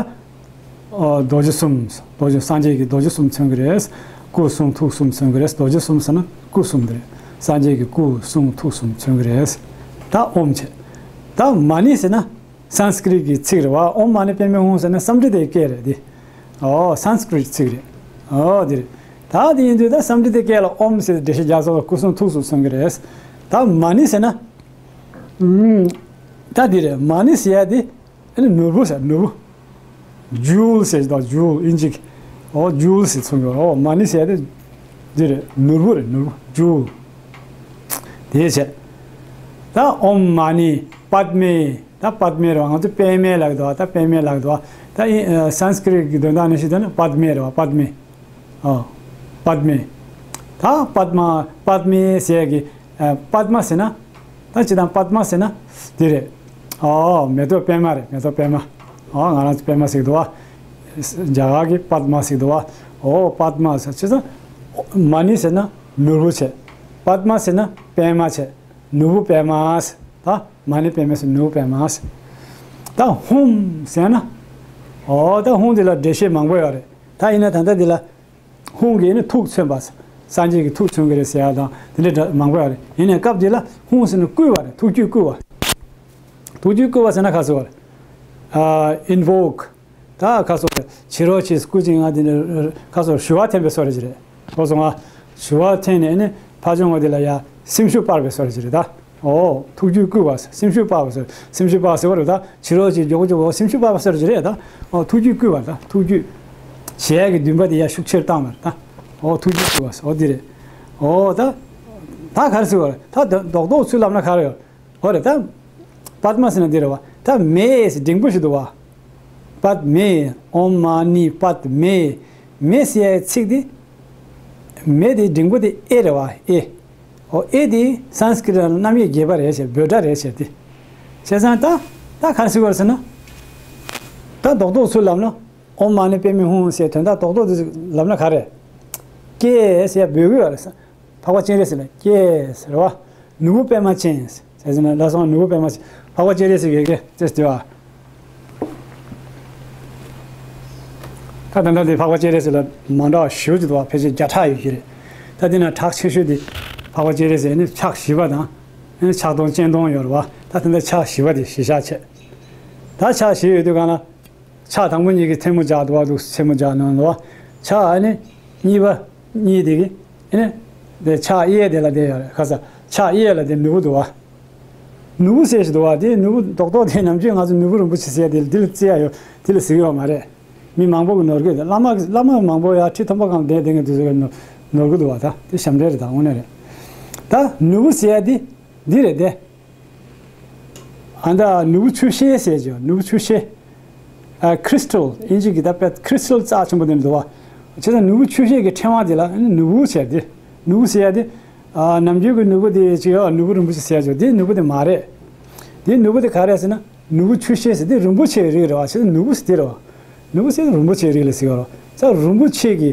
ཨོ་རྡོ་རྗེ་གསུམ། རྡོ་རྗེ་སངས་རྒྱས་ཀྱི་རྡོ་རྗེ་གསུམ་མཚོན་གྱི་རེད། སྐུ་གསུང་ཐུགས་གསུམ་མཚོན་གྱི་རེད། རྡོ་རྗེ་གསུམ་ཟེར་ན་སྐུ་གསུམ་དེ་རེད། སངས་རྒྱས་ཀྱི་སྐུ་གསུང་ཐུགས་གསུམ་མཚོན་གྱི་རེད། ད་ཨོཾ་བྱས། ད་མ་ཎི་ཟེར་ན། སཾ་སྐྲྀཏ་གི་ཚིག་རེད་བ། ཨོཾ་མ་ཎི་པདྨེ་ཧཱུྃ་ཟེར་ན་སཾ་སྐྲྀཏ་གི་སྐད་རེད་དེ། ཨོ་སཾ་སྐྲྀཏ་ཚིག་རེད། ཨོ་དེ་རེད། ད་དེ་ཡིན་དུས་ད་སཾ་སྐྲྀཏ་སྐད་ལ་ཨོཾ་ཟེར་འགྲེལ་བཤད་རྒྱག་ཚོགས་སྐུ་གསུང་ཐུགས་སུ་མཚོན་གྱི་རེད། ད་མ་ཎི་ཟེར་ན། ཨུམ། ད་དེ་རེད། མ་ཎི་ཟེར་ཡ་དེ་ཨ་ནི་ནོར་བུ་ཟེར། ནོར་བུ། ཇུལ་ཟེར་དང་ཇུལ་ཨིན་ཇི་གི། ཨོ་ཇུལ་ཟེར་མཚོན་གྱི་རེད། ཨོ་མ་ཎི་ཟེར་ཡ་དེ་དེ་རེད། ནོར་བུ་རེད། ནོར་བུ་ཇུལ། དེ་བྱས། ད་ཨོཾ་མ་ཎི་པདྨེ། ད་པདྨེ་རེད་བ། ང་ཚོ་པདྨེ་ལབ་ཀྱི་འདུག་བ། ད་པདྨེ་ལབ་ཀྱི་འདུག་བ། ད་ཨི་ཨ་སཾ་སྐྲྀཏ་གི་འདོན་སྟངས་ནང་བཞིན་བྱས་ན་པདྨེ་རེད་བ། པདྨེ། ཨོ། པདྨེ། ད་པདྨ་པདྨེ་ཟེར་གི་ཨ་པདྨ་ཟེར་ན། ད་སྤྱིར་བཏང་པདྨ་ཟེར་ན་དེ་རེད། ཨོ་མེ་ཏོག་པདྨ་རེད། མེ་ཏོག་པདྨ། ཨོ་ང་རང་ཚོ་པདྨ་ཟེར་གི་འདུག་བ། རྒྱ་གར་གྱི་པདྨ་ཟེར་གི་འདུག་བ། ཨོ་པདྨ་ཟེར་བྱས་ཙང་། མ་ཎི་ཟེར་ན་ནོར་བུ་བྱས། པདྨ་ཟེར་ན་པདྨ་བྱས། ནོར་བུ་པདྨ་ཟེར། ད་མ་ཎི་པདྨེ་ཟེར་ནོར་བུ་པདྨ་ཟེར། ད་ཧཱུྃ་ཟེར་ན། ཨོ་ད་ཧཱུྃ་འདི་ལ་འགྲེལ་བཤད་མང་པོ་ཡོད་རེད། ད་ཡིན་ན་ད་ལྟ་འདི་ལ། ཧཱུྃ་གིས་ནི་ཐུགས་མཚོན་པ། སངས་རྒྱས་ཀྱི་ཐུགས་མཚོན་གྱི་རེད་ཟེར་ཡ་དང་དེ་འདྲ་མང་པོ་ཡོད་རེད། ཡིན་ནའི་སྐབས་འདི་ལ་ཧཱུྃ་ཟེར་ན་བསྐུལ་བ་རེད། ཐུགས་རྒྱུད་བསྐུལ་བ། ཐུགས་རྒྱུད་བསྐུལ་བ་ཟེར་ན་ག་ཟེར་བ་རེད། ཨ་ཨིན་བོག་ད་ག་ཟེར་བ་རེད། བྱེད་རོགས་བྱེད། བསྐུལ་ཅིང་ང་འདི་ནས་ག་ཟེར་བ་རེད། ཞུ་བ་འཐེན་པའི་བཟོ་འདྲ་ཅིག་རེད། གོ་སོང་ང་། ཞུ་བ་འཐེན་ནས་ནི་ཕ་ཆུང་བ་འདི་ལ་ཡ་སེམས་ཤུགས་སྤར་བའི་བཟོ་འདྲ་ཅིག་རེད་ད། ཨོ། ཐུགས་རྒྱུད་བསྐུལ་བ། སེམས་ཤུགས་སྤར་བ་ཟེར། སེམས་ཤུགས་སྤར་ཟེར་བ་རེད་ད། ཕྱི་རོལ་གྱི་མགྱོགས་པོ་མགྱོགས་པོ་སེམས་ཤུགས་སྤར་བ་ཟེར་གྱི་རེད་ད། ཨོ་ཐུགས་རྒྱུད་བསྐུལ་བ་ད། ཐུགས་རྒྱུད། གཞལ་ཡས་ཀྱི་འདུན་པ་དེ་ཡར་ཤུགས་ཆེར་བཏང་བ་རེད་ད། ཨོ་ཐུགས་རྒྱུད་བསྐུལ་བ་ཟེར། ཨོ་འདི་རེད། ཨོ་ད། ད་ག་རེ་ཟེར་བ་རེད། ད་རྡོག་རྡོག་ཚུར་ལབ་ན་ག་རེ་ཡོད། ཨོ་རེད་ད། པདྨ་ཟེར་ན་འདི་རེད་བ། ད་མེ་ཟེར་འགྲེང་བུ་ཞིག་འདུག་བ། པདྨེ། ཨོཾ་མ་ཎི་པདྨེ། མེ་ཟེར་ཡའི་ཚིག་དེ། མེ་དེའི་འགྲེང་བུ་དེ་ཨེ་རེད་བ། ཨེ། ཨོ་ཨེ་དེ་སཾ་སྐྲྀཏ་ལ་རྣམ་དབྱེ་བརྒྱད་པ་རེད་ཟེར། བོད་སྒྲ་རེད་ཟེར་ཏེ། བྱས་ཙང་ད་ད་ག་རེ་ཟེར་བ་རེད་ཟེར་ན། ད་རྡོག་རྡོག་ཚུར་ལབ་ན། ཨོཾ་མ་ཎི་པདྨེ་ཧཱུྃ་ཟེར་དོན་དག་རྡོག་རྡོག་དེ་ལབ་ན་ག་རེ། ཀྱེ་ཟེར་འབོད་ཀྱི་ཡོད་རེད། འཕགས་པ་སྤྱན་རས་གཟིགས་ལ་ཀྱེ་ཟེར་བ། ནོར་བུ་པད་མ་ཅན་ཟེར་ཟེར་ན་ལ་སོང་ནོར་བུ་པད་མ་ཅན། འཕགས་པ་སྤྱན་རས་གཟིགས་ཀྱི་ཀྱེ་ཟེར་དེ་བ། ད་ད་ལྟ་འདི་འཕགས་པ་སྤྱན་རས་གཟིགས་ལ་མ་འདྲ་བ་ཞེ་པོ་ཅིག་འདུག་བ། ཕལ་ཆེར་བརྒྱ་ཕྲག་ཡོད་ཀྱི་རེད། ད་འདི་ན་གྲགས་ཆེ་ཤོས་དེ་འཕགས་པ་སྤྱན་རས་གཟིགས་ནི་ཕྱག་བཞི་པ་དང་། ཕྱག་སྟོང་སྤྱན་སྟོང་ཡོད་རེད་བ། ད་ད་ལྟ་ཕྱག་བཞི་པ་དེ་གཞི་བཞག་བྱས། ད་ཕྱག་བཞི་ཡོད་དུས་གང་ལ། ཕྱག་དང་པོ་གཉིས་ཀྱི་ཐལ་མོ་སྦྱར་འདུག་བ། འདུག་ཐལ་མོ་སྦྱར་གནང་འདུག་བ། ཕྱག་ཨ་ནི་གཉིས་པ་གཉིས་དེ་གི་ཨ་ནི་དེ་ཕྱག་གཡས་དེ་ལ་དེ་ཡོད་རེད། ཁ་ས་ཕྱག་གཡས་ལ་དེ་ནོར་བུ་འདུག་བ། ནོར་བུ་ཟེར་ཞིག་འདུག་བ། དེ་ནོར་བུ་རྡོག་རྡོག་དེ་ནམ་རྒྱུན་ང་ཚོ་ནོར་བུ་རིན་པོ་ཆེ་ཟེར་དེ་འདི་ལ་བརྩི་ཡ་ཡོད། དེ་ལ་ཟེར་གི་ཡོད་མ་རེད། མི་མང་པོ་གི་ནོར་གི་བླ་མ་བླ་མ་མང་པོ་ཡ་ཁྲི་མཐོན་པོ་གང་བསྡད་བསྡད་མཁན་དེ་ཚོ་གི་ནོར་ནོར་གི་འདུག་བ། ད་དེ་ཞབས་འདྲེན་རེད། ད་དངོས་གནས་རེད། ད་ནོར་བུ་ཟེར་ཡ་དེ་འདི་རེད་དེ། ཨ་ད་ནོར་བུ་ཆུ་ཤེལ་ཟེར་གྱི་ཡོད། ནོར་བུ་ཆུ་ཤེལ། ཨ་ཁྲི་སི་ཊལ། དབྱིན་ཇི་གི་ད་དཔེ་ཁྲི་སི་ཊལ་རྩ་ཆེན་པོ་དེ་འདུག་བ། བྱས་ཙང་ནོར་བུ་ཆུ་ཤེལ་གྱི་ཕྲེང་བ་དེ་ལ་ནོར་བུ་ཟེར་དེ། ནོར་བུ་ཟེར་ཡ་དེ། ཨ་ནམ་རྒྱུན་གྱི་ནོར་བུ་དེ་ཅིག་ཡོད། ནོར་བུ་རིན་པོ་ཆེ་ཟེར་གྱི་ཡོད། དེ་ནོར་བུ་དེ་མ་རེད། དེ་ནོར་བུ་དེ་ག་རེ་ཟེར་ན། ནོར་བུ་ཆུ་ཤེལ་ཟེར་དེ་རིན་པོ་ཆེའི་རིགས་རེད་བ། བྱས་ཙང་ནོར་བུ་ཟེར་དེ་རེད་བ། ནོར་བུ་ཟེར་དེ་རིན་པོ་ཆེའི་རིགས་ལ་ཟེར་གྱི་ཡོད་རེད་བ། ས་རིན་པོ་ཆེ་གི།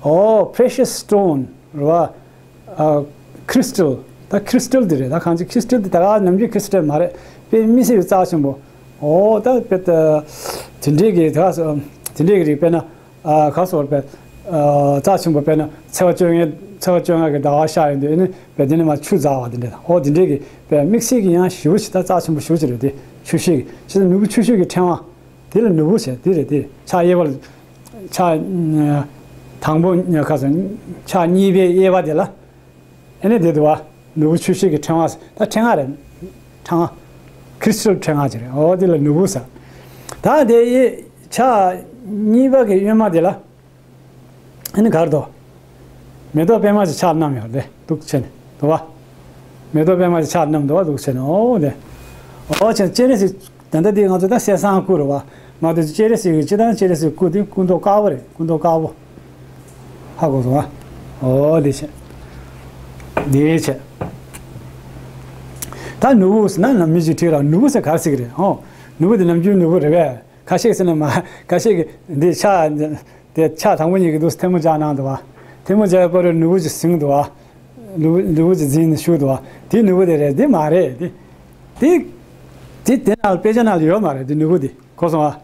ཨོ་པི་རི་ཤི་ཡས་སི་ཊོན་རེད་བ། ཨ་ཁྲི་སི་ཊལ། ད་ཁྲི་སི་ཊལ་དེ་རེད། ད་གང་ཅི་ཁྲི་སི་ཊལ་དེ་ད་ག་ནམ་རྒྱུན་ཁྲི་སི་ཊལ་མ་རེད། དཔེ་མི་སྲིད་པའི་རྩ་ཆེན་པོ། ཨོ་ད་དཔེ་ད་དེ་འདྲའི་གི་ད་ག་སོ་དེ་འདྲའི་གི་རིགས། དཔེར་ན་ཨ་ག་སོ་དཔེ་ཨ་རྩ་ཆེན་པོ། དཔེར་ན་ཚེས་པ་བཅོ་ལྔའི་ཚེས་པ་བཅོ་ལྔ་གི་ཟླ་བ་ཤར་ཡོང་དུས་ཨ་ནི་དཔེ་དེ་ནས་མར་ཆུ་འཛག་པ་དེ་འདྲ་དང་། ཨོ་དེ་འདྲའི་གི་དཔེ་དམིགས་བསལ་གྱི་ཡང་ཞེ་པོ་ཞིག་ད་རྩ་ཆེན་པོ་ཞེ་པོ་ཅིག་རེད། དེ་ཆུ་ཤེལ་གྱི་ཆེས་ནོར་བུ་ཆུ་ཤེལ་གྱི་ཕྲེང་བ། དེ་ལ་ནོར་བུ་ཟེར་དེ་རེད། དེ་ཕྱག་གཡས་པ་ལ། ཕྱག་དང་པོ་ཁ་སང་ཕྱག་གཉིས་པའི་གཡས་པ་དེ་ལ། ཨ་ནི་དེ་འདུག་བ། ནོར་བུ་ཆུ་ཤེལ་གྱི་ཕྲེང་བ། ད་ཕྲེང་བ་རེད། ཕྲེང་བ། ཁྲི་སི་ཊལ་ཕྲེང་བ་ཅིག་རེད། འོ་དེ་ལ་ནོར་བུ་ཟེར། ད་དེ་ཡི་ཕྱག་གཉིས་པ་གི་གཡོན་མ་དེ་ལ། ཨ་ནི་གར་དོ། མེ་ཏོག་པད་མ་ཅིག་ཕྱག་བསྣམས་ཡོད་རེད། འདུག་བྱས་ནས་འདུག་བ། མེ་ཏོག་པད་མ་ཅིག་ཕྱག་བསྣམས་འདུག་བ། འདུག་བྱས་ནས་འོ་དེ། འོ་བྱས་ནས་སྤྱན་རས་གཟིགས། ད་ལྟ་འདི་ང་ཚོ་ད་གསེར་སྲང་སྐུ་རེད་བ། མ་གཏོགས་སྤྱན་རས་གཟིགས་ཀྱི་སྤྱིར་བཏང་སྤྱན་རས་གཟིགས་སྐུ་དེ་སྐུ་མདོག་དཀར་པོ་རེད། སྐུ་མདོག་དཀར་པོ། ཧ་གོ་སོང་ཨ། འོ་དེ་བྱས། དེ་བྱས། ད་ནོར་བུ་ཟེར་ན་ནམ་མི་ཅིག་ཁྲིད་ར་ནོར་བུ་ཟེར་ག་རེ་ཟེར་གི་རེད། ཨོ། ནོར་བུ་དེ་ནམ་རྒྱུན་ནོར་བུ་རེད་པས། ཁ་ཤས་ཟེར་ན་མ་ཁ་ཤས་ཀྱིས་འདི་ཕྱག་དེ་ཕྱག་དང་པོ་གཉིས་ཀྱི་འདུག་ཐལ་མོ་སྦྱར་གནང་འདུག་བ། ཐལ་མོ་སྦྱར་བའི་བར་དུ་ནོར་བུ་ཅིག་ཟིན་འདུག་བ། ནོར་བུ་ནོར་བུ་ཅིག་འཛིན་ནས་བཞུགས་འདུག་བ། དེ་ནོར་བུ་དེ་རེད། འདི་མ་རེད། དེ་དེ་དེ་དེ་ནང་ལ་དཔེ་ཆ་ནང་ལ་ཡོད་མ་རེད། དེ་ནོར་བུ་དེ་གོ་སོང་ཨ།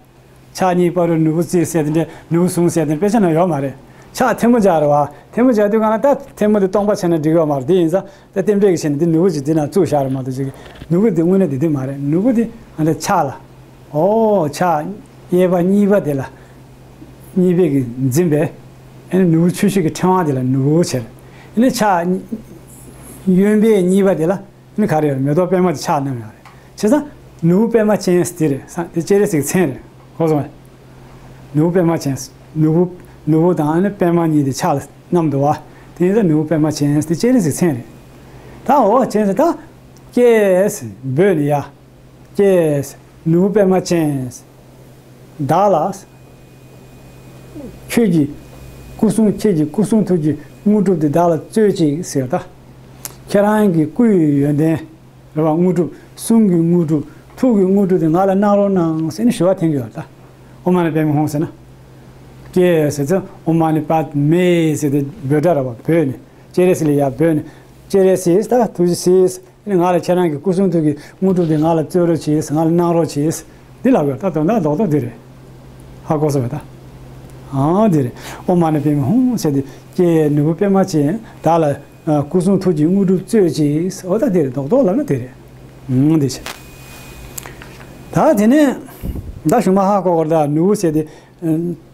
ཕྱག་གཉིས་བར་དུ་ནོར་བུ་བརྩིགས་ཟེར་དེ་འདྲ། ནོར་བུ་བཟུང་ཟེར་དེ་དཔེ་ཆ་ནང་ཡོད་མ་རེད། ཕྱག་ཐལ་མོ་སྦྱར་རེད་བ། ཐལ་མོ་སྦྱར་དུས་གང་ལ་ད་ཐལ་མོ་དེ་སྟོང་པ་བྱས་ན་འགྲིག་ཡོད་མ་རེད། དེ་ཡིན་ཙང་ད་རྟེན་འབྲེལ་གྱི་ཆེད་ནས་དེ་ནོར་བུ་ཅིག་དེ་ནང་བཙུགས་བཞག་རེད་མ་གཏོགས་ཅིག་ནོར་བུ་དེ་དངོས་གནས་དེ་དེ་མ་རེད། ནོར་བུ་དེ་ཨ་འདྲ་ཕྱག་ལ། ཨོ་ཕྱག་གཡས་པ་གཉིས་པ་དེ་ལ། གཉིས་པའི་གི་འཛིན་པའི། ཨ་ནི་ནོར་བུ་ཆུ་ཤེལ་གྱི་ཕྲེང་བ་དེ་ལ་ནོར་བུ་བྱས། ཨ་ནི་ཕྱག་གཡོན་པའི་གཉིས་པ་དེ་ལ། ཨ་ནི་ག་རེ་ཡོད། མེ་ཏོག་པད་མ་དེ་ཕྱག་བསྣམས་ཡོད་རེད། བྱས་ཙང་ནོར་བུ་པད་མ་ཅན་དེ་རེད། ས་དེ་སྤྱན་རས་གཟིགས་མཚན་རེད། གོ་སོང་ངས། ནོར་བུ་པད་མ་ཅན། ནོར་བུ་ནོར་བུ་དང་ཨ་ནི་པད་མ་གཉིས་དེ་ཕྱག་ལ་བསྣམས་འདུག་བ། དེ་ཡིན་ཙང་ནོར་བུ་པད་མ་ཅན་དེ་སྤྱན་རས་གཟིགས་མཚན་རེད། ད་འོ་བྱས་ཙང་ད་ཀྱེ་འབོད་ནི་ཡ། ཀྱེ། ནོར་བུ་པད་མ་ཅན། བདག་ལ། ཁྱོད་ཀྱི་སྐུ་གསུང་ཁྱེད་ཀྱི་སྐུ་གསུང་ཐུགས་ཀྱི་དངོས་གྲུབ་དེ་བདག་ལ་སྩོལ་ཅིག་ཟེར་ད། ཁྱེད་རང་གི་སྐུ་ཡི་ཡོན་ཏན་རེད་བ། དངོས་གྲུབ་གསུང་གི་དངོས་གྲུབ་ཐུགས་ཀྱི་དངོས་གྲུབ་དེ་ང་ལ་གནང་རོགས་གནང་ཟེར་ནས་ཞུ་བ་འཐེན་གྱི་ཡོད་ད། ཨོཾ་མ་ཎི་པདྨེ་ཧཱུྃ་ཟེར་ན། ཀྱེ་ཟེར་ཙང་ཨོཾ་མ་ཎི་པདྨེ་ཟེར་ཏེ་འབོད་སྒྲ་རེད་བ། བོས་ནས་སྤྱན་རས་གཟིགས་ལ་ཡར་བོས་ནས། སྤྱན་རས་གཟིགས་ད་ཐུགས་རྗེ་གཟིགས། ཨ་ནི་ང་ལ་ཁྱེད་རང་གི་སྐུ་གསུང་ཐུགས་ཀྱི་དངོས་གྲུབ་དེ་ང་ལ་སྩོལ་རོགས་གྱིས། ང་ལ་གནང་རོགས་གྱིས། འདི་ལབ་ཡོད། ད་དོན་དག་རྡོག་རྡོག་འདི་རེད། ཧ་གོ་སོང་བས་ད། ཨང་འདི་རེད། ཨོཾ་མ་ཎི་པདྨེ་ཧཱུྃ་ཟེར་ཏེ་ཀྱེ་ནོར་བུ་པད་མ་ཅན་བདག་ལ་སྐུ་གསུང་ཐུགས་ཀྱི་དངོས་གྲུབ་སྩོལ་ཅིག། འོ་ད་འདི་རེད། རྡོག་རྡོག་ལབ་ན་འདི་རེད། ཨང་འདི་བྱས། ད་དེ་ནས་ད་གཞུག་མ་ཧ་གོ་གོ་ད་ནོར་བུ་ཟེར་ཏེ།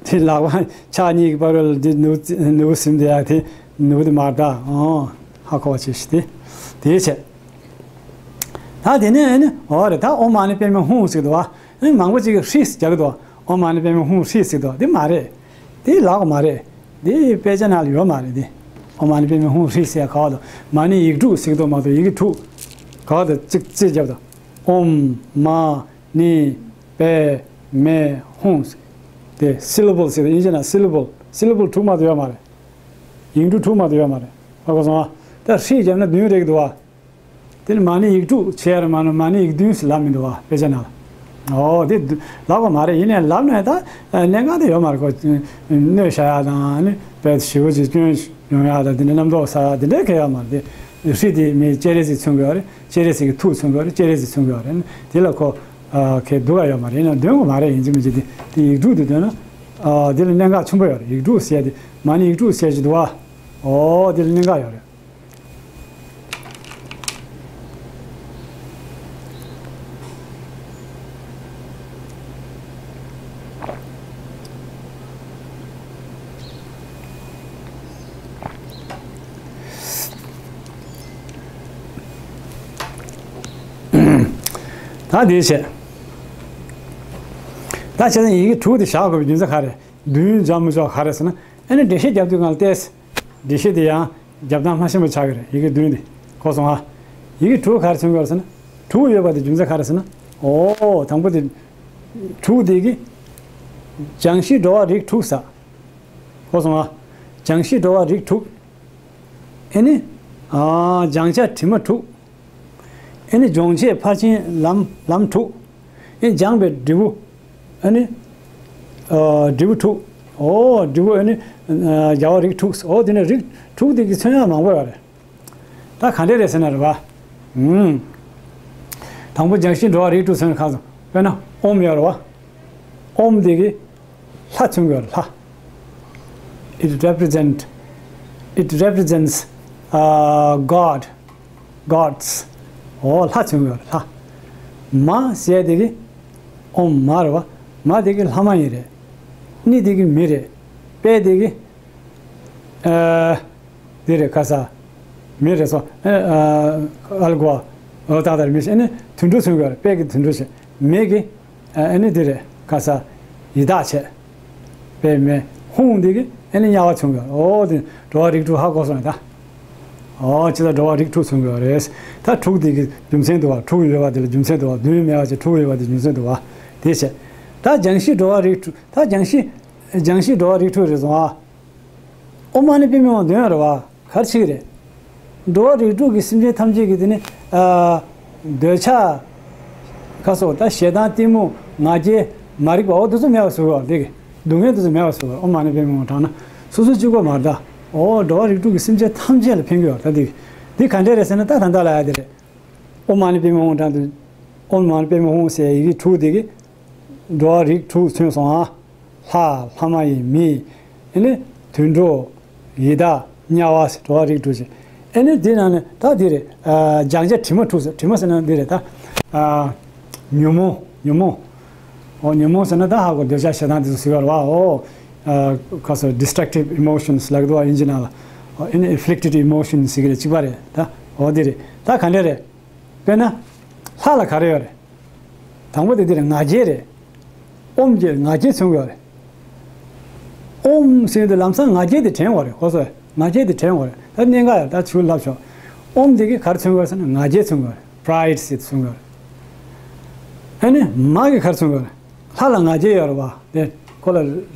དེ་ལག་པ་ཕྱག་གཉིས་ཀྱི་བར་ལ་འདི་ནུ་ནུ་ཟིན་དེ་ཡ་དེ་ནུ་དེ་མར་ད་ཨོ་ཧ་གོ་བ་བྱེད་ཤི་དེ་དེ་བྱས། ད་དེ་ནས་ཨ་ནི་འོ་རེད། ད་ཨོཾ་མ་ཎི་པདྨེ་ཧཱུྃ་ཟེར་འདུག་བ། ཨ་ནི་མང་པོ་ཅིག་གིས་ཧྲཱིཿཟེར་གྱི་འདུག་ཨོཾ་མ་ཎི་པདྨེ་ཧཱུྃ་ཧྲཱིཿཟེར་འདུག་དེ་མ་རེད། དེ་ལག་པ་མ་རེད། དེ་དཔེ་ཆ་ནང་ལ་ཡོད་མ་རེད་དེ། ཨོཾ་མ་ཎི་པདྨེ་ཧཱུྃ་ཧྲཱིཿཟེར་ག་བ་དང་མ་ཎི་ཡིག་དྲུག་ཟེར་གྱི་འདུག་མ་གཏོགས་ཡི་གེ་དྲུག་ག་བ་དང་གཅིག་རྩིས་རྒྱབ་དང་། ཨོཾ་མ་ཎི་པདྨེ་ཧཱུྃ་ཟེར། དེ་སི་ལི་བལ་ཟེར་དེ་དབྱིན་ཇི་ནང་སི་ལི་བལ། སི་ལི་བལ་དྲུག་མ་གཏོགས་ཡོད་མ་རེད། ཡིག་འབྲུ་དྲུག་མ་གཏོགས་ཡོད་མ་རེད། ཧ་གོ་སོང་ཨ། ད་ཧྲཱིཿརྒྱབ་ན་བདུན་རེད་འདུག་ཨ། དེ་ནི་མ་ཎི་ཡིག་དྲུག་བྱས་རེད་མ་གཏོགས་མ་ཎི་ཡིག་བདུན་ཟེར་ལབ་མི་འདུག་ཨ་དཔེ་ཆ་ནང་ལ། ཨོ་དེ་ལབ་དགོས་མ་རེད། ཡིན་ནའི་ལབ་ནས་ད་གནད་འགག་དེ་ཡོད་མ་རེད་ཁོ། གནོད་བྱ་ཡག་དང་ནི་དཔེ་ཞེ་པོ་ཅིག་སྐྱོན་ཡོང་ཡག་དང་དེ་འདྲའི་རྣམ་རྟོག་ཟ་ཡག་དེ་འདྲའི་གང་ཡང་ཡོད་མ་རེད། དེ་ཧྲི་དེ་མི་སྤྱན་རས་གཟིགས་མཚོན་གྱི་ཡོད་རེད། སྤྱན་རས་གཟིགས་ཀྱི་ཐུགས་མཚོན་གྱི་ཡོད་རེད། སྤྱན་རས་གཟིགས་མཚོན་གྱི་ཡོད་རེད། དེ་ལ་ཁོ་ཨ་གས་སྡུག་ག་ཡོད་མ་རེད། ཡིན་ན་འདོན་དགོས་མ་རེད། ཡིན་གཅིག་མིན་གཅིག་དེ་དེ་ཡིག་དྲུག་དེ་འདོན་ན་ཨ་དེ་ལ་གནད་འགག་ཆེན་པོ་ཡོད་རེད། ཡིག་དྲུག་ཟེར་དེ་མ་ཎི་ཡིག་དྲུག་ཟེར་གྱི་འདུག་བ། ཨོ་དེ་ལ་གནད་འགག་ཡོད་རེད། ད་དེ་བྱས། ད་བྱས་ཙང་ཡི་གེ་དྲུག་དེ་བཞག་དགོས་པའི་རྒྱུ་མཚན་ག་རེ། བདུན་སྦྱར་མི་ཆོག་ག་རེ་ཟེར་ན། ཨ་ནི་འགྲེལ་བཤད་རྒྱབ་དུས་སྒང་ལ་ཏོག་ཙམ། འགྲེལ་བཤད་དེ་ཡང་རྒྱབ་སྟངས་མ་ཤེས་པ་ཆགས་ཀྱི་རེད། ཡི་གེ་བདུན་དེ་གོ་སོང་ཨ། ཡི་གེ་དྲུག་ག་རེ་མཚོན་གྱི་ཡོད་ཟེར་ན། དྲུག་ཡོད་པ་དེ་རྒྱུ་མཚན་ག་རེ་ཟེར་ན། ཨོ་དང་པོ་དེ། དྲུག་དེ་གི་སྦྱང་གཞི་འགྲོ་བ་རིགས་དྲུག་ཟེར། གོ་སོང་ཨ། སྦྱང་གཞི་འགྲོ་བ་རིགས་དྲུག་ཨེ་ནི། ཨ་སྦྱང་བྱ་དྲི་མ་དྲུག་ཨེ་ནི་སྦྱོང་བྱེད་ཕར་ཕྱིན་ལམ་ལམ་དྲུག་ཨེ་སྦྱངས་པའི་འབྲས་བུ། ཨེ་ནི། ཨ་འབྲས་བུ་དྲུག་ཨོ་འབྲས་བུ་ཨེ་ནི། ཨ་རྒྱལ་བ་རིགས་དྲུག་ཨོ་དེ་ནི་རིགས་དྲུག་དེ་གི་མཚོན་ཡག་མང་པོ་ཡོད་རེད། ད་ག་འདྲས་རེད་ཟེར་ན་རེད་བ། ཨུམ། དང་པོ་སྦྱང་གཞི་འགྲོ་བ་རིགས་དྲུག་མཚོན་ག་ཚོད། དཔེར་ན་ཨོམ་ཡོད་རེད་བ། ཨོམ་དེ་གི་ལྷ་མཚོན་གྱི་ཡོད་རེད་ལྷ། It represent, it represents, uh, God, gods. ཨོ་ལྷ་མཚོན་གྱི་ཡོད་རེད་ལྷ། མ་ཟེར་དེ་གི་ཨོམ་མ་རེད་བ། མ་དེ་གི་ལྷ་མ་ཡིན་རེད། ནི་དེ་གི་མི་རེད། པེ་དེ་གི་ཨ། འདི་རེད་ཁ་ས། མི་རེད་སོ། ཨ་ཨ་ཨལ་གོ། ཨོ་ཏག་ཏག་མི་ཤེས་ནི་དུད་འགྲོ་མཚོན་གྱི་ཡོད་རེད། དཔེ་གི་དུད་འགྲོ་ཞིག་མེ་གི། ཨ་ནི་འདི་རེད་ཁ་ས། ཡི་དྭགས་བྱས། དཔེ་མེ། ཧཱུྃ་འདི་གི་ཨ་ནི་དམྱལ་བ་མཚོན་གྱི་ཡོད་རེད། ཨོ་དེ་འགྲོ་བ་རིགས་དྲུག་ཧ་གོ་སོང་ད། ཨོ་ཅི་ལ་འགྲོ་བ་རིགས་དྲུག་མཚོན་གྱི་ཡོད་རེད། ད་དྲུག་འདི་གི་རྒྱུ་མཚན་འདུག་བ། དྲུག་ཡོད་པ་དེ་ལ་རྒྱུ་མཚན་འདུག་བ། བདུན་མེད་པ་ཅིག་དྲུག་ཡོད་པ་དེ་རྒྱུ་མཚན་འདུག་བ། དེ་བྱས། ད་སྦྱང་གཞི་འགྲོ་བ་རིགས་དྲུག་ད་སྦྱང་གཞི། སྦྱང་གཞི་འགྲོ་བ་རིགས་དྲུག་རེད་སོང་ཨ། ཨོཾ་མ་ཎི་པདྨེ་ཧཱུྃ་འདོན་ཡོད་རེད་བ། ག་རེ་བྱེད་ཀྱི་རེད། འགྲོ་བ་རིགས་དྲུག་གི་སེམས་ཅན་ཐམས་ཅད་ཀྱི་དེ་ནི། ཨ། འདོད་ཆགས། ཁ་སོགས་ད་ཞེ་སྡང་གཏི་མུག་ང་རྒྱལ་མ་རིག་པ་འོ་དེ་ཚོ་མེད་པ་བཟོ་དགོས་པ་འདི་གི། སྡུག་བསྔལ་དེ་ཚོ་མེད་པ་བཟོ་དགོས། ཨོཾ་མ་ཎི་པདྨེ་ཧཱུྃ་བགྲངས་ན། སོ་སོ་གཅིག་པོ་མ་རེད་ད། འོ་འགྲོ་བ་རིགས་དྲུག་གི་སེམས་ཅན་ཐམས་ཅད་ལ་ཕན་གྱི་ཡོད་རེད་ད་འདི་གི། འདི་ག་འདྲས་རེད་ཟེར་ན་ད་ད་ལྟ་ལབ་ཡ་དེ་རེད། ཨོཾ་མ་ཎི་པདྨེ་ཧཱུྃ་བགྲངས་དུས། ཨོཾ་མ་ཎི་པདྨེ་ཧཱུྃ་ཟེར་ཡི་གེ་དྲུག་དེ་གི། འགྲོ་བ་རིགས་དྲུག་མཚོན་སོང་ཨ། ལྷ། ལྷ་མ་ཡིན་མི། ཨེ་ནི་དུད་འགྲོ། ཡི་དྭགས། དམྱལ་བ་ཟེར་འགྲོ་བ་རིགས་དྲུག་ཟེར། ཨེ་ནི་དེ་ནང་ནས་ད་འདི་རེད། ཨ་སྦྱང་བྱ་དྲི་མ་དྲུག་ཟེར། དྲི་མ་ཟེར་ན་འདི་རེད་ད། ཨ་ཉོན་མོངས། ཉོན་མོངས། འོ་ཉོན་མོངས་ཟེར་ན་ད་ཧ་གོ། འདོད་ཆགས་ཞེ་སྡང་དེ་ཚོ་ཟེར་བ་རེད་བ། འོ། ཨ་ཁ་སོ་destructive emotions ལབ་ཀྱི་འདུག་བ་དབྱིན་ཇི་ནང་ལ། འོ་ཨེ་ནི་afflicted emotions ཟེར་གྱི་རེད་གཅིག་པ་རེད་ད། འོ་འདི་རེད་ད་ག་འདྲས་རེད། དཔེར་ན། ལྷ་ལ་ག་རེ་ཡོད་རེད། དང་པོ་དེ་འདི་རེད། ང་རྒྱལ་རེད། ཨོཾ་གྱི་ང་རྒྱལ་མཚོན་གྱི་ཡོད་རེད། ཨོཾ་ཟེར་དུས་ལམ་སང་ང་རྒྱལ་དེ་དྲན་དགོས་རེད་གོ་སོང་། ང་རྒྱལ་དེ་དྲན་དགོས་རེད། ད་གནད་འགག་ཡོད་ད་ཚུར་ལབ་ཤོག་ཨོཾ་དེ་གིས་ག་རེ་མཚོན་གྱི་ཡོད་ཟེར་ན་ང་རྒྱལ་མཚོན་གྱི་ཡོད་རེད། pride ཟེར་མཚོན་གྱི་ཡོད་རེད། ཨ་ནི་མ་གིས་ག་རེ་མཚོན་གྱི་ཡོད་རེད། ལྷ་ལ་ང་རྒྱལ་ཡོད་རེད་བ། དེ་ཁོ་ལ་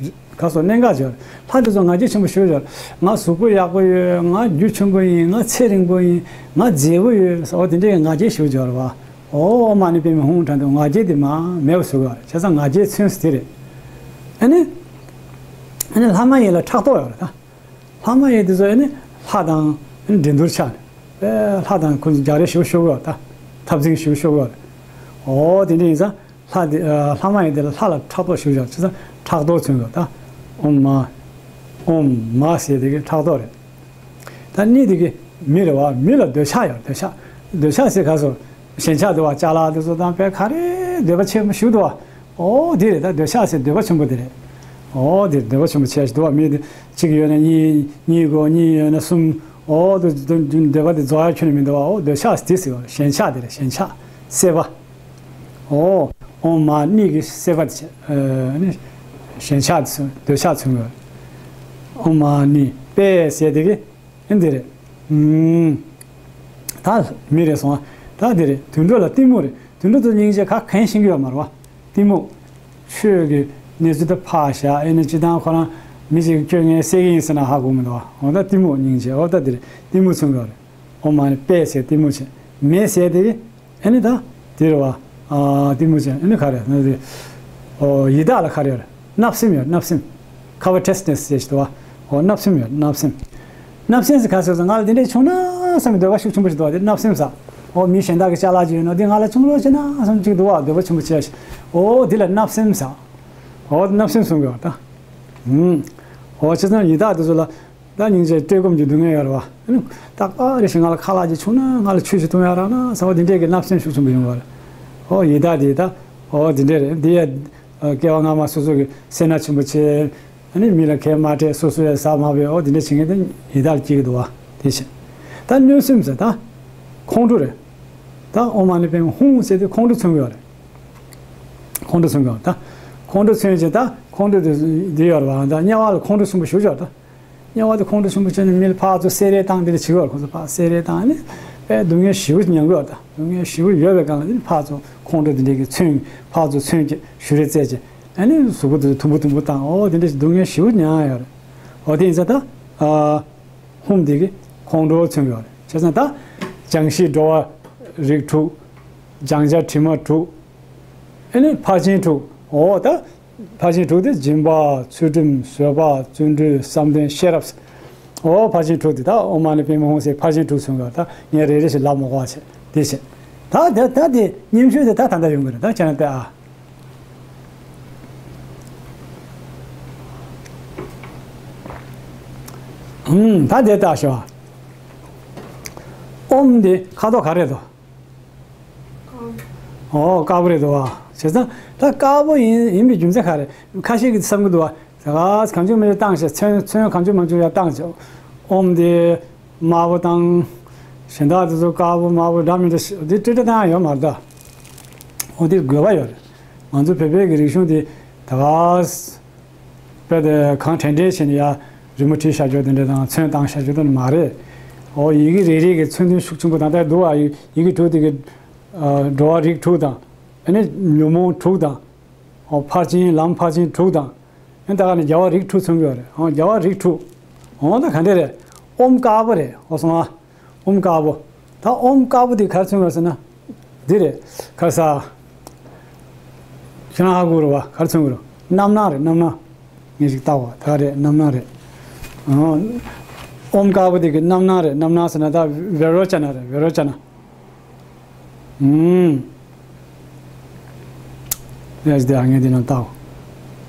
ག་སོ་གནད་འགག་ཅིག་ཡོད་རེད། ལྷ་དེ་ཚོ་ང་རྒྱལ་ཆེན་པོ་ཞེ་པོ་ཡོད་རེད། ང་གཟུགས་པོ་ཡག་པོ་ཡོད། ང་རྒྱུ་ཆེན་པོ་ཡིན། ང་ཚེ་རིང་པོ་ཡིན། ང་མཛེས་པོ་ཡོད། འོ་དེ་འདྲའི་ང་རྒྱལ་ཞེ་པོ་ཅིག་ཡོད་རེད་བ། ཨོཾ་མ་ཎི་པདྨེ་ཧཱུྃ་བགྲངས་དུས་ང་རྒྱལ་དེ་མར་མེད་པ་བཟོ་གི་ཡོད་རེད། བྱས་ཙང་ང་རྒྱལ་མཚོན་ས་དེ་རེད། ཨ་ནི། ཨ་ནི་ལྷ་མ་ཡིན་ལ་ཕྲག་དོག་ཡོད་རེད་ད། ལྷ་མ་ཡིན་དེ་ཚོ་ཨ་ནི་ལྷ་དང་ཨ་ནི་འགྲན་བསྡུར་ཆགས་ནས། ཨེ་ལྷ་དང་ཁོ་ཚོ་རྒྱག་རེས་ཞེ་པོ་ཤོར་གི་ཡོད་རེད་ད། འཐབ་འཛིང་ཞེ་པོ་ཤོར་གི་ཡོད་རེད། ཨོ་དེ་འདྲ་ཡིན་ཙང་། ལྷ་དེ་ཨ་ལྷ་མ་ཡིན་དེ་ལ་ལྷ་ལ་ཕྲག་དོག་ཞེ་པོ་ཡོད་རེད། བྱས་ཙང་ཕྲག་དོག་མཚོན་གི་ཡོད་ད། ཨོཾ་མ། ཨོཾ་མ་ཟེར་དེ་གི་ཕྲག་དོག་རེད། ད་ནི་དེ་གི་མི་རེད་བ། མི་ལ་འདོད་ཆགས་ཡོད་རེད། འདོད་ཆགས། འདོད་ཆགས་ཟེར་ག་སོ། ཞེན་ཆགས་འདུག་བ། ཅ་ལག་དེ་ཚོ་དང་དཔེ་ག་རེ་འདོད་པ་ཆེན་པོ་ཞེ་པོ་འདུག་བ། ཨོ་དེ་རེད་ད། འདོད་ཆགས་ཟེར་འདོད་པ་ཆེན་པོ་དེ་རེད། ཨོ་དེ་འདོད་པ་ཆེན་པོ་བྱས་ཞེ་པོ་འདུག་བ། མི་དེ་གཅིག་ཡོད་ན་གཉིས། གཉིས་དགོས། གཉིས་ཡོད་ན་གསུམ། ཨོ་དེ་འདོད་པ་དེ་རྫོགས་ཡ་ཁྱོན་ནས་མི་འདུག་བ། ཨོ་འདོད་ཆགས་དེ་ཟེར་བ། ཞེན་ཆགས་དེ་རེད། ཞེན་ཆགས་སྲེད་པ། ཨོ། ཨོཾ་མ་ཎི་གི་སྲེད་པ་དེ་ཨ་ནི་ཞེན་ཆགས་དེ་ཚོ་འདོད་ཆགས་མཚོན་གི་ཡོད། ཨོཾ་མ་ཎི་པད་ཟེར་དེ་གི་ཨེ་འདི་རེད། ཨུམ། ད་མི་རེད་སོང་ཨ། ད་འདི་རེད། དུད་འགྲོ་ལ་གཏི་མུག་རེད། དུད་འགྲོ་ཚོ་སྙིང་རྗེ་ག་གན་ཤེས་ཀྱི་ཡོད་མ་རེད་བ། གཏི་མུག་ཆོས་ཀྱི་གནས་ཚུལ་དེ་ཕར་བཞག་ཨེ་ནི་སྤྱིར་བཏང་ཁོ་རང་མི་ཞིག་གི་སྐྱོ་ངལ་སེལ་གྱི་ཡིན་ཟེར་ན་ཧ་གོ་མི་འདུག་བ། འོ་ད་གཏི་མུག་སྙིང་རྗེ། འོ་ད་འདི་རེད། གཏི་མུག་མཚོན་གྱི་ཡོད་རེད། ཨོཾ་མ་ཎི་པད་ཟེར་གཏི་མུག་བྱས། མེ་ཟེར་དེ་གི་ཨེ་ནི་ད་དེ་རེད་བ། ཨ་གཏི་མུག་ཅན་ཨ་ནི་ག་རེ་ན་དེ། ཨོ་ཡི་དྭགས་ལ་ག་རེ་ཡོད་རེད། བརྣབ་སེམས་ཡོད། བརྣབ་སེམས། ཁ་བ་ཊེས་ནེས་ཟེར་ཞིག་འདུག་བ། ཨོ་བརྣབ་སེམས་ཡོད། བརྣབ་སེམས། བརྣབ་སེམས་ཟེར་ག་ཟེར་ཙང་ང་ལ་དེ་འདྲས་བྱུང་ན་བསམ་པའི་འདོད་པ་ཤུགས་ཆེན་པོ་ཞིག་འདུག་བ། དེ་བརྣབ་སེམས་ཟེར། ཨོ་མི་གཞན་དག་གི་ཅ་ལག་ཅིག་ཡོད་ན་དེ་ང་ལ་བྱུང་རོགས་བྱས་ན་བསམ་ཅིག་འདུག་བ། འདོད་པ་ཆེན་པོ་བྱས་ཤིག་ཨོ་དེ་ལ་བརྣབ་སེམས་ཟེར། ཨོ་བརྣབ་སེམས་གསུང་གི་ཡོད་ད། ཨུམ། ཨོ་བྱས་ཙང་ཡི་དྭགས་དེ་ཚོ་ལ། ད་སྙིང་རྗེ་བཀྲེས་སྐོམ་གྱི་སྡུག་བསྔལ་ཡོད་རེད་བ། རྟག་པར་རེ་ཞིག་ང་ལ་ཁ་ལག་ཅིག་བྱུང་ན་ང་ལ་ཆོས་ཤིག་འཐུང་ཡ་རག་ན་ཟེར་བ་འདི་འདྲས་ཀྱི་བརྣབ་སེམས་ཤུགས་ཆེན་པོ་ཡོང་བ་རེད། ཨོ་ཡི་དྭགས་དེ་ད། ཨོ་འདི་འདྲས་རེད། འདི་ཡ། སྐྱེ་བ་སྔ་མ་སོ་སོ་གི་སེར་སྣ་ཆེན་པོ་བྱས། ཨ་ནི་མི་ལ་ཁས་མ་འདྲེས། སོ་སོ་ཡ་ཟ་མ་བས། ཨོ་འདི་འདྲས་བྱེད་མཁན་དེ་ཡི་དྭགས་ལ་སྐྱེ་གི་འདུག་བ། དེ་བྱས། ད་གནོད་སེམས་ཟེར་ད། ཁོང་ཁྲོ་རེད། ད་ཨོཾ་མ་ཎི་པདྨེ་ཧཱུྃ་ཟེར་དུས་ཁོང་ཁྲོ་མཚོན་གི་ཡོད་རེད། ཁོང་ཁྲོ་མཚོན་གི་ཡོད་ད། ཁོང་ཁྲོ་མཚོན་བྱས་ད་ཁོང་ཁྲོ་དེ་འདི་ཡོད་རེད་བ། ད་དམྱལ་བ་ལ་ཁོང་ཁྲོ་ཆེན་པོ་ཞེ་པོ་ཅིག་ཡོད་ད། དམྱལ་བ་དེ་ཁོང་ཁྲོ་ཆེན་པོ་བྱས་ནས་མི་ལ་ཕར་ཚུར་བསད་རེས་བཏང་། དེ་འདྲ་བྱེད་ཀྱི་ཡོད་རེད། ཁོང་ཚོ་ཕར་བསད་རེས་བཏང་ནས་དཔེ་སྡུག་བསྔལ་ཞེ་པོ་མྱང་གི་ཡོད་ད། སྡུག་བསྔལ་ཞེ་པོ་ཡོད་པའི་སྒང་ལ་ནི་ཕར་ཚུར་ཁོང་ཁྲོ་དེ་འདྲའི་གི་མཚོན། ཕར་ཚུར་མཚོན་བྱས་ཞུ་རེས་རྩེད་བྱས། ཨ་ནི་གཟུགས་པོ་དེ་དུམ་བུ་དུམ་བུ་བཏང་། ཨོ་དེ་འདྲ་ཞིག་སྡུག་བསྔལ་ཞེ་པོ་མྱང་ཡོད་རེད། ཨོ་དེ་ཡིན་ཙང་ད། ཨ། ཧཱུྃ་དེ་གིས་ཁོང་ཁྲོ་མཚོན་གྱི་ཡོད་རེད། བྱས་ཙང་ད། སྦྱང་གཞི་འགྲོ་བ་རིགས་དྲུག་སྦྱང་བྱ་དྲི་མ་དྲུག་ཨ་ནི་ཕར་ཕྱིན་དྲུག་ཨོ་ད། ཕར་ཕྱིན་དྲུག་དེ་སྦྱིན་པ། ཚུལ་ཁྲིམས། བཟོད་པ། བརྩོན་འགྲུས། བསམ་གཏན། ཤེས་རབ། ཨོ་ཕར་ཕྱིན་དྲུག་དེ་ད་ཨོཾ་མ་ཎི་པདྨེ་ཧཱུྃ་ཟེར་ཕར་ཕྱིན་དྲུག་མཚོན་གྱི་ཡོད་རེད། ད་ངས་རེ་རེ་བཞིན་ལབ་མ་དགོས་པ་བྱས་དེ་བྱས། ད་དེ་ད་དེ་སྙན་ཞུ་དེ་ད་ད་ལྟ་ཡོང་གི་རེད། ད་ཁྱེད་རང་ལྟ་ཨ། ཨུམ། ད་དེ་ལྟ་ཞོག་ཨོཾ་འདི་ཁ་དོག་ག་རེ་འདུག་ཨོ་དཀར་པོ་རེད་འདུག་བ། བྱས་ཙང་ད་དཀར་པོ་ཡིན་ཡིན་པའི་རྒྱུ་མཚན་ག་རེ། ཁ་ཤས་ཀྱིས་བསམ་གྱི་འདུག་བ། ད་གང་བྱུང་མི་བྱུང་བཏང་བྱས། ཚོན་ཚོན་གང་བྱུང་མང་བྱུང་ཡར་བཏང་བྱས། ཨོཾ་འདི་དམར་པོ་དང་། གཞན་དག་དེ་ཚོ་དཀར་པོ་དམར་པོ་འདྲ་མི་འདྲ་ཞིག་འདི་ཏྲི་ཏྲི་བཏང་ཡ་ཡོད་མ་རེད་ད། ཨོ་འདི་དགོས་པ་ཡོད་རེད། ང་ཚོ་བོད་པའི་གི་རིག་གཞུང་འདི་ད་ག་དཔེ་དེ་གང་དྲན་དྲན་བྱས་ནས་ཡ་རི་མོ་བྲིས་བཞག་རྒྱུ་དེ་འདྲ་དང་ཚོན་བཏང་བཞག་རྒྱུ་དེ་འདྲ་མ་རེད། ཨོ་ཡི་གེ་རེ་རེ་གི་མཚོན་དོན་ཤུགས་ཆེན་པོ་དང་། ད་འདུག་བ། ཡི་ཡི་གེ་དྲུག་དེ་གི་ཨ་འགྲོ་བ་རིགས་དྲུག་དང་། ཨ་ནི་ཉོན་མོངས་དྲུག་དང་། ཨོ་ཕར་ཕྱིན་ལམ་ཕར་ཕྱིན་དྲུག་དང་། ཨ་ནི་ད་ག་ནས་རྒྱལ་བ་རིགས་དྲུག་མཚོན་གྱི་ཡོད་རེད། ཨོ་རྒྱལ་བ་རིགས་དྲུག་ཨོ་ད་ག་འདྲ་རེད། ཨོཾ་དཀར་པོ་རེད། ཨོ་སོང་ཨ། ཨོཾ་དཀར་པོ། ད་ཨོཾ་དཀར་པོ་དེ་ག་རེ་མཚོན་གྱི་ཡོད་ཟེར་ན། འདི་རེད། ག་རེ་ཟ། ཁྱེད་རང་ཧ་གོ་རེད་བ། ག་རེ་མཚོན་གྱི་རེད། རྣམ་སྣང་རེད། རྣམ་སྣང་། ངས་ཅིག་བལྟ་བ། ད་རེད། རྣམ་སྣང་རེད། ཨོ། ཨོཾ་དཀར་པོ་དེ་གི་རྣམ་སྣང་རེད། རྣམ་སྣང་ཟེར་ན་ད་བེ་རོ་ཙ་ན་རེད། བེ་རོ་ཙ་ན། ཨུམ། ཡ་ཅི་དེ་ཨ་ངས་འདི་ནང་བལྟ་བ།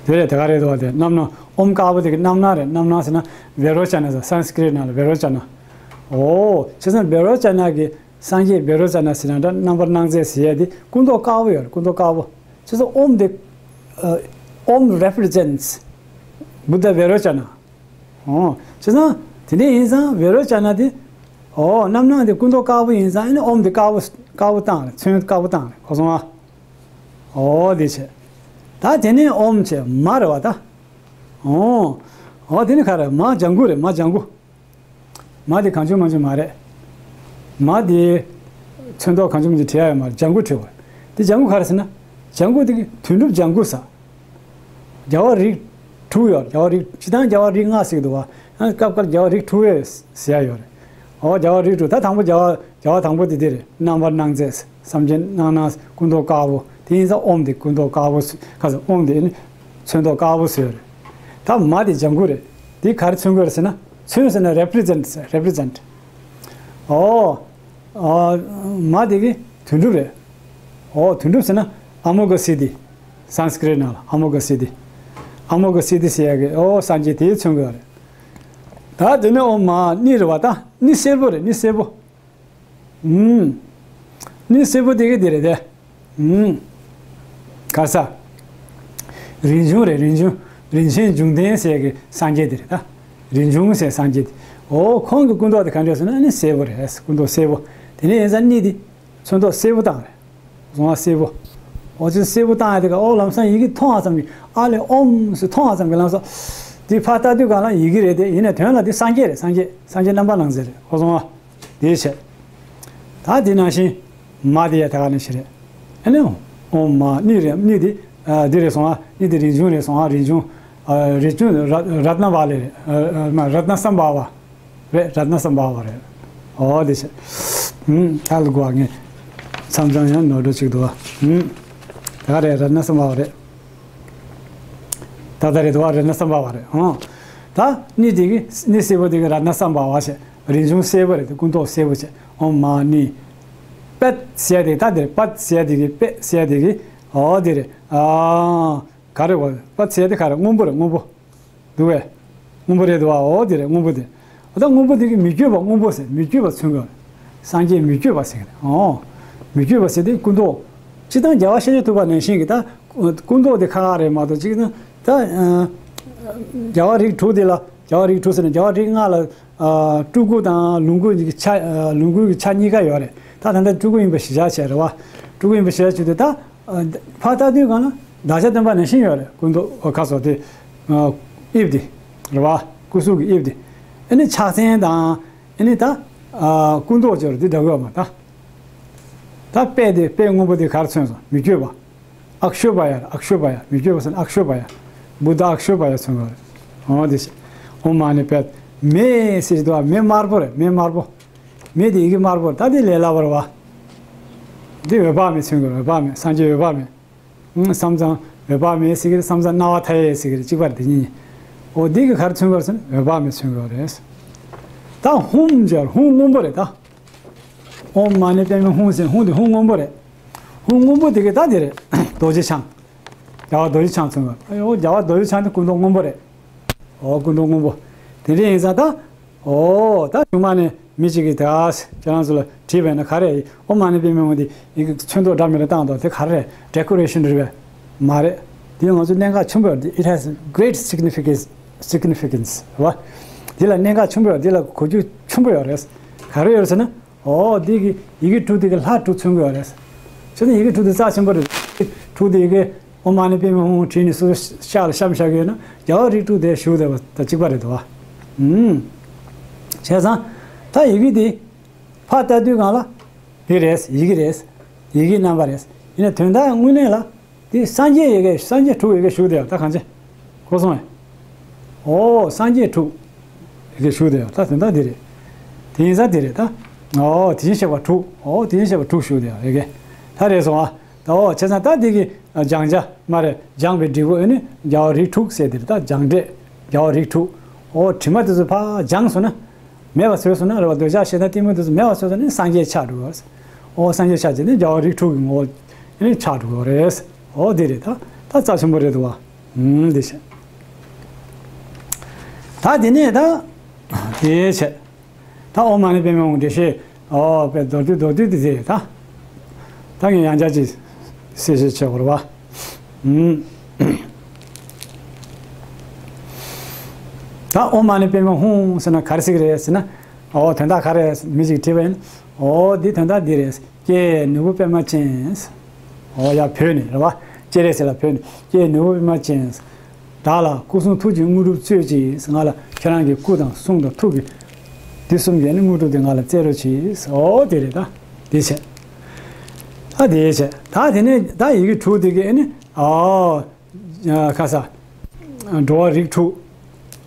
དེ་རེད། དེ་ག་རེད་འདུག་བ། དེ་རྣམ་སྣང་། ཨོཾ་དཀར་པོ་དེ་གི་རྣམ་སྣང་རེད། རྣམ་སྣང་ཟེར་ན་བེ་རོ་ཙ་ན་ཟེར། སཾ་སྐྲྀཏ་ནང་ལ་བེ་རོ་ཙ་ན། ཨོ། བྱས་ཙང་བེ་རོ་ཙ་ན་གི་སངས་རྒྱས་བེ་རོ་ཙ་ན་ཟེར་ན་འདྲ། རྣམ་པར་སྣང་མཛད་ཟེར་ཡ་དེ་སྐུ་མདོག་དཀར་པོ་ཡོད་རེད། སྐུ་མདོག་དཀར་པོ། བྱས་ཙང་ཨོཾ་དེ། ཨ། ཨོཾ་represents Buddha Vairocana། ཨོ། བྱས་ཙང་དེ་འདྲ་ཡིན་ཙང་བེ་རོ་ཙ་ན་དེ། ཨོ་རྣམ་སྣང་དེ་སྐུ་མདོག་དཀར་པོ་ཡིན་ཙང་ཨ་ནི་ཨོཾ་དེ་དཀར་པོ་དཀར་པོ་བཏང་རེད། ཚོན་དཀར་པོ་བཏང་རེད། གོ་སོང་ཨ། ཨོ་དེ་བྱས། ད་དེ་ནས་ཨོཾ་བྱས། མ་རེད་བ་ད། ཨོ། ཨོ་དེ་ནི་ག་རེ། མ་ལྗང་གུ་རེད། མ་ལྗང་གུ། མ་དེ་གང་བྱུང་མང་བྱུང་མ་རེད། མ་དེ་ཚོན་མདོག་གང་བྱུང་མང་བྱུང་བྲིས་ཡ་ཡོད་མ་རེད། ལྗང་གུ་བྲིས་པ་རེད། དེ་ལྗང་གུ་ག་རེ་ཟེར་ན། ལྗང་གུ་དེ་གི་དོན་གྲུབ་ལྗང་གུ་ཟེར། རྒྱལ་བ་རིགས་དྲུག་ཡོད། རྒྱལ་བ་རིགས། སྤྱིར་བཏང་རྒྱལ་བ་རིགས་ལྔ་ཟེར་གི་འདུག་བ། ཡང་སྐབས་འགར་རྒྱལ་བ་རིགས་དྲུག་ཡོད་ཟེར་ཡ་ཡོད་རེད། ཨོ་རྒྱལ་བ་རིགས་དྲུག་ད་དང་པོ་རྒྱལ་བ་རྒྱལ་བ་དང་པོ་དེ་དེ་རེད། རྣམ་པར་སྣང་མཛད། སེམས་ཅན་སྣང་སྣང་སྐུ་མདོག་དཀར་པོ། དེ་ཡིན་ཙང་ཨོཾ་དེ་སྐུ་མདོག་དཀར་པོ་ཟེར། ག་ཟེར། ཨོཾ་དེ་ནི་ཚོན་མདོག་དཀར་པོ་ཟེར་རེད། ད་མ་དེ་ལྗང་གུ་རེད། དེ་ག་རེ་མཚོན་གྱི་རེད་ཟེར་ན། ཚོན་ཟེར་ན་represent ཟེར། represent། ཨོ། ཨོ། མ་དེ་གི་དོན་གྲུབ་རེད། ཨོ་དོན་གྲུབ་ཟེར་ན་ཨ་མོ་གྷ་སི་དྷི། སཾ་སྐྲྀཏ་ནང་ལ་ཨ་མོ་གྷ་སི་དྷི། ཨ་མོ་གྷ་སི་དྷི་ཟེར་ཡ་གི་ཨོ་སངས་རྒྱས་དེ་མཚོན་གྱི་ཡོད་རེད། ད་དེ་ནས་ཨོཾ་མ་ནི་རེད་བ། ད་ནི་སེར་པོ་རེད། ནི་སེར་པོ། ཨུམ། ནི་སེར་པོ་དེ་གི་དེ་རེད་དེ། ཨུམ། ག་ས། རིན་འབྱུང་རེད། རིན་འབྱུང་། རིན་ཆེན་འབྱུང་ལྡན་ཟེར་གི་སངས་རྒྱས་དེ་རེད་ད། རིན་འབྱུང་ཟེར་སངས་རྒྱས་དེ། ཨོ་ཁོང་གི་སྐུ་མདོག་དེ་ག་འདྲ་ཟེར་ན་ནི་སེར་པོ་རེད། སྐུ་མདོག་སེར་པོ། དེ་ནས་ཡིན་ཙང་ནི་དེ་ཚོན་མདོག་སེར་པོ་བཏང་རེད། བཟོ་བ་སེར་པོ། ཨོ་ཙི་སེར་པོ་བཏང་ཡ་དེ་ག་ཨོ་ལམ་སང་ཡི་གེ་མཐོང་བ་ཙམ་གྱིས། ཨ་ལས་ཨོཾ་ཟེར་མཐོང་བ་ཙམ་གྱིས་ལམ་སང་། དེ་ཕར་ལྟ་དུས་གང་ལ་ཡི་གེ་རེད་དེ། ཡིན་ནའི་དོན་ལ་དེ་སངས་རྒྱས་རེད། སངས་རྒྱས། སངས་རྒྱས་རྣམ་པར་སྣང་མཛད་རེད། ཨོ་སོང་བ། དེ་བྱས། ད་དེ་ནང་བཞིན་མ་དེ་ཡ་ད་ག་ནང་བཞིན་རེད། ཨ་ནི་ཨོཾ་མ་ནི་རེད། ནི་དེ་ཨ་དེ་རེད་སོང་ཨ། ནི་དེ་རིན་འབྱུང་རེད་སོང་ཨ། རིན་འབྱུང་། ཨ་རིན་འབྱུང་ར་རཏྣ་བ་ལེ་རེད། ཨ་ཨ་མ་རཏྣ་སམ་བྷ་བ། རེད། རཏྣ་སམ་བྷ་བ་རེད། ཨོ་དེ་བྱས། ཨུམ། ད་ལ་གོ་ངས། མཚམས་མཚམས་ཡང་ནོར་འགྲོ་ཅིག་འདུག་བ། ཧུམ། ད་ག་རེ་རཏྣ་སམ་བྷ་ཝ་རེད། ད་ད་རེད་འདུག་བ། རཏྣ་སམ་བྷ་ཝ་རེད། ཨོ། ད་ནི་དེ་གི་ནི་སེར་པོ་དེ་གི་རཏྣ་སམ་བྷ་ཝ་བྱས། རིན་འབྱུང་སེར་པོ་རེད། དེ་སྐུ་མདོག་སེར་པོ་བྱས། ཨོཾ་མ་ཎི་པད་ཟེར་དེ་ད་དེ་རེད། པད་ཟེར་དེ་གི་པད་ཟེར་དེ་གི་ཨོ་དེ་རེད། ཨ། ག་རེ་བ། པད་ཟེར་དེ་ག་རེ། སྔོན་པོ་རེད། སྔོན་པོ། འདུག་བས། སྔོན་པོ་རེད་འདུག་བ། འོ་དེ་རེད། སྔོན་པོ་དེ། ད་སྔོན་པོ་དེ་གི་མི་བསྐྱོད་པ་སྔོན་པོ་ཟེར། མི་བསྐྱོད་པ་མཚོན་གི། སངས་རྒྱས་མི་བསྐྱོད་པ་ཟེར་གི་རེད། ཨོ། མི་བསྐྱོད་པ་ཟེར་དེ་སྐུ་མདོག་སྤྱིར་བཏང་རྒྱལ་བ་ཤཱཀྱ་ཐུབ་པ་ནང་བཞིན་གི་ད་སྐུ་མདོག་དེ་ཁ་ཁ་རེད་མ་གཏོགས། གཅིག་ན་ད་ཨ་རྒྱལ་བ་རིགས་དྲུག་དེ་ལ། རྒྱལ་བ་རིགས་དྲུག་ཟེར་ན་རྒྱལ་བ་རིགས་ལྔ་ལ་ཨ་སྤྲུལ་སྐུ་དང་ལོངས་སྐུ་གི་ཆ། ཨ་ལོངས་སྐུ་གི་ཆ་གཉིས་ཀ་ཡོད་རེད། ད་ད་ལྟ་སྤྲུལ་སྐུ་ཡིན་པ་གཞི་བཞག་བྱས་རེད་བ། སྤྲུལ་སྐུ་ཡིན་པ་གཞི་བཞག་བྱས་དུས་ད། ཨ་ཕར་ལྟ་དུས་སྒང་ལ་བདག་ཅག་སྟོན་པ་ནང་བཞིན་ཡོད་རེད། སྐུ་མདོག་ཁ་སོགས་དེ། ཨ་དབྱིབས་དེ་རེད་བ། སྐུ་གཟུགས་ཀྱི་དབྱིབས་དེ། ཨ་ནི་ཕྱག་མཚན་དང་། ཨ་ནི་ད་ཨ་སྐུ་མདོག་ཅོར་དེ་འདྲ་གི་ཡོད་མ་ད། ད་དཔེ་དེ་དཔེ་སྔོན་པོ་དེ་ག་རེ་མཚོན་སོང་། མི་བསྐྱོད་པ། ཨཀ་ཤོ་བྷ་ཡ། ཨཀ་ཤོ་བྷ་ཡ། མི་བསྐྱོད་པ་ཟེར་ན་ཨཀ་ཤོ་བྷ་ཡ། བུདྡྷ་ཨཀ་ཤོ་བྷ་ཡ་མཚོན་གི་རེད། འོ་དེ་བྱས། ཨོཾ་མ་ཎི་པད། མེ་ཟེར་གྱི་འདུག་བ། མེ་དམར་པོ་རེད། མེ་དམར་པོ། མེ་དེ་ཡི་གེ་དམར་པོ་རེད། ད་དེ་ལས་སླ་པོ་རེད་བ། དེ་འོད་དཔག་མེད་མཚོན་གི་རེད། འོད་དཔག་མེད། སངས་རྒྱས་འོད་དཔག་མེད། ཨང་། བསམ་ཙམ་འོད་དཔག་མེད་ཟེར་གྱི་རེད། བསམ་ཙམ་སྣང་བ་མཐའ་ཡས་ཟེར་གྱི་རེད། གཅིག་པ་རེད། དེ་གཉིས། འོ་དེ་གི་ག་རེ་མཚོན་གྱི་རེད་ཟེར་ན་འོད་དཔག་མེད་མཚོན་གྱི་རེད། ད་ཧཱུྃ་ཟེར། ཧཱུྃ་སྔོན་པོ་རེད་ད། ཨོཾ་མ་ཎི་པདྨེ་ཧཱུྃ་ཟེར། ཧཱུྃ་དེ་ཧཱུྃ་སྔོན་པོ་རེད། ཧཱུྃ་སྔོན་པོ་དེ་གི་ད་དེ་རེད། རྡོ་རྗེ་འཆང་། རྒྱལ་བ་རྡོ་རྗེ་འཆང་མཚོན་གྱི་རེད། ཨོ་རྒྱལ་བ་རྡོ་རྗེ་འཆང་དེ་སྐུ་མདོག་སྔོན་པོ་རེད། ཨོ་སྐུ་མདོག་སྔོན་པོ། དེ་འདྲ་ཡིན་ཙང་ད། ཨོ་ད་གཞུག་མ་ནས་མི་གཅིག་གིས་ད་ཁྱེད་རང་ཚོ་ལ་དྲིས་པས་ན་ག་རེ། ཨོཾ་མ་ཎི་པདྨེ་ཧཱུྃ་དེ་ཡི་གེ་ཚོན་མདོག་འདྲ་མི་འདྲ་བཏང་འདུག་དེ་ག་རེ་རེད། ཌེ་ཀོ་རེ་ཤན་རེད་པས། མ་རེད། དེ་ང་ཚོ་གནད་འགག་ཆེན་པོ་ཡོད། It has great significance, significance རེད་བ། དེ་ལ་གནད་འགག་ཆེན་པོ་ཡོད། དེ་ལ་གོ་རྒྱུ་ཆེན་པོ་ཡོད་རེད། ག་རེ་ཡོད་ཟེར་ན། ཨོ་དེ་གི་ཡི་གེ་དྲུག་དེ་གི་ལྷ་དྲུག་མཚོན་གྱི་ཡོད་རེད། བྱས་ཙང་ཡི་གེ་དྲུག་དེ་རྩ་ཆེན་པོ་རེད། དྲུག་དེ་ཡི་གེ་ཨོཾ་མ་ཎི་པདྨེ་ཧཱུྃ་བྲིས་ནས་སོ་སོ་ཤག་ལ་བཤམས་བཞག་གི་ཡོད་ན། རྒྱལ་བ་རིགས་དྲུག་དེ་བཞུགས་བསྡད་པ་དང་གཅིག་པ་རེད་དོ། ཨུམ། བྱས་ཙང་ད་ཡི་གེ་དེ་ཕར་ལྟ་དུས་སྒང་ལ་དེ་རེད། ཡི་གེ་རེད། ཡི་གེའི་རྣམ་པ་རེད། ཡིན་ན་དོན་དག་དངོས་གནས་ལ་དེ་སངས་རྒྱས་ཡི་གེ། སངས་རྒྱས་དྲུག་ཡི་གེ་བཞུགས་བསྡད་ཡོད། ད་གང་བྱས། གོ་སོང་ངས། ཨོ་སངས་རྒྱས་དྲུག་ཡི་གེ་བཞུགས་བསྡད་ཡོད། ད་དོན་དག་འདི་རེད། དེ་ཡིན་ཙང་འདི་རེད་ད། ཨོ་དེ་བཞིན་གཤེགས་པ་དྲུག་ཨོ་དེ་བཞིན་གཤེགས་པ་དྲུག་བཞུགས་བསྡད་ཡོད་ཡི་གེ། ད་རེད་སོང་ཨ། ད་ཨོ་བྱས་ཙང་ད་འདི་གི་སྦྱང་བྱ་མ་རེད། སྦྱངས་པའི་འབྲས་བུ་ཨེ་ནི་རྒྱལ་བ་རིགས་དྲུག་ཟེར་འདི་རེད། ད་སྦྱངས་འབྲས་རྒྱལ་བ་རིགས་དྲུག་ཨོ་དྲི་མ་དེ་ཚོ་ཕར་སྦྱངས་སོང་ན། མེད་པ་བཟོས་སོང་ན་རེད་བ། འདོད་ཆགས་ཞེ་སྡང་གཏི་མུག་དེ་ཚོ་མེད་པ་བཟོས་སོང་ན་སངས་རྒྱས་ཆགས་འགྲོ་བ་རེད། ཨོ་སངས་རྒྱས་ཆགས་བྱས་ནས་རྒྱལ་བ་རིགས་དྲུག་གི་ངོ་བོ་ཨེ་ནི་ཆགས་འགྲོ་བ་རེད། ཨོ་དེ་རེད་ད། ད་རྩ་ཆེན་པོ་རེད་འདུག་བ། ཨུམ་དེ་བྱས། ད་དེ་ནས་ད་དེ་བྱས། ད་ཨོཾ་མ་ཎི་པདྨེ་ཧཱུྃ་འགྲེལ་བཤད། ཨོ་དཔེ་མདོར་བསྡུས་མདོར་བསྡུས་དེ་བྱས་ད། ད་ངས་ཡང་བསྐྱར་ཅིག་གསལ་བཤད་བྱེད་དགོས་རེད་བ། ཨུམ། ད་ཨོཾ་མ་ཎི་པདྨེ་ཧཱུྃ་ཟེར་ན་ག་རེ་ཟེར་གི་རེད་ཟེར་ན། ཨོ་དོན་དག་ག་རེ་མི་ཞིག་དྲིས་པ་ཡིན། ཨོ་འདི་དོན་དག་འདི་རེད། ཀྱེ་ནོར་བུ་པདྨ་ཅན། ཨོ་ཡ་བོད་ནས་རེད་བ། ཀྱེ་རེད་ཟེར་ལ་བོད་ནས། ཀྱེ་ནོར་བུ་པདྨ་ཅན། བདག་ལ་སྐུ་གསུང་ཐུགས་ཀྱི་དངོས་གྲུབ་སྩོལ་ཅིག་ང་ལ་ཁྱེད་རང་གི་སྐུ་དང་གསུང་དང་ཐུགས་ཀྱི་འདི་གསུམ་གྱི་ནི་དངོས་གྲུབ་དེ་ང་ལ་སྩལ་རོགས་གྱིས། ཨོ་དེ་རེད་ད། དེ་བྱས། ད་དེ་བྱས། ད་དེ་ནས་ད་ཡི་གེ་དྲུག་དེ་གི་ནི་ཨོ། ཁ་ས། འགྲོ་བ་རིགས་དྲུག་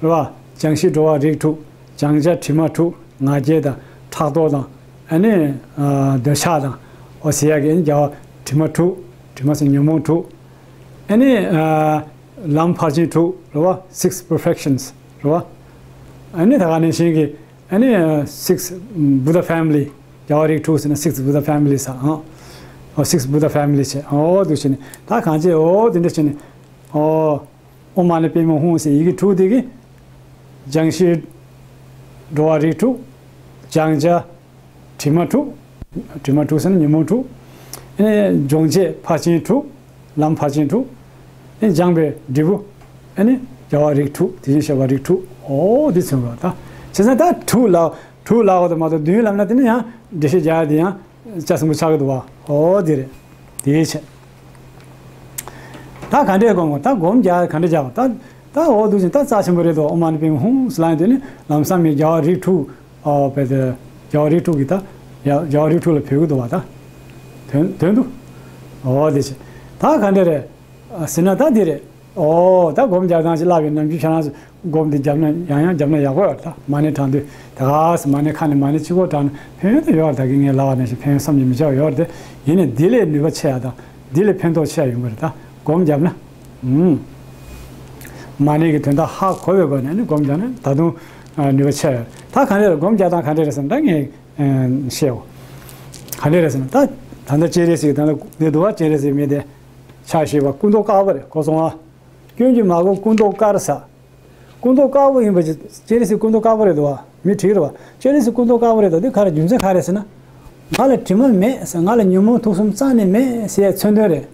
རེད་བ། སྦྱང་གཞི་འགྲོ་བ་རིགས་དྲུག་སྦྱང་བྱ་དྲི་མ་དྲུག་ང་རྒྱལ་དང་ཕྲག་དོག་དང་། ཨ་ནི་འདོད་ཆགས་དང་། ཨོ་ཟེར་ཡག་གི་ཨ་ནི་རྒྱལ་བ་དྲི་མ་དྲུག་དྲི་མ་ཟེར་ཉོན་མོངས་དྲུག་ཨ་ནི་ལམ་ཕར་ཕྱིན་དྲུག་རེད་བ། Six perfections རེད་བ། ཨ་ནི་ད་ག་ནང་བཞིན་གྱི་ཨ་ནི་six Buddha family རྒྱལ་བ་རིགས་དྲུག་ཟེར་ན་six Buddha families ཨ། ཨོ་six Buddha families བྱས། ཨོ་འདུག་བྱས་ནས་ད་གང་བྱས། ཨོ་དེ་འདྲ་བྱས་ནས་ཨོ། ཨོཾ་མ་ཎི་པདྨེ་ཧཱུྃ་ཟེར་ཡི་གེ་དྲུག་དེ་གིས་སྦྱང་གཞི་འགྲོ་བ་རིགས་དྲུག་སྦྱང་བྱ་དྲི་མ་དྲུག་དྲི་མ་དྲུག་ཟེར་ན་ཉོན་མོངས་དྲུག་ཨེ་ནི་སྦྱོང་བྱེད་ཕར་ཕྱིན་དྲུག་ལམ་ཕར་ཕྱིན་དྲུག་ཨེ་སྦྱངས་པའི་འབྲས་བུ་ཨེ་ནི་རྒྱལ་བ་རིགས་དྲུག་དེ་བཞིན་གཤེགས་པ་རིགས་དྲུག་ཨོ་འདི་མཚོན་པ་ད། བྱས་ཙང་ད་དྲུག་ལ་དྲུག་ལ་འོ་དེ་མ་གཏོགས་བདུན་ལབ་ན་དེ་ནི་ཡང་འགྲེལ་བཤད་རྒྱག་ཡ་དེ་ཡང་རྒྱ་ཆེན་པོ་ཆགས་ཀྱི་འདུག་བ། ཨོ་འདི་རེད། དེའི་ཕྱིར། ད་ག་འདྲས་སྒོམ་དགོས། ད་སྒོམ་རྒྱག་ག་འདྲས་རྒྱག་དགོས། ད་ད་འོ་འདུག་ཅིང་ད་རྩ་ཆེན་པོ་རེད་དོ། ཨོཾ་མ་ཎི་པདྨེ་ཧཱུྃ་ཟེར་ལབ་ཡོང་དུས་ནི་ལམ་སང་མི་རྒྱལ་བ་རིགས་དྲུག་ཨོ་བས་ཏེ་རྒྱལ་བ་རིགས་དྲུག་གི་ད་ཡ་རྒྱལ་བ་རིགས་དྲུག་ལ་འབོད་ཀྱི་འདུག་བ། ད་དོན་དོན་དུ་འོ་དེ་ཕྱིར། ད་ག་འདྲས་རེད་ཟེར་ན་ད་འདི་རེད། ཨོ་ད་སྒོམ་རྒྱག་སྟངས་ཅིག་བསླབ་པའི་ནམ་རྒྱུན་ཁྱེད་རང་ཚོ་ སྒོམ་འདི་བརྒྱབ་ན་ཡང་ཡང་བརྒྱབ་ན་ཡག་པོ་ཡོད་རེད། ད་མ་ཎི་བགྲང་དུས་ད་ག་སེ་མ་ཎི་ཁ་ནས་མ་ཎི་གཅིག་པོ་བགྲང་ན་ཕན་ཡོན་དེ་ཡོད་རེད། ད་གིན་ངས་ལབ་པ་ནང་བཞིན་ཕན་ཡོན་བསམ་གྱིས་མི་ཁྱབ་ཡོད་རེད་དེ། ཡིན་ནའི་འདི་ལས་ནུས་པ་ཆེ་ཡ་དང་འདི་ལས་ཕན་ཐོགས་ཆེ་ཡ་ཡོང་གི་རེད། ད་སྒོམ་བརྒྱབ་ན། ཨུམ། མ་ཎི་གི་དོན་དག་ཧ་གོ་བའི་སྒོ་ནས་ནི་སྒོམ་བརྒྱབ་ན་ད་དུང་ནུས་པ་ཆེ་ཡ་ཡོད་རེད། ད་ག་འདྲ་རེད། སྒོམ་རྒྱག་སྟངས་ག་འདྲ་རེད་ཟེར་ན་ད་ངས་བཤད་འོ། ག་འདྲ་རེད་ཟེར་ན་ད་ད་ལྟ་སྤྱན་རས་གཟིགས་ད་ལྟ་འདི་འདུག་བ། སྤྱན་རས་གཟིགས་མི་དེ་ཕྱག་བཞི་པ་སྐུ་མདོག་དཀར་པོ་རེད། གོ་སོང་ང་། སྐྱོན་གྱིས་མ་གོས་སྐུ་མདོག་དཀར་ཟེར། སྐུ་མདོག་དཀར་པོ་ཡིན་པ་ཅི། སྤྱན་རས་གཟིགས་སྐུ་མདོག་དཀར་པོ་རེད་འདུག་བ། མི་འགྲིག་རེད་བ། སྤྱན་རས་གཟིགས་སྐུ་མདོག་དཀར་པོ་རེད་འདུག་དེ་ག་རེ་རྒྱུ་མཚན་ག་རེ་ཟེར་ན། ང་ལ་དྲི་མ་མེད་ཟེར། ང་ལ་ཉོན་མོངས་དུག་གསུམ་རྩ་ནས་མེད་ཟེར་ཡའི་མཚོན་དོན་རེད།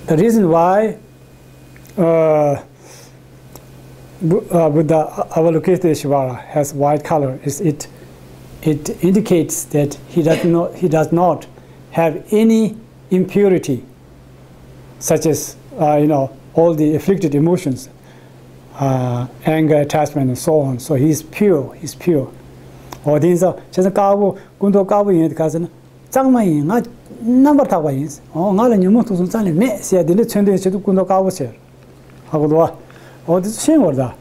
The reason why uh, Bu- uh, Buddha Avalokiteshvara has white color is it it indicates that he does not he does not have any impurity, such as uh, you know, all the afflicted emotions, uh, anger, attachment, and so on. So he is pure. He is pure. འོ་དེ་ཡིན་ཙང་བྱས་ཙང་དཀར་པོ་སྐུ་མདོག་དཀར་པོ་ཡིན་དེ་ག་ཟེར་ན། གཙང་མ་ཡིན། ང་རྣམ་པར་དག་པ་ཡིན། འོ་ང་ལ་ཉོན་མོངས་དུག་གསུམ་རྩ་ནས་མེད་ཟེར་ཡ་དེ་འདྲའི་མཚོན་དོན་ཆེད་དུ་སྐུ་མདོག་དཀར་པོ་བྱས། ཧ་གོ་འདུག་བ། འོ་དེ་ཚོ་ཤེས་དགོས་རེད་ད།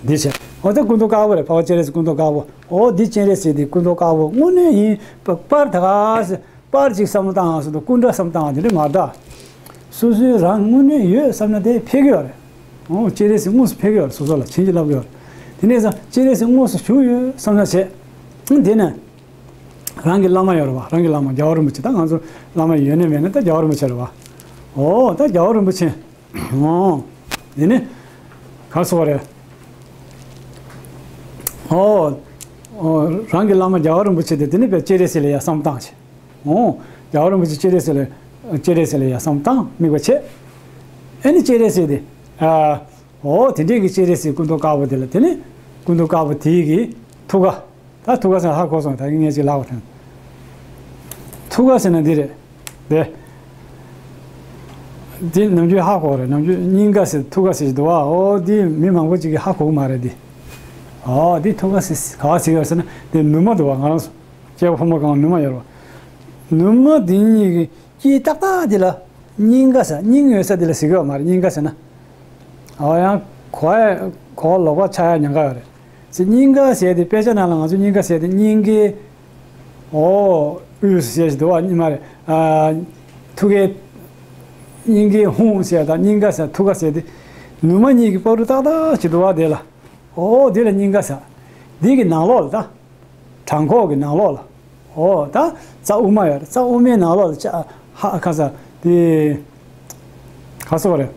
འདི་བྱས། འོ་ད་སྐུ་མདོག་དཀར་པོ་རེད། འཕགས་པ་སྤྱན་རས་གཟིགས་སྐུ་མདོག་དཀར་པོ། འོ་འདི་སྤྱན་རས་གཟིགས་དེ་སྐུ་མདོག་དཀར་པོ་དངོས་གནས་ཡིན་པ་པར་ད་ག་ཟེ་པར་ཅིག་བསམ་བློ་བཏང་ཟེར་དུས་སྐུ་འདྲ་བསམ་བཏང་དེ་འདྲ་མ་རེད་ད། སོ་སོའི་རང་དངོས་གནས་ཡོད་བསམ་ན་དེ་ཕེབས་ཀྱི་ཡོད་རེད། འོ་སྤྱན་རས་གཟིགས་དངོས་སུ་ཕེབས་ཀྱི་ཡོད་རེད། སོ་སོ་ལ་བྱིན་གྱིས་བརླབས་ཀྱི་ཡོད་རེད། དེ་ནས་ས་སྤྱན་རས་གཟིགས་དངོས་སུ་བཞུགས་ཡོད་བསམ་ན་བྱས། འདི་ནས། རང་གི་བླ་མ་ཡོད་རེད་བ། རང་གི་བླ་མ་རྒྱལ་བ་རིན་པོ་ཆེ། ད་ང་ཚོ་བླ་མ་ཡོད་ནི་མེད་ནི་ད་རྒྱལ་བ་རིན་པོ་ཆེ་རེད་བ། འོ་ད་རྒྱལ་བ་རིན་པོ་ཆེ། འོ། དེ་ནི། ག་སོགས་རེད། འོ། འོ་རང་གི་བླ་མ་རྒྱལ་བ་རིན་པོ་ཆེ་དེ་དེ་ནི་དཔེ་སྤྱན་རས་གཟིགས་ལ་ཡ་བསམ་བཏང་བྱས། འོ། རྒྱལ་བ་རིན་པོ་ཆེ་སྤྱན་རས་གཟིགས་ལ་སྤྱན་རས་གཟིགས་ལ་ཡ་བསམ་བཏང་དམིགས་པ་བྱས། ཨེ་ནི་སྤྱན་རས་གཟིགས་དེ། ཨ། འོ་དེ་འདྲས་ཀྱི་སྤྱན་རས་གཟིགས་སྐུ་མདོག་དཀར་པོ་དེ་ལ་དེ་ནི་སྐུ་མདོག་དཀར་པོ་དེ་གི་ཐུགས་ཀ་ད་ཐུགས་ཀ་ཟེར་ན་ཧ་གོ་སོང་། ད་གིན་ངས་ཅིག་ལབ་པ་དང་། ཐུགས་ཀ་ཟེར་ན་འདི་རེད། དེ། འདི་ནམ་རྒྱུན་ཧ་གོ་རེད། ནམ་རྒྱུན་སྙིང་ག་ཟེར་ཐུགས་ཀ་ཟེར་གྱི་འདུག་བ། འོ་འདི་མི་མང་པོ་ཅིག་གིས་ཧ་གོ་གི་མ་རེད་འདི། འོ་འདི་ཐུགས་ཀ་ཟེར་ག་བ་ཟེར་གྱི་ཡོད་ཟེར་ན་འདི་ནུ་མ་འདུག་བ། ང་རང་ཚོ་སྐྱེས་པ་ཕོ་མོ་གང་ནུ་མ་ཡོད་རེད་བ། ནུ་མ་འདི་གཉིས་ཀྱི་དཀྱིལ་ཏག་ཏག་འདི་ལ་སྙིང་ག་ཟེར། སྙིང་ཡོད་ས་འདི་ལ་ཟེར་གྱི་ཡོད་མ་རེད། སྙིང་ག་ཟེར་ན། འོ་ཡང་གོ་ཡ་གོ་ལོག་པ་ཆགས་ཡ་ཉེན་ཁ་ཡོད་རེད། ཟེར་སྙིང་ག་ཟེར་དེ་དཔེ་ཆ་ནང་ལ་ང་ཚོ་སྙིང་ག་ཟེར་དེ་སྙིང་གའི། འོ། དབུས་སུ་ཞེས་འདུག་བ་ཉི་མ་རེད། ཨ། ཐུགས་ཀའི། སྙིང་གའི་ཧཱུྃ་ཟེར་དང་སྙིང་ག་ཟེར་ཐུགས་ཀ་ཟེར་དེ། ནུ་མ་གཉིས་ཀྱི་བར་དུ་ཏག་ཏག་ཅིག་འདུག་བ་དེ་ལ། འོ་དེ་ལ་སྙིང་ག་ཟེར། དེ་གི་ནང་ལོགས་ལ་ད། བྲང་ཁོག་གི་ནང་ལོགས་ལ། འོ་ད་རྩ་དབུ་མ་ཡོད་རེད། རྩ་དབུ་མའི་ནང་ལོགས་ལ་ཅ་ཧ་ཁ་ས་དེ། ག་སོགས་རེད།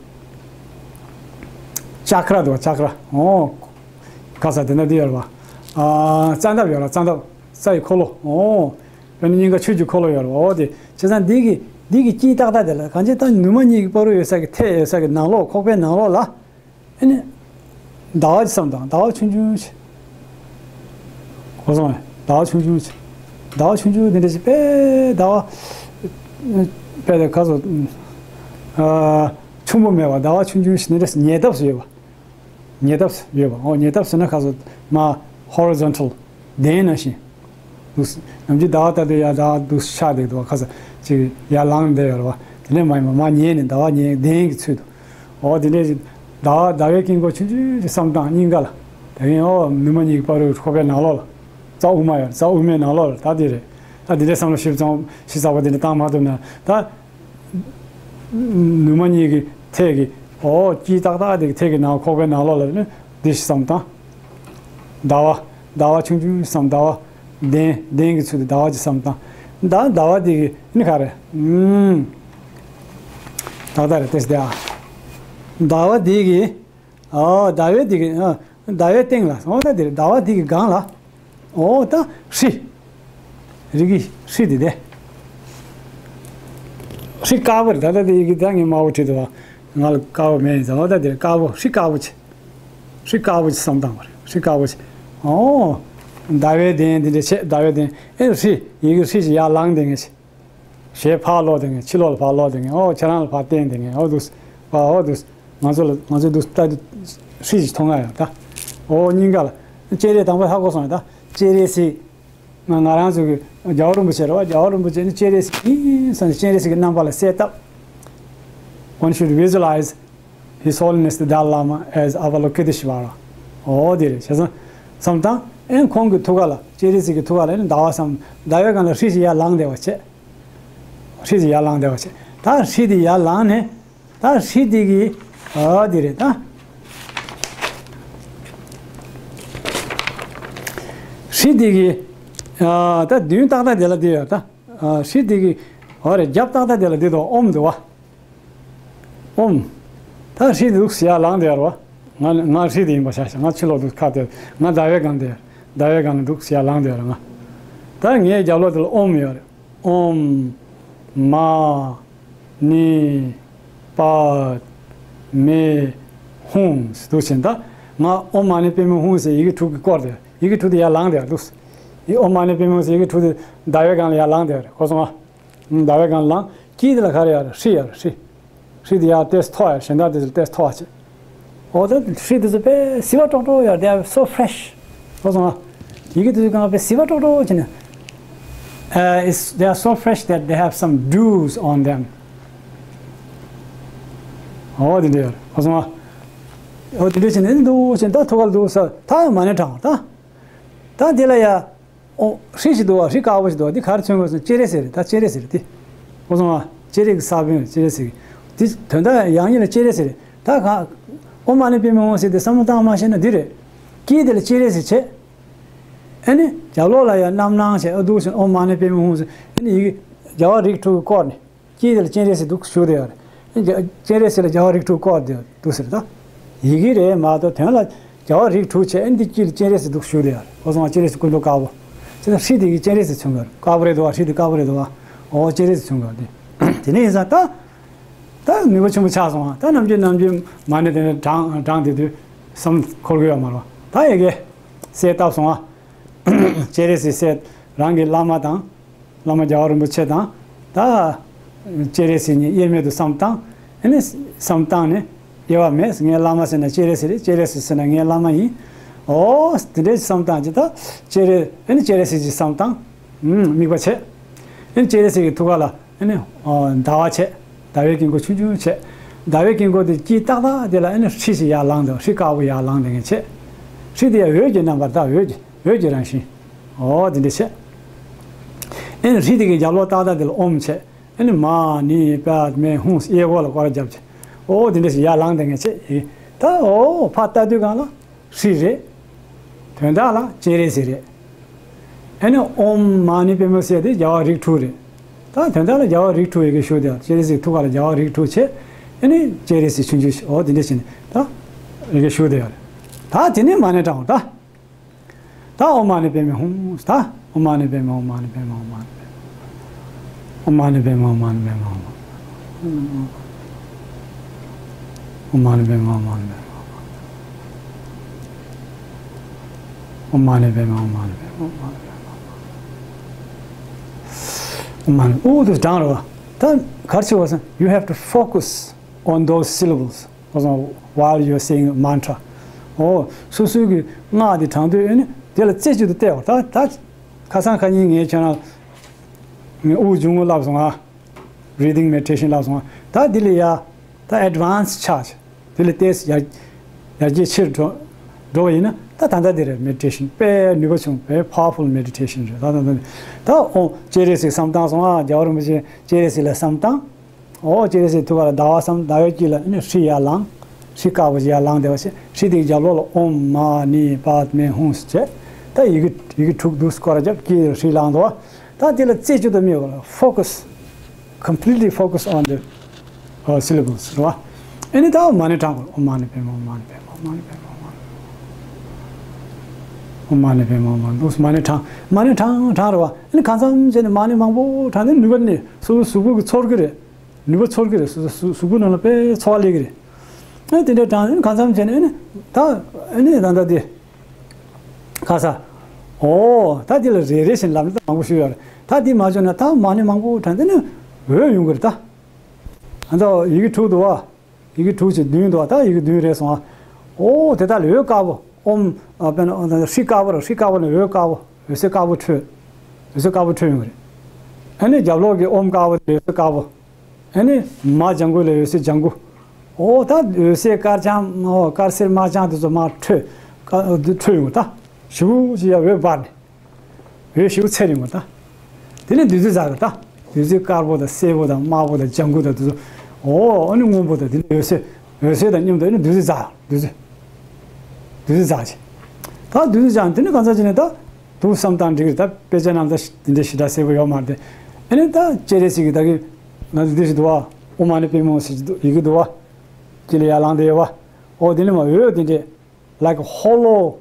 ཅ་ཀྲ་འདུག་ཅ་ཀྲ། འོ། ག་ས་དེ་ན་དེ་ཡོད་རེད་བ། ཨ། རྩ་འདབ་ཡོད་རེད། རྩ་འདབ། རྩ་ཡི་འཁོར་ལོ། འོ། དཔེར་ན་སྙིང་ག་ཆོས་ཀྱི་འཁོར་ལོ་ཡོད་རེད་བ། འོ་དེ་བྱས་ཙང་འདི་གི་འདི་གི་དཀྱིལ་ཏག་ཏག་དེ་ལ་གང་ཅི་ད་ནུ་མ་གཉིས་ཀྱི་བར་དུ་ཡོད་ས་གི་ཐད་ཡོད་ས་གི་ནང་ལོགས་ཁོག་པའི་ནང་ལོགས་ལ། ཨ་ནི། ཟླ་བ་ཅིག་བསམ་དང་། ཟླ་བ་ཆུང་ཆུང་ཞིག་གོ་སོང་ངས། ཟླ་བ་ཆུང་ཆུང་ཞིག་ཟླ་བ་ཆུང་ཆུང་དེ་འདྲ་ཞིག་དཔེ་ཟླ་བ། དཔེ་དེ་ག་ཚོད། ཨ། ཆུང་པོ་མེད་པ་ཟླ་བ་ཆུང་ཆུང་ཞིག་འདི་འདྲ་ཞིག་ཉེ་འདབས་སུ་ཡོད་པ། ཉེ་འདབས་སུ་ཡོད་པ། འོ་ཉེ་འདབས་སུ་ན་ག་ཚོད་མ་horizontal གདན་ནང་བཞིན། འདུག་ནམ་རྒྱུན་ཟླ་བ་ལྟ་དུས་ཡར་ཟླ་བ་འདུག་ཤར་བསྡད་འདུག་བ། ཁ་ས་ཅིག་ཡར་ལངས་བསྡད་ཡོད་རེད་བ། དེ་ནས་མ་ཡིན་པ་མར་ཉལ་ནས་ཟླ་བ་ཉལ་གདན་གྱི་ཚུལ་དུ། འོ་དེ་འདྲས་ཞིག་ཟླ་བ་ཟླ་བའི་དཀྱིལ་འཁོར་ཆུང་ཆུང་ཞིག་བསམ་སྟངས་སྙིང་ག་ལ། དེ་རིང་འོ་ནུ་མ་གཉིས་ཀྱི་བར་དུ་ཁོག་པའི་ནང་ལོགས་ལ། རྩ་དབུ་མ་ཡོད་རེད། རྩ་དབུ་མའི་ནང་ལོགས་ལ་ད་དེ་རེད། ད་དེ་འདྲས་བསམ་བློ་ཞིབ་ཚང་ཞིབ་ཚགས་པོ་དེ་འདྲས་བཏང་མ་ཐུབ་ན་ད། ནུ་མ་གཉིས་ཀྱི་ཐད་ཀྱི། འོ་དཀྱིལ་ཏག་ཏག་དེ་གི་ཐད་ཀྱི་ནང་ཁོག་པའི་ནང་ལོགས་ལ་ནི་འདི་ཞིག་བསམ་དང་། ཟླ་བ། ཟླ་བ་ཆུང་ཆུང་ཞིག་བསམ། ཟླ་བ། གདན། གདན་གྱི་ཚུལ་དུ་ཟླ་བ་ཅིག་བསམ་དང་། ད་ཟླ་བ་དེ་གི་ནི་ག་རེ། ཨུམ། ཏག་ཏག་རེད་དེ་སྟེ་ཨ། ཟླ་བ་དེ་གི། ཨོ་ཟླ་བའི་དེ་གི་ཨ། ཟླ་བའི་སྟེང་ལ། འོ་ད་དེ་རེད། ཟླ་བ་དེ་གི་སྒང་ལ། འོ་ད་ཧྲི། རིགས་ཀྱི་ཧྲི་དེ་དེ། ཧྲི་དཀར་པོ་རེད། ད་ལྟ་དེ་ཡི་གེ་ད་ངས་དམར་པོ་བྲིས་འདུག་བ། ང་ལ་དཀར་པོ་མེད་ཡིན་ཙང་། འོ་ད་དེ་དཀར་པོ། ཧྲི་དཀར་པོ་ཆེ། ཧྲི་དཀར་པོ་ཆེ་བསམ་བཏང་བ་རེད། ཧྲི་དཀར་པོ་ཆེ། འོ། ཟླ་བའི་གདན་དེ་འདྲ་བྱས། ཟླ་བའི་གདན། ཨེ་ཧྲི། ཡི་གེ་ཧྲི་ཞིག་ཡར་ལངས་བསྡད་མཁན་ཞིག་ཞེས་ཕར་ལོག་བསྡད་མཁན། ཕྱི་ལོགས་ལ་ཕར་ལོག་བསྡད་མཁན། འོ་ཁྱེད་རང་ལ་ཕར་བསྟན་བསྡད་མཁན། འོ་འདུག་སེ། ཨོ་འདུག་ང་ཚོ་ལ། ང་ཚོ་འདུག་ལྟ་དུས་ཧྲི་ཞིག་མཐོང་ང་ཡོད་ད། ཨོ་སྙིང་ག་ལ། སྤྱན་རས་དང་པོ་ཧ་གོ་སོང་ཡ་ད། སྤྱན་རས་གཟིགས། ང་ང་རང་ཚོ་གི་རྒྱལ་བ་རིན་པོ་ཆེ་རེད་བ། རྒྱལ་བ་རིན་པོ་ཆེ་ནི་སྤྱན་རས་གཟིགས་ཡིན་བསམ་ནས་སྤྱན་རས་གཟིགས་ཀྱི་རྣམ་པ་ལ་གསལ་བཏབ། One should visualize His Holiness the Dalai Lama as Avalokiteshvara. ཨོ་དེ་རེད། བྱས་ཙང་བསམ་བཏང་། ཨེ་ཁོང་གི་ཐུགས་ཀ་ལ། སྤྱན་རས་གཟིགས་ཀྱི་ཐུགས་ཀ་ལ་ཨེ་ཟླ་བ་བསམ། ཟླ་བའི་སྒང་ལ་ཧྲི་ཞིག་ཡར་ལངས་བསྡད་པ་བྱས། ཧྲི་ཞིག་ཡར་ལངས་བསྡད་པ་བྱས། ད་ཧྲི་དེ་ཡར་ལངས་ནས། ད་ཧྲི་དེ་གི། ཨ་དེ་རེད་ད། ཧྲི་དེ་གི། ཨ་ད་མདུན་ཏག་ཏག་དེ་ལ་དེ་ཡོད་ད། ཨ་ཧྲི་དེ་གི། ཨོ་རེད། རྒྱབ་ཏག་ཏག་དེ་ལ་དེ་དུ་ཨོམ་འདུག་བ། ཨོམ། ད་ཧྲི་དེ་འདུག་ཟེར་ཡར་ལངས་བསྡད་ཡོད་རེད་བ། ང་ང་ཧྲི་དེ་ཡིན་པ་ཤ་ཤ། ང་ཕྱི་ལོགས་འདུག་ཁ་དེ། ང་ཟླ་བའི་སྒང་དེ། ཟླ་བའི་སྒང་ལ་འདུག་ཟེར་ཡར་ལངས་བསྡད་ཡོད་རེད་ང་། ད་ངའི་རྒྱབ་ལོགས་དེ་ལ་ཨོམ་ཡོད་རེད། ཨོཾ། མ། ཎི། པདྨེ། ཧཱུྃ་ཟེར་འདུག་བྱས། ད་ང་ཨོཾ་མ་ཎི་པདྨེ་ཧཱུྃ་ཟེར་ཡི་གེ་དྲུག་གིས་བསྐོར་བསྡད། ཡི་གེ་དྲུག་དེ་ཡར་ལངས་བསྡད་འདུག་ཨོཾ་མ་ཎི་པདྨེ་ཧཱུྃ་ཟེར་ཡི་གེ་དྲུག་དེ་ཟླ་བའི་སྒང་ལ་ཡར་ལངས་བསྡད་རེད། གོ་སོང་ཨ། ཟླ་བའི་སྒང་ལ་ལངས། དཀྱིལ་དེ་ལ་ག་རེ་ཡོད་རེད། ཧྲི་ཡོད་རེད། ཧྲི། ཧྲི་དེ་ཡར་ཏོག་ཙམ་མཐོ་ཡོད་རེད། གཞན་དག་དེ་ཚོ་ཏོག་ཙམ་མཐོ་བ་བྱས། འོ་ད་ཧྲི་དེ་ཚོ་དཔེ་བསིལ་བ་ཏོག་ཏོ་ཡོད་རེད། They are so fresh. གོ་སོང་ཨ། ཡི་གེ་དེ་ཚོ་གང་དཔེ་བསིལ་བ་ཏོག་ཏོ་བྱས་ནས། Uh, it's, they are so fresh that they have some dews on them. འོ་དེ་འདྲ་ཡོད་རེད། གོ་སོང་ཨ། འོ་དེ་འདྲ་བྱས་ནས་འདུག་བྱས། ད་ཐུགས་ཀ་ལ་འདུག་ས། ད་མ་ཎི་བགྲང་བ་ད། ད་དེ་ལ་ཡ། ཨོ། ཧྲི་ཞིག་འདུག་བ། ཧྲི་དཀར་པོ་ཞིག་འདུག་བ། འདི་ག་རེ་མཚོན་དགོས་ཟེར་ན་སྤྱན་རས་གཟིགས་རེད། ད་སྤྱན་རས་གཟིགས་རེད་འདི། གོ་སོང་ཨ། སྤྱན་རས་ཀྱི་ས་བོན་རེད། སྤྱན་རས་གཟིགས་ཀྱི། འདི་དོན་དག་ཡང་ཡིན་ལ་སྤྱན་རས་གཟིགས་རེད། ད་ག་ཨོཾ་མ་ཎི་པདྨེ་ཧཱུྃ་ཟེར་དེ་བསམ་བློ་བཏང་མ་ཤེས་ན་འདི་རེད། དཀྱིལ་དེ་ལ་སྤྱན་རས་གཟིགས་བྱས། ཨ་ནི་རྒྱབ་ལོགས་ལ་ཡང་རྣམ་སྣང་བྱས། ཨ་འདུག་བྱས་ཨོཾ་མ་ཎི་པདྨེ་ཧཱུྃ་ཟེར། ཨ་ནི་ཡི་གེ་རྒྱལ་བ་རིགས་དྲུག་གིས་བསྐོར་ནས། དཀྱིལ་དེ་ལ་སྤྱན་རས་གཟིགས་འདུག་བཞུགས་བསྡད་ཡོད་རེད། སྤྱན་རས་གཟིགས་ལ་རྒྱལ་བ་རིགས་དྲུག་བསྐོར་བསྡད་འདུག་ཟེར་ད། ཡི་གེ་རེད་མ་གཏོགས་དོན་ལ་རྒྱལ་བ་རིགས་དྲུག་བྱས། ཨ་ནི་དཀྱིལ་སྤྱན་རས་གཟིགས་འདུག་བཞུགས་བསྡད་ཡོད་རེད། གོ་སོང་ཨ། སྤྱན་རས་གཟིགས་སྐུ་མདོག་དཀར་པོ། བྱས་ཙང་ཧྲི་དེ་གི་སྤྱན་རས་གཟིགས་མཚོན་གྱི་རེད། དཀར་པོ་རེད་འདུག་བ། ཧྲི་དེ་དཀར་པོ་རེད་འདུག་བ། ཨོ་སྤྱན་རས་གཟིགས་མཚོན་གྱི་རེད་དེ། དེ་ནས་ཡིན་ཙང་ད། ད་ནུས་པ་ཆེན་པོ་ཆགས་སོང་ཨ། ད་ནམ་རྒྱུན་ནམ་རྒྱུན་མ་ཎི་དེ་ནས་བགྲང་བགྲང་བསྡད་དུས་བསམ་འཁོར་གྱི་ཡོད་མ་རེད་བ། ད་ཡ་གི་གསལ་བཏབ་སོང་ཨ། སྤྱན་རས་གཟིགས་གསལ། རང་གི་བླ་མ་དང་། བླ་མ་རྒྱལ་བ་རིན་པོ་ཆེ་དང་། ད་སྤྱན་རས་གཟིགས་གཉིས་དབྱེར་མེད་དུ་བསམ་བཏང་། ཨ་ནི་བསམ་བཏང་ནས་དབྱེ་བ་མེད། ངའི་བླ་མ་ཟེར་ན་སྤྱན་རས་གཟིགས་རེད། སྤྱན་རས་གཟིགས་ཟེར་ན་ངའི་བླ་མ་ཡིན། ཨོ་དེ་འདྲའི་བསམ་བཏང་ཅིག་ད་སྤྱན་རས། ཨ་ནི་སྤྱན་རས་གཟིགས་ཀྱི་བསམ་བཏང་། ཨུམ། དམིགས་པ་བྱས། ཨ་ནི་སྤྱན་རས་གཟིགས་ཀྱི་ཐུགས་ཀ་ལ། ཨ་ནི་ཨོ་ཟླ་བ་བྱས། ཟླ་བའི་དཀྱིལ་འཁོར་ཆུང་ཆུང་བྱས། ཟླ་བའི་དཀྱིལ་འཁོར་དེ་དཀྱིལ་ཏག་ཏག་དེ་ལ་ཨ་ནི་ཧྲི་ཞིག་ཡར་ལངས་དང་། ཧྲི་དཀར་པོ་ཡར་ལངས་དེ་ངས་བྱས། ཧྲི་དེ་ཡང་འོད་ཀྱི་རྣམ་པར། ད་འོད་ཀྱི་འོད་ཀྱི་རང་བཞིན། ཨོ་དེ་འདྲ་བྱས། ཨེ་ཧྲི་དེ་གི་རྒྱབ་ལོགས་ཏག་ཏག་དེ་ལ་ཨོཾ་བྱས། ཨེ་ནི་མ་ཎི་པདྨེ་ཧཱུྃ་གཡས་སྐོར་ལ་སྐོར་ར་བརྒྱབ་བྱས། ཨོ་དེ་འདྲ་ཞིག་ཡར་ལངས་དེ་ངས་བྱས། ད་ཨོ་ཕར་ལྟ་དུས་སྒང་ལ་ཧྲི་རེད། དོན་དག་ལ་སྤྱན་རས་གཟིགས་རེད། ཨེ་ནི་ཨོཾ་མ་ཎི་པདྨེ་ཟེར་དེ་རྒྱལ་བ་རིགས་དྲུག་རེད། ད་དོན་དག་ལ་རྒྱལ་བ་རིགས་དྲུག་ཡི་གེ་བཞུགས་དེ། སྤྱན་རས་གཟིགས་ཐུགས་ཀ་ལ་རྒྱལ་བ་རིགས་དྲུག་བྱས། ཨེ་ནི་སྤྱན་རས་གཟིགས་ཆུང་ཆུང་ཞིག་ཨོ་དེ་འདྲ་བྱས་ནས་ད་ཡི་གེ་བཞུགས་དེ་ཡོད་རེད། ད་དེ་ནས་མ་ཎི་བགྲང་བ་ད། ད་ཨོཾ་མ་ཎི་པདྨེ་ཧཱུྃ། ད་ཨོཾ་མ་ཎི་པདྨེ། ཨོཾ་མ་ཎི་པདྨེ། ཨོཾ་མ་ཎི་པདྨེ། ཨོཾ་མ་ཎི་པདྨེ། ཨོཾ་མ་ཎི་པདྨེ། ཨོཾ་མ་ཎི་པདྨེ། ཨོཾ་མ་ཎི་པདྨེ། ཨོཾ་མ་ཎི་པདྨེ། ཨོཾ་མ་ཎི་པདྨེ། ཨོཾ་མ་ཎི་པདྨེ། ཨོཾ་མ་ཎི། ཨོ་དེ་བགྲང་རེད་བ། ད་ག་རེ་བྱེད་པ་ཟེར་ན། You have to focus on those syllables. While you are saying mantra. ཨོ། སོ་སོའི་གི་སྔགས་དེ་བགྲང་དུས་ཨེ་ནི་དེ་ལ་རྩེ་གཅིག་ཏུ་གཏད་པ། ད་ད་ཁ་སང་ཁ་ཉིན་ངས་ཁྱེད་རང་དབུགས་འབྱུང་རྔུབ་བསླབས་སོང་ཨ། Breathing meditation བསླབས་སོང་ཨ། ད་འདི་ལ་ཡ་ད་advance ཆགས། དེ་ལ་ཏོག་ཙམ་ཡར་ཡར་རྒྱས་ཆེར་འགྲོ་འགྲོ་བ་ཡིན་ན། ད་ད་ལྟ་འདི་རེད། Meditation དཔེ་ནུས་པ་ཆུང་། དཔེ་powerful meditation རེད། ད་ད་ད་ད་ཨོ་སྤྱན་རས་གཟིགས་བསམ་བཏང་སོང་ཨ། རྒྱལ་བ་རིན་པོ་ཆེ་སྤྱན་རས་གཟིགས་ལ་བསམ་བཏང་། ཨོ་སྤྱན་རས་གཟིགས་ཐུགས་ཀ་ལ་ཟླ་བ་བསམ། ཟླ་བའི་དཀྱིལ་ལ་ཨ་ནི་ཧྲི་ཡར་ལངས། ཧྲི་དཀར་པོ་ཞིག་ཡར་ལངས་བསྡད་པ་བྱས། ཧྲི་དེའི་རྒྱབ་ལོགས་ལ་ཨོཾ་མ་ཎི་པདྨེ་ཧཱུྃ་ཟེར་བྱས། ད་ཡི་གེ་ཡི་གེ་དྲུག་འདུག་སྐོར་ར་བརྒྱབ། དཀྱིལ་ལ་ཧྲི་ལངས་འདུག་བ། ད་དེ་ལ་རྩེ་གཅིག་ཏུ་དམིགས་པ་ལ་focus, completely focus on the, uh, syllables རེད་བ། ཨ་ནི་ད་མ་ཎི་བགྲང་དགོས། ཨོཾ་མ་ཎི་པདྨེ། ཨོཾ་མ་ཎི་པདྨེ། ཨོཾ་མ་ཎི་པདྨེ། ཨོཾ་མ་ཎི་པདྨེ། ཨོཾ་མ་ཎི། འདུག་མ་ཎི་བགྲང་། མ་ཎི་བགྲང་བགྲང་རེད་བ། ཨ་ནི་གང་འཚམ་བྱས་ནས་མ་ཎི་མང་པོ་བགྲང་ནས་ནུས་པ་ནི་སོ་སོའི་གཟུགས་པོ་གི་ཚོར་གི་རེད། ནུས་པ་ཚོར་གི་རེད། སོ་སོའི་གཟུགས་པོ་ནང་ལ་དཔེ་ཚོར་བ་སླེབས་ཀྱི་རེད། ཨ་དེ་འདྲ་དྲང་ནས་གང་འཚམ་བྱས་ནས་ཨ་ནི་ད་ཨ་ནི་ད་ལྟ་དེ་ཁ་ས། ཨོ་ད་དེ་ལ་རེ་རེ་བཞིན་ལབ་ན་ད་མང་པོ་ཞིག་ཡོད་རེད། ད་དེ་མ་བྱུང་ན་ད་མ་ཎི་མང་པོ་དྲང་དེ་ནི་འོད་ཡོང་གི་རེད་ད། ཨ་ད་ཡི་གེ་དྲུག་འདུག་བ། ཡི་གེ་དྲུག་ཅིག་བདུན་འདུག་བ། ད་ཡི་གེ་བདུན་རེད་སོང་ཨ། ཨོ་དེ་དག་ལ་འོད་དཀར་པོ། ཨོཾ། ཨ་དཔེར་ན་ཧྲི་དཀར་པོ་རེད། ཧྲི་དཀར་པོ་ནས་འོད་དཀར་པོ། འོད་ཟེར་དཀར་པོ་འཕྲོས། འོད་ཟེར་དཀར་པོ་འཕྲོས་ཡོང་གི་རེད། ཨ་ནི་རྒྱབ་ལོགས་ཀྱི་ཨོཾ་དཀར་པོ་དེ་འོད་ཟེར་དཀར་པོ། ཨ་ནི་མ་ལྗང་གུ་ལ་འོད་ཟེར་ལྗང་གུ། འོ་ད་འོད་ཟེར་དཀར་ལྗང་འོ་དཀར་སེར་དམར་ལྗང་དེ་ཚོ་མར་འཕྲོས། དཀར་འཕྲོས་ཡོང་ད། ཞུ་ཞུ་ཡ་འོད་འབར་ནས། འོད་ཞུ་ཚེར་ཡོང་ད། དེ་ནས་བདུད་རྩི་འཛག་གི་ད། བདུད་རྩི་དཀར་པོ་དང་སེར་པོ་དང་དམར་པོ་དང་ལྗང་གུ་དང་དེ་ཚོ། འོ་ཨ་ནི་སྔོན་པོ་དང་དེ་ནས་འོད་ཟེར་འོད་ཟེར་དང་མཉམ་དུ་ཨ་ནི་བདུད་རྩི་འཛག་བདུད་རྩི། བདུད་རྩི་འཛག་ཅིག་ད་བདུད་རྩི་འཛག་དེ་ནས་གང་ཟག་ཅིག་ནས་ད། དུ་བསམ་སྟངས་འགྲིག་རེད་ད། དཔེ་ཆ་རྣམས་ད་དེ་འདྲའི་ཞེ་དྲག་གསལ་པོ་ཡོད་མ་རེད་དེ། ཨ་ནི་ད་སྤྱན་རས་གཟིགས་ཀྱི་ད་གི་ང་ཚོ་འདི་ཞིག་འདུག་བ། ཨོཾ་མ་ཎི་པདྨེ་ཧཱུྃ་ཟེར་གྱི་འདུག་ཡི་གེ་འདུག་བ། དཀྱིལ་ལ་ཡར་ལངས་བསྡད་ཡོད་བ། ཨོ་དེ་ནི་མ་འོད་དེ་འདྲས། Like hollow,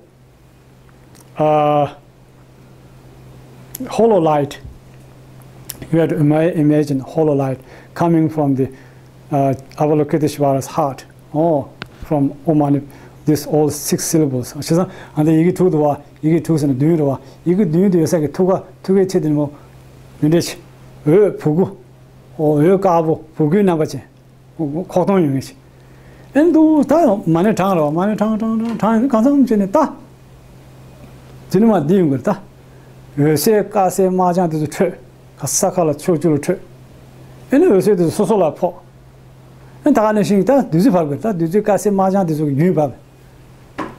uh, hollow light. You have to ima- imagine hollow light coming from the uh, Avalokiteshvara's heart. Oh, from Om Mani, these all six syllables. བྱས་ཙང་ཨ་འདི་ཡི་གེ་དྲུག་འདུག་བ། ཡི་གེ་དྲུག་ཟེར་ན་བདུན་རེད་བ། ཡི་གེ་བདུན་དེ་ཡོད་ས་གི་ཐུགས་ཀ་ཐུགས་ཀའི་ཆེད་དུ་ནི་མོ། འདི་འདྲས་ཆེ། འོད་བུ་གུ། འོད་དཀར་པོ་བུ་གུའི་རྣམ་པ་ཅན། ཁོག་སྟོང་ཡོད་ངེས་ཤིག་ཨེ་འདུག་ད་མ་ཎི་བགྲང་རོགས། མ་ཎི་བགྲང་བགྲང་བགྲང་བགྲང་གང་འཚམ་བྱས་ནས་ད། དེ་ནི་མ་འདི་ཡོང་གི་རེད་ད། འོད་ཟེར་དཀར་སེར་དམར་ལྗང་དེ་ཚོ་འཕྲོས། ག་ས་ག་ལ་ཕྱོགས་བཅུ་ལ་འཕྲོས། ཨེ་ནི་འོད་ཟེར་དེ་ཚོ་སོ་སོ་ལ་ཕོག་ཨེ་ད་ག་ནང་བཞིན་ད་བདུད་རྩི་བབས་གི་རེད་ད། བདུད་རྩི་དཀར་སེར་དམར་ལྗང་དེ་ཚོ་གི་རྒྱུན་བབས།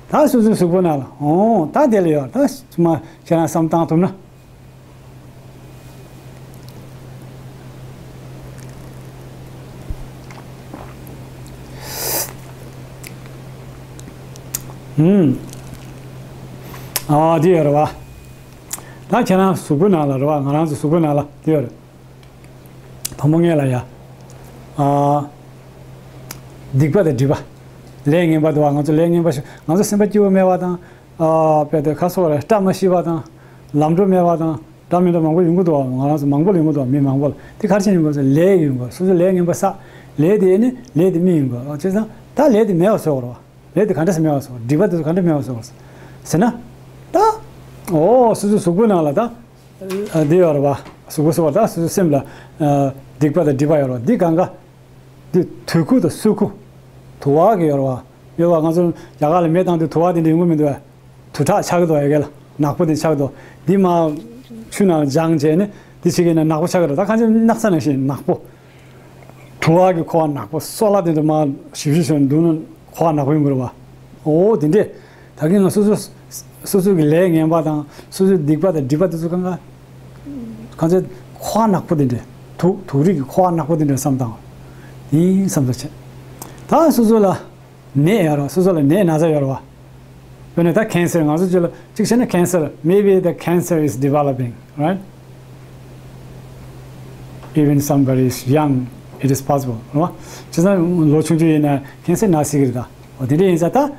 ད་སོ་སོའི་གཟུགས་པོ་ནང་ལ་འོང་ད་དེ་ལ་ཡོད་ད་ཚང་མ་ཁྱེད་རང་བསམ་བཏང་ཐུབ་ན། ཨུམ། ཨ་དེ་ཡོད་རེད་བ། ད་ཁྱེད་རང་གཟུགས་པོ་ནང་ལ་རེད་བ། ང་རང་ཚོ་གཟུགས་པོ་ནང་ལ་དེ་ཡོད་རེད། དང་པོ་ངེད་ལ་ཡ། ཨ། སྡིག་པ་དང་སྒྲིབ་པ། ལས་ངན་པ་འདུག་བ། ང་ཚོ་ལས་ངན་པ་ཞིག་ང་ཚོ་སེམས་པ་སྐྱིད་པོ་མེད་པ་དང་། ཨ། དཔེ་དེ་ཁ་སོགས་རེ་བཀྲ་མ་ཤིས་པ་དང་། ལམ་འགྲོ་མེད་པ་དང་། འདྲ་མི་འདྲ་མང་པོ་ཡོང་གི་འདུག་བ། ང་རང་ཚོ་མང་པོ་ལ་ཡོང་གི་འདུག་བ། མི་མང་པོ་ལ། དེ་ག་རེ་བྱས་ཡོང་གི་རེད་ཟེར་ལས་ཡོང་གི་རེད། སོ་སོ་ལས་ངན་པ་བསགས། ལས་དེ་ཨེ་ནི་ལས་དེ་མི་ཡོང་གི་རེད། བྱས་ཙང་ད་ལས་དེ་མེད་པ་བཟོ་དགོས་རེད་བ། ལས་དེ་ག་འདྲ་སེ་མེད་པ་བཟོ་དགོས། སྒྲིབ་པ་དེ་ཚོ་ག་འདྲ་མེད་པ་བཟོ་དགོས་ཟེར་ན། ད། འོ་སོ་སོའི་གཟུགས་པོའི་ནང་ལ་ད། ཨ་འདི་ཡོད་རེད་བ། གཟུགས་པོ་གཟུགས་པོ་ད་སོ་སོའི་སེམས་ལ། ཨ་སྡིག་པ་དང་སྒྲིབ་པ་ཡོད་རེད་བ། འདི་གང་ག་འདི་དུད་ཁུ་དང་སུ་ཁུ། དུ་བ་གི་ཡོད་རེད་བ། ཡོད་བ། ང་ཚོ་རྒྱ་གར་ལ་མེ་བཏང་དུས་དུ་བ་དེ་འདྲ་ཡོང་གི་མི་འདུག་བ། དུ་ཁྲག་ཆགས་ཀྱི་འདུག་བ། ཡ་གི་ལ་ནག་པོ་དེ་ཆགས་འདུག་འདི་མ་ཆུ་ནང་ལ་སྦྱངས་བྱས་ནས་འདི་བྱེད་ཀྱི་ན་ནག་པོ་ཆགས་ཀྱི་རེད། ད་གང་ཅི་སྣག་ཚ་ནང་བཞིན་ནག་པོ། དུ་བ་གི་ཁུ་བ་ནག་པོ་སོལ་བ་དེ་འདྲ་མ་ཞིབ་ཞིབ་བྱས་ནས་འདུག་ན་ཁུ་བ་ནག་པོ་ཡོང་གི་རེད་བ། འོ་དེ་འདྲས། ད་གིན་ང་སོ་སོ། སོ་སོ་གི་ལས་ངན་པ་དང་སོ་སོའི་སྡིག་པ་དང་སྒྲིབ་པ་དེ་ཚོ་གང་ག་གང་ཚེ་ཁུ་བ་ནག་པོ་དེ་འདྲས། དུག་དུག་རིགས་ཀྱི་ཁུ་བ་ནག་པོ་དེ་འདྲས་བསམ་བཏང་བ་ཡིན་བསམ་ཚུལ་བྱས། ད་སོ་སོ་ལ་ནད་ཡོད་རེད་བ། སོ་སོ་ལ་ནད་ན་ཚ་ཡོད་རེད་བ། དཔེར་ན་ད་ཁེན་སར། ང་ཚོ་ཅིག་ལ་ཅིག་བྱས་ན་cancer, maybe the cancer is developing, right? Even somebody is young, it is possible, རེད་བ། བྱས་ཙང་ལོ་ཆུང་ཆུང་ཡིན་ན་ཁེན་སར་ན་སྲིད་ཀྱི་རེད་ད། འོ་དེ་འདྲ་ཡིན་ཙང་ད།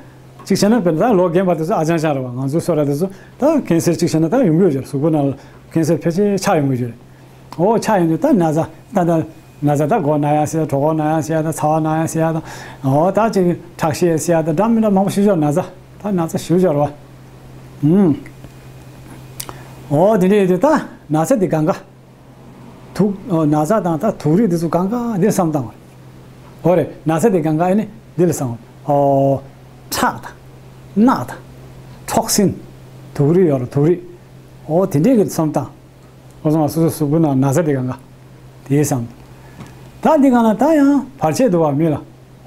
གཅིག་བྱས་ན་དཔེར་ན་ད་ལོ་རྒན་པ་དེ་ཚོ་ཨ་ཅང་ཅང་རེད་བ། ང་ཚོའི་སོ་ར་དེ་ཚོ་ད་ཁེན་སར་གཅིག་བྱས་ན་ད་ཡོང་གི་ཡོད་ཀྱི་རེད། གཟུགས་པོ་ནང་ལ་ཁེན་སར་ཕལ་ཆེར་ཆགས་ཡོང་གི་ཡོད་ཀྱི་རེད། ཨོ་ཆགས་ཡོང་དུས་ད་ན་ཚ་ད་ད་ན་ཚ་ད་མགོ་ན་ཡ་ཟེར་ཡ། གྲོད་ཁོག་ན་ཡ་ཟེར་ཡ། ད་ཚ་བ་ན་ཡ་ཟེར་ཡ། ད་ཨོ་ད་ཅིག་ཁྲག་ཤེད་ཟེར་ཡ། ད་འདྲ་མི་འདྲ་མང་པོ་ཞིག་ཡོད་རེད། ན་ཚ་ད་ན་ཚ་ཞིག་ཡོད་རེད་བ། ཨུམ། ཨོ་དེ་འདྲ་ཡོད་དུས་ད་ན་ཚ་དེ་གང་ག་དུག་ཨོ་ན་ཚ་དང་ད་དུག་རིགས་དེ་ཚོ་གང་ག་འདིར་བསམ་བཏང་བ་རེད། འོ་རེད། ན་ཚ་དེ་གང་ག་ཨེ་ནི་འདི་ལ་བསམ་བ། ཨོ་ཁྲག་དང་རྣག་དང་ཊོག་སིན། དུག་རིགས་ཡོད་རེད། དུག་རིགས། ཨོ་དེ་འདྲས་ཀྱི་བསམ་བཏང་། ཁོ་ཚོ་ང་སོ་སོའི་གཟུགས་པོའི་ནང་ན་ཚ་དེ་གང་ག་དེའི་བསམ། ད་འདི་གང་ལ་ད་ཡང་བར་ཆད་འདུག་བ་མི་ལ།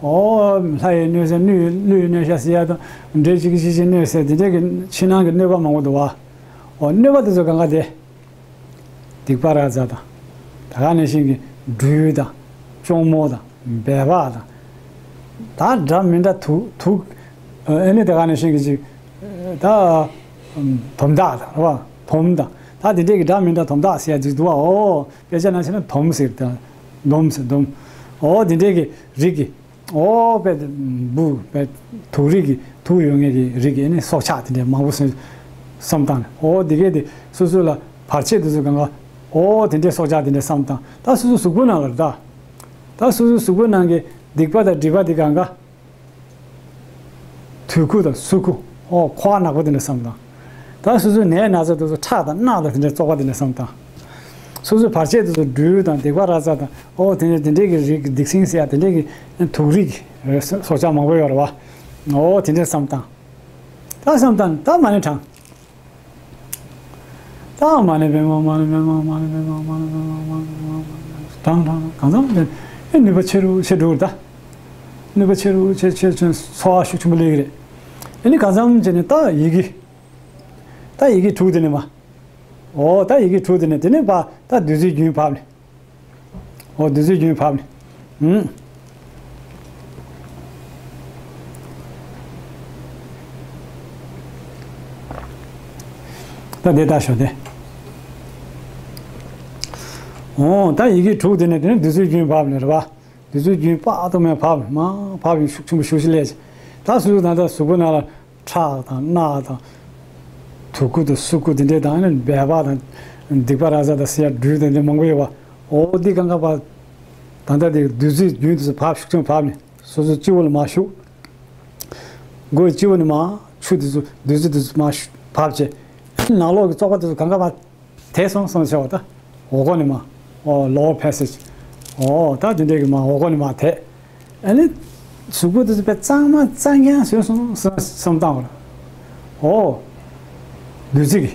ཨོ་ལྷ་ཡི་གནོད་བྱ། ཀླུ་ཡི་ཀླུ་ཡི་གནོད་བྱ་ཟེར་ཡ་དང་། འདྲེ་གཅིག་གིས་གཅིག་གཅིག་གནོད་ཟེར་དེ་འདྲས་ཀྱི་ཕྱི་ནང་གི་གནོད་པ་མང་པོ་འདུག་བ། ཨོ་གནོད་པ་དེ་ཚོ་གང་ག་དེ། སྡིག་པ་ར་ཛ་དང་། ད་ག་ནང་བཞིན་གྱི་སྦྲུལ་དང་། གཅོང་མོ་དང་། སྦལ་པ་དང་། ད་འདྲ་མི་འདྲ་དུག་དུག་ཨ་ནི་ད་ག་ནང་བཞིན་གྱི་ཅིག་ད་དོམ་དག་དང་རེད་བ། དོམ་དང་། ད་དེ་འདྲས་ཀྱི་འདྲ་མི་འདྲ་དོམ་དག་ཟེར་ཡ་ཅིག་འདུག་བ། ཨོ་དཔེ་ཆ་ནང་བྱས་ན་དོམ་ཟེར་དང་། དོམ་ཟེར་དོམ། ཨོ་དེ་འདྲས་ཀྱི་རིགས་ཀྱི། ཨོ་དཔེ་འབུ་དཔེ་དུག་རིགས་ཀྱི་དུག་ཡོད་མཁན་གྱི་རིགས་ཀྱི་ཨ་ནི་སྲོག་ཆགས་དེ་འདྲས་མང་པོ་སོང་བསམ་བཏང་ནས། ཨོ་དེ་གས་དེ་སོ་སོ་ལ་བར་ཆད་དེ་ཚོ་གང་ག་ཨོ་དེ་འདྲས་སྲོག་ཆགས་དེ་འདྲས་བསམ་བཏང་། ད་སོ་སོ་གཟུགས་པོ་ནང་ལ་རེད་ད། ད་སོ་སོའི་གཟུགས་པོའི་ནང་གི་སྡིག་པ་དང་སྒྲིབ་པ་དེ་གང་ག་དུད་ཁུ་དང་སུ་ཁུ། ཨོ་ཁུ་བ་ནག་པོ་དེ་འདྲ་བསམ་དང་། ད་སོ་སོའི་ནད་ན་ཚ་དེ་ཚོ་ཁྲག་དང་རྣག་དང་དེ་འདྲ་བཙོག་པ་དེ་འདྲ་བསམ་དང་། སོ་སོའི་བར་ཆད་དེ་ཚོ་སྦྲུལ་དང་སྡིག་པ་ར་ཛ་དང་། ཨོ་དེ་འདྲ་དེ་འདྲའི་གི་རིགས་སྡིག་སྲིན་ཟེར་ཡ་དེ་འདྲའི་གི་དུག་རིགས་སྲོག་ཆགས་མང་པོ་ཡོད་རེད་བ། ཨོ་དེ་འདྲ་བསམ་དང་། ད་བསམ་དང་ད་མ་ཎི་བགྲང་། ད་མ་ཎི་པདྨེ་མ་ཎི་པདྨེ་མ་ཎི་པདྨེ་མ་ཎི་པདྨེ་མ་ཎི་པདྨེ་བགྲང་བགྲང་གང་འཚམ་དེ་ཨེ་ནུས་པ་ཆེ་རུ་ཆེ་འགྲོ་གི་རེད་ད། ནུས་པ་ཆེ་རུ་ཆེ་ཆེ་ཆེ་ཚོར་བ་ཤུགས་ཆེན་པོ་སླེབས་ཀྱི་རེད། ཨ་ནི་གང་འཚམ་བྱས་ནས་ད་ཡི་གེ། ད་ཡི་གེ་དྲུག་དེ་ནས་མར། འོ་ད་ཡི་གེ་དྲུག་དེ་ནས་དེ་ནས་ཕར་ད་བདུད་རྩིའི་རྒྱུན་བབས་ནས། འོ་བདུད་རྩིའི་རྒྱུན་བབས་ནས། ཨུམ། ད་དེ་ལྟ་ཞོག་དེ། འོ་ད་ཡི་གེ་དྲུག་དེ་ནས་དེ་ནས་བདུད་རྩིའི་རྒྱུན་བབས་ནས་རེད་པ། བདུད་རྩིའི་རྒྱུན་དཔག་ཏུ་མེད་བབས་ནས་མར་བབས་ཡོང་ཤུགས་ཆེན་པོ་ཤུགས་ཆེ་སླེབས་ཀྱི། ད་སོ་སོ་ད་ལྟ་གཟུགས་པོ་ནང་ལ་ཁྲག་དང་རྣག་དང་། དུག་ཁུ་དང་སུ་ཁུ་དེ་འདྲས་དང་ཨ་ནི་སྦལ་པ་དང་། སྡིག་པ་ར་ཛ་དང་སེར་སྦྲུལ་དང་དེ་མང་པོ་ཡོད་པ། འོ་འདི་གང་ག་པ། ད་ལྟ་དེ་བདུད་རྩིའི་རྒྱུན་དེ་ཚོ་བབས་ཤུགས་ཆེན་པོ་བབས་ནས་སོ་སོ་སྤྱི་བོ་ལ་མར་ཞུགས། མགོའི་སྤྱི་བོ་ནས་མར་ཆུ་དེ་ཚོ་བདུད་རྩི་དེ་ཚོ་མར་བབས་བྱས། ནང་ལོགས་ཀྱི་བཙོག་པ་དེ་ཚོ་གང་ག་པ། དེ་སོང་སོང་ཟེར་བ་ད། འོག་སྒོ་ནས་མར། འོ་lower passage། འོ་ད་དེ་འདྲས་ཀྱི་མར་འོག་སྒོ་ནས་མར་དེ། ཨ་ནི། གཟུགས་པོ་དེ་ཚོ་དཔེ་གཙང་མ་གཙང་རྐྱང་བཟོས་སོང་བསམ་བསམ་བཏང་བ་ལ། འོ། བདུད་རྩི་གི།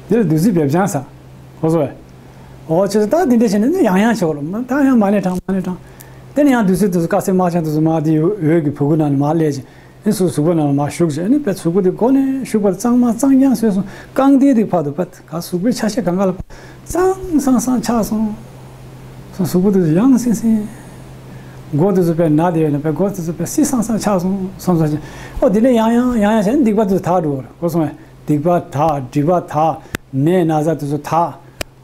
འདི་ལ་བདུད་རྩི་སྦལ་པ་སྦྱངས་ས། ཧོ་སོ་བས། འོ་ཅེས་ད་འདི་འདྲས་བྱས་ནས་ནི་ཡང་ཡང་བྱེད་དགོས་ལ་མ་ད་ཡང་མར་ནས་དྲངས་མར་ནས་དྲངས། དེ་ནས་ཡང་བདུད་རྩི་དེ་ཚོ་དཀར་སེར་དམར་ལྗང་དེ་ཚོ་མར་དེ་འོད་ཀྱི་སྦུ་གུ་ནང་ནས་མར་སླེབས་ཀྱི། ཨ་ནི་སོ་སོ་གཟུགས་པོ་ནང་ལ་མར་ཞུགས་བྱས་ཨ་ནི་དཔེ་གཟུགས་པོ་དེ་མགོ་ནས་ཤུགས་པར་གཙང་མ་གཙང་རྐྱང་བཟོས་སོང་རྐང་མཐིལ་དེ་བར་དུ་དཔེ་ག་གཟུགས་པོའི་ཆ་ཤས་གང་ག་ལ་གཙང་སང་སང་ཆགས་སོང་། སོ་གཟུགས་པོ་དེ་ཚོ་ཡང་སིང་སིང་། མགོ་དེ་ཚོ་དཔེ་ན་དེ་ཡོད་ན་དཔེ་མགོ་དེ་ཚོ་དཔེ་སི་སང་སང་ཆགས་སོང་བསམ་སོང་ཞིང་། ཨོ་དེ་ནས་ཡང་ཡང་ཡང་ཡང་བྱས་ནས་སྡིག་པ་དེ་ཚོ་དག་འགྲོ་བར་གོ་སོང་བས། སྡིག་པ་དག་སྒྲིབ་པ་དག་ནད་ན་ཚ་དེ་ཚོ་དག་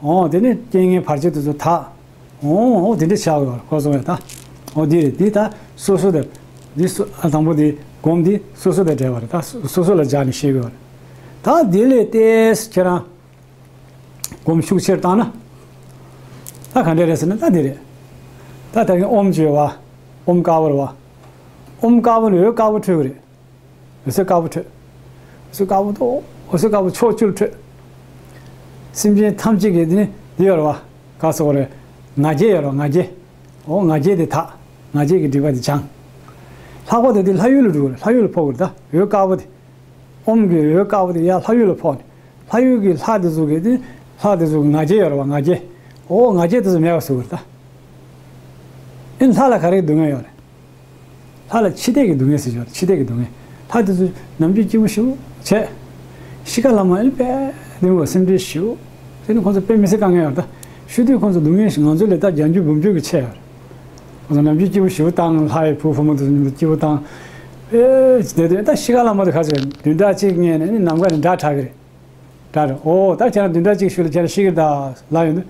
ཨོ་དེ་ནས་རྐྱེན་ངན་བར་ཆད་དེ་ཚོ་དག་འོ་འོ་དེ་འདྲ་བྱ་དགོས་པ་རེད་གོ་སོང་བས་ད། འོ་འདི་རེད་འདི་ད་སོ་སོ་དེ། འདི་སོ་ཨ་དང་པོ་འདི་སྒོམ་འདི་སོ་སོ་དང་འབྲེལ་བ་རེད་ད་སོ་སོ་ལ་སྦྱར་ནས་ཤེས་དགོས་པ་རེད། ད་འདི་ལས་ཏེས་ཁྱེད་རང་སྒོམ་ཤུགས་ཆེར་བཏང་ན། ད་ག་འདྲ་རེད་ཟེར་ན་ད་འདི་རེད། ད་ད་གིན་ཨོམ་བརྗོད་པ། ཨོམ་དཀར་པོ་རེད་བ། ཨོམ་དཀར་པོ་ནས་འོད་དཀར་པོ་འཕྲོས་པ་རེད། འོད་ཟེར་དཀར་པོ་འཕྲོས། འོད་ཟེར་དཀར་པོ་ཏོ། འོད་ཟེར་དཀར་པོ་ཕྱོགས་བཅུར་འཕྲོས། སེམས་ཅན་ཐམས་ཅད་ཀྱི་འདི་ནི་འདི་ཡོད་རེད་བ། ག་སོགས་རེད། ང་རྒྱལ་ཡོད་རེད་བ་ང་རྒྱལ། འོ་ང་རྒྱལ་དེ་དག་ང་རྒྱལ་གྱི་སྒྲིབ་པ་དེ་སྦྱངས། ལྷག་པར་དུ་འདི་ལྷ་ཡུལ་ལ་འགྲོ་དགོས་རེད་ལྷ་ཡུལ་ལ་འཕོ་དགོས་རེད་ད་འོད་དཀར་པོ་དེ། ཨོམ་གྱི་འོད་དཀར་པོ་དེ་ཡར་ལྷ་ཡུལ་ལ་ཕོག་ནས་ལྷ་ཡུལ་གྱི་ལྷ་དེ་ཚོ་གི་དེ་ལྷ་དེ་ཚོ་གི་ང་རྒྱལ་ཡོད་རེད་བ་ང་རྒྱལ། འོ་ང་རྒྱལ་དེ་ཚོ་མེད་པ་བཟོ་དགོས་རེད་ད། ཨེ་ལྷ་ལ་ག་རེ་སྡུག་བསྔལ་ཡོད་རེད། ལྷ་ལ་འཆི་ལྟས་ཀྱི་སྡུག་བསྔལ་ཟེར་ཞོར་འཆི་ལྟས་ཀྱི་སྡུག་བསྔལ། ལྷ་དེ་ཚོ་ནམ་རྒྱུན་སྐྱིད་པོ་ཞེ་པོ་བྱས། ཤི་ཁ་ལ་མ་ཨེ་དཔེ་སྡུག་བསྔལ་སེམས་ཁྲལ་ཞེ་པོ། དེ་ནི་ཁོང་ཚོ་དཔེ་མི་སྲིད་དཀའ་ངལ་ཡོད་ད། ཤི་དུས་ཁོང་ཚོ་སྡུག་བསྔལ་ཞིག་ང་ཚོ་ལས་ད་བརྒྱ་འགྱུར་འབུམ་འགྱུར་གྱི་ཆེ་ཡོད་རེད། ཁོང་ཚོ་ནམ་རྒྱུན་སྐྱིད་པོ་ཞེ་པོ་བཏང་ལྷ་ཡི་བུ་བུ་མོ་དེ་ཚོ་སྐྱིད་པོ་བཏང་། ཨེ་དེ་དུས་ད་ཤི་ཁ་ལ་མ་དེ་ཁ་ཚོད་བདུན་ཕྲག་གཅིག་སྔོན་ནས་ནི་ནམ་མཁའ་ནས་སྒྲ་གྲགས་ཀྱི་རེད། དྲ་རེད། ཨོ་ད་ཁྱེད་རང་བདུན་ཕྲག་གཅིག་ཤུལ་ལ་ཁྱེད་རང་ཤི་གི་རེད་ད་ལབ་ཡོང་དུས།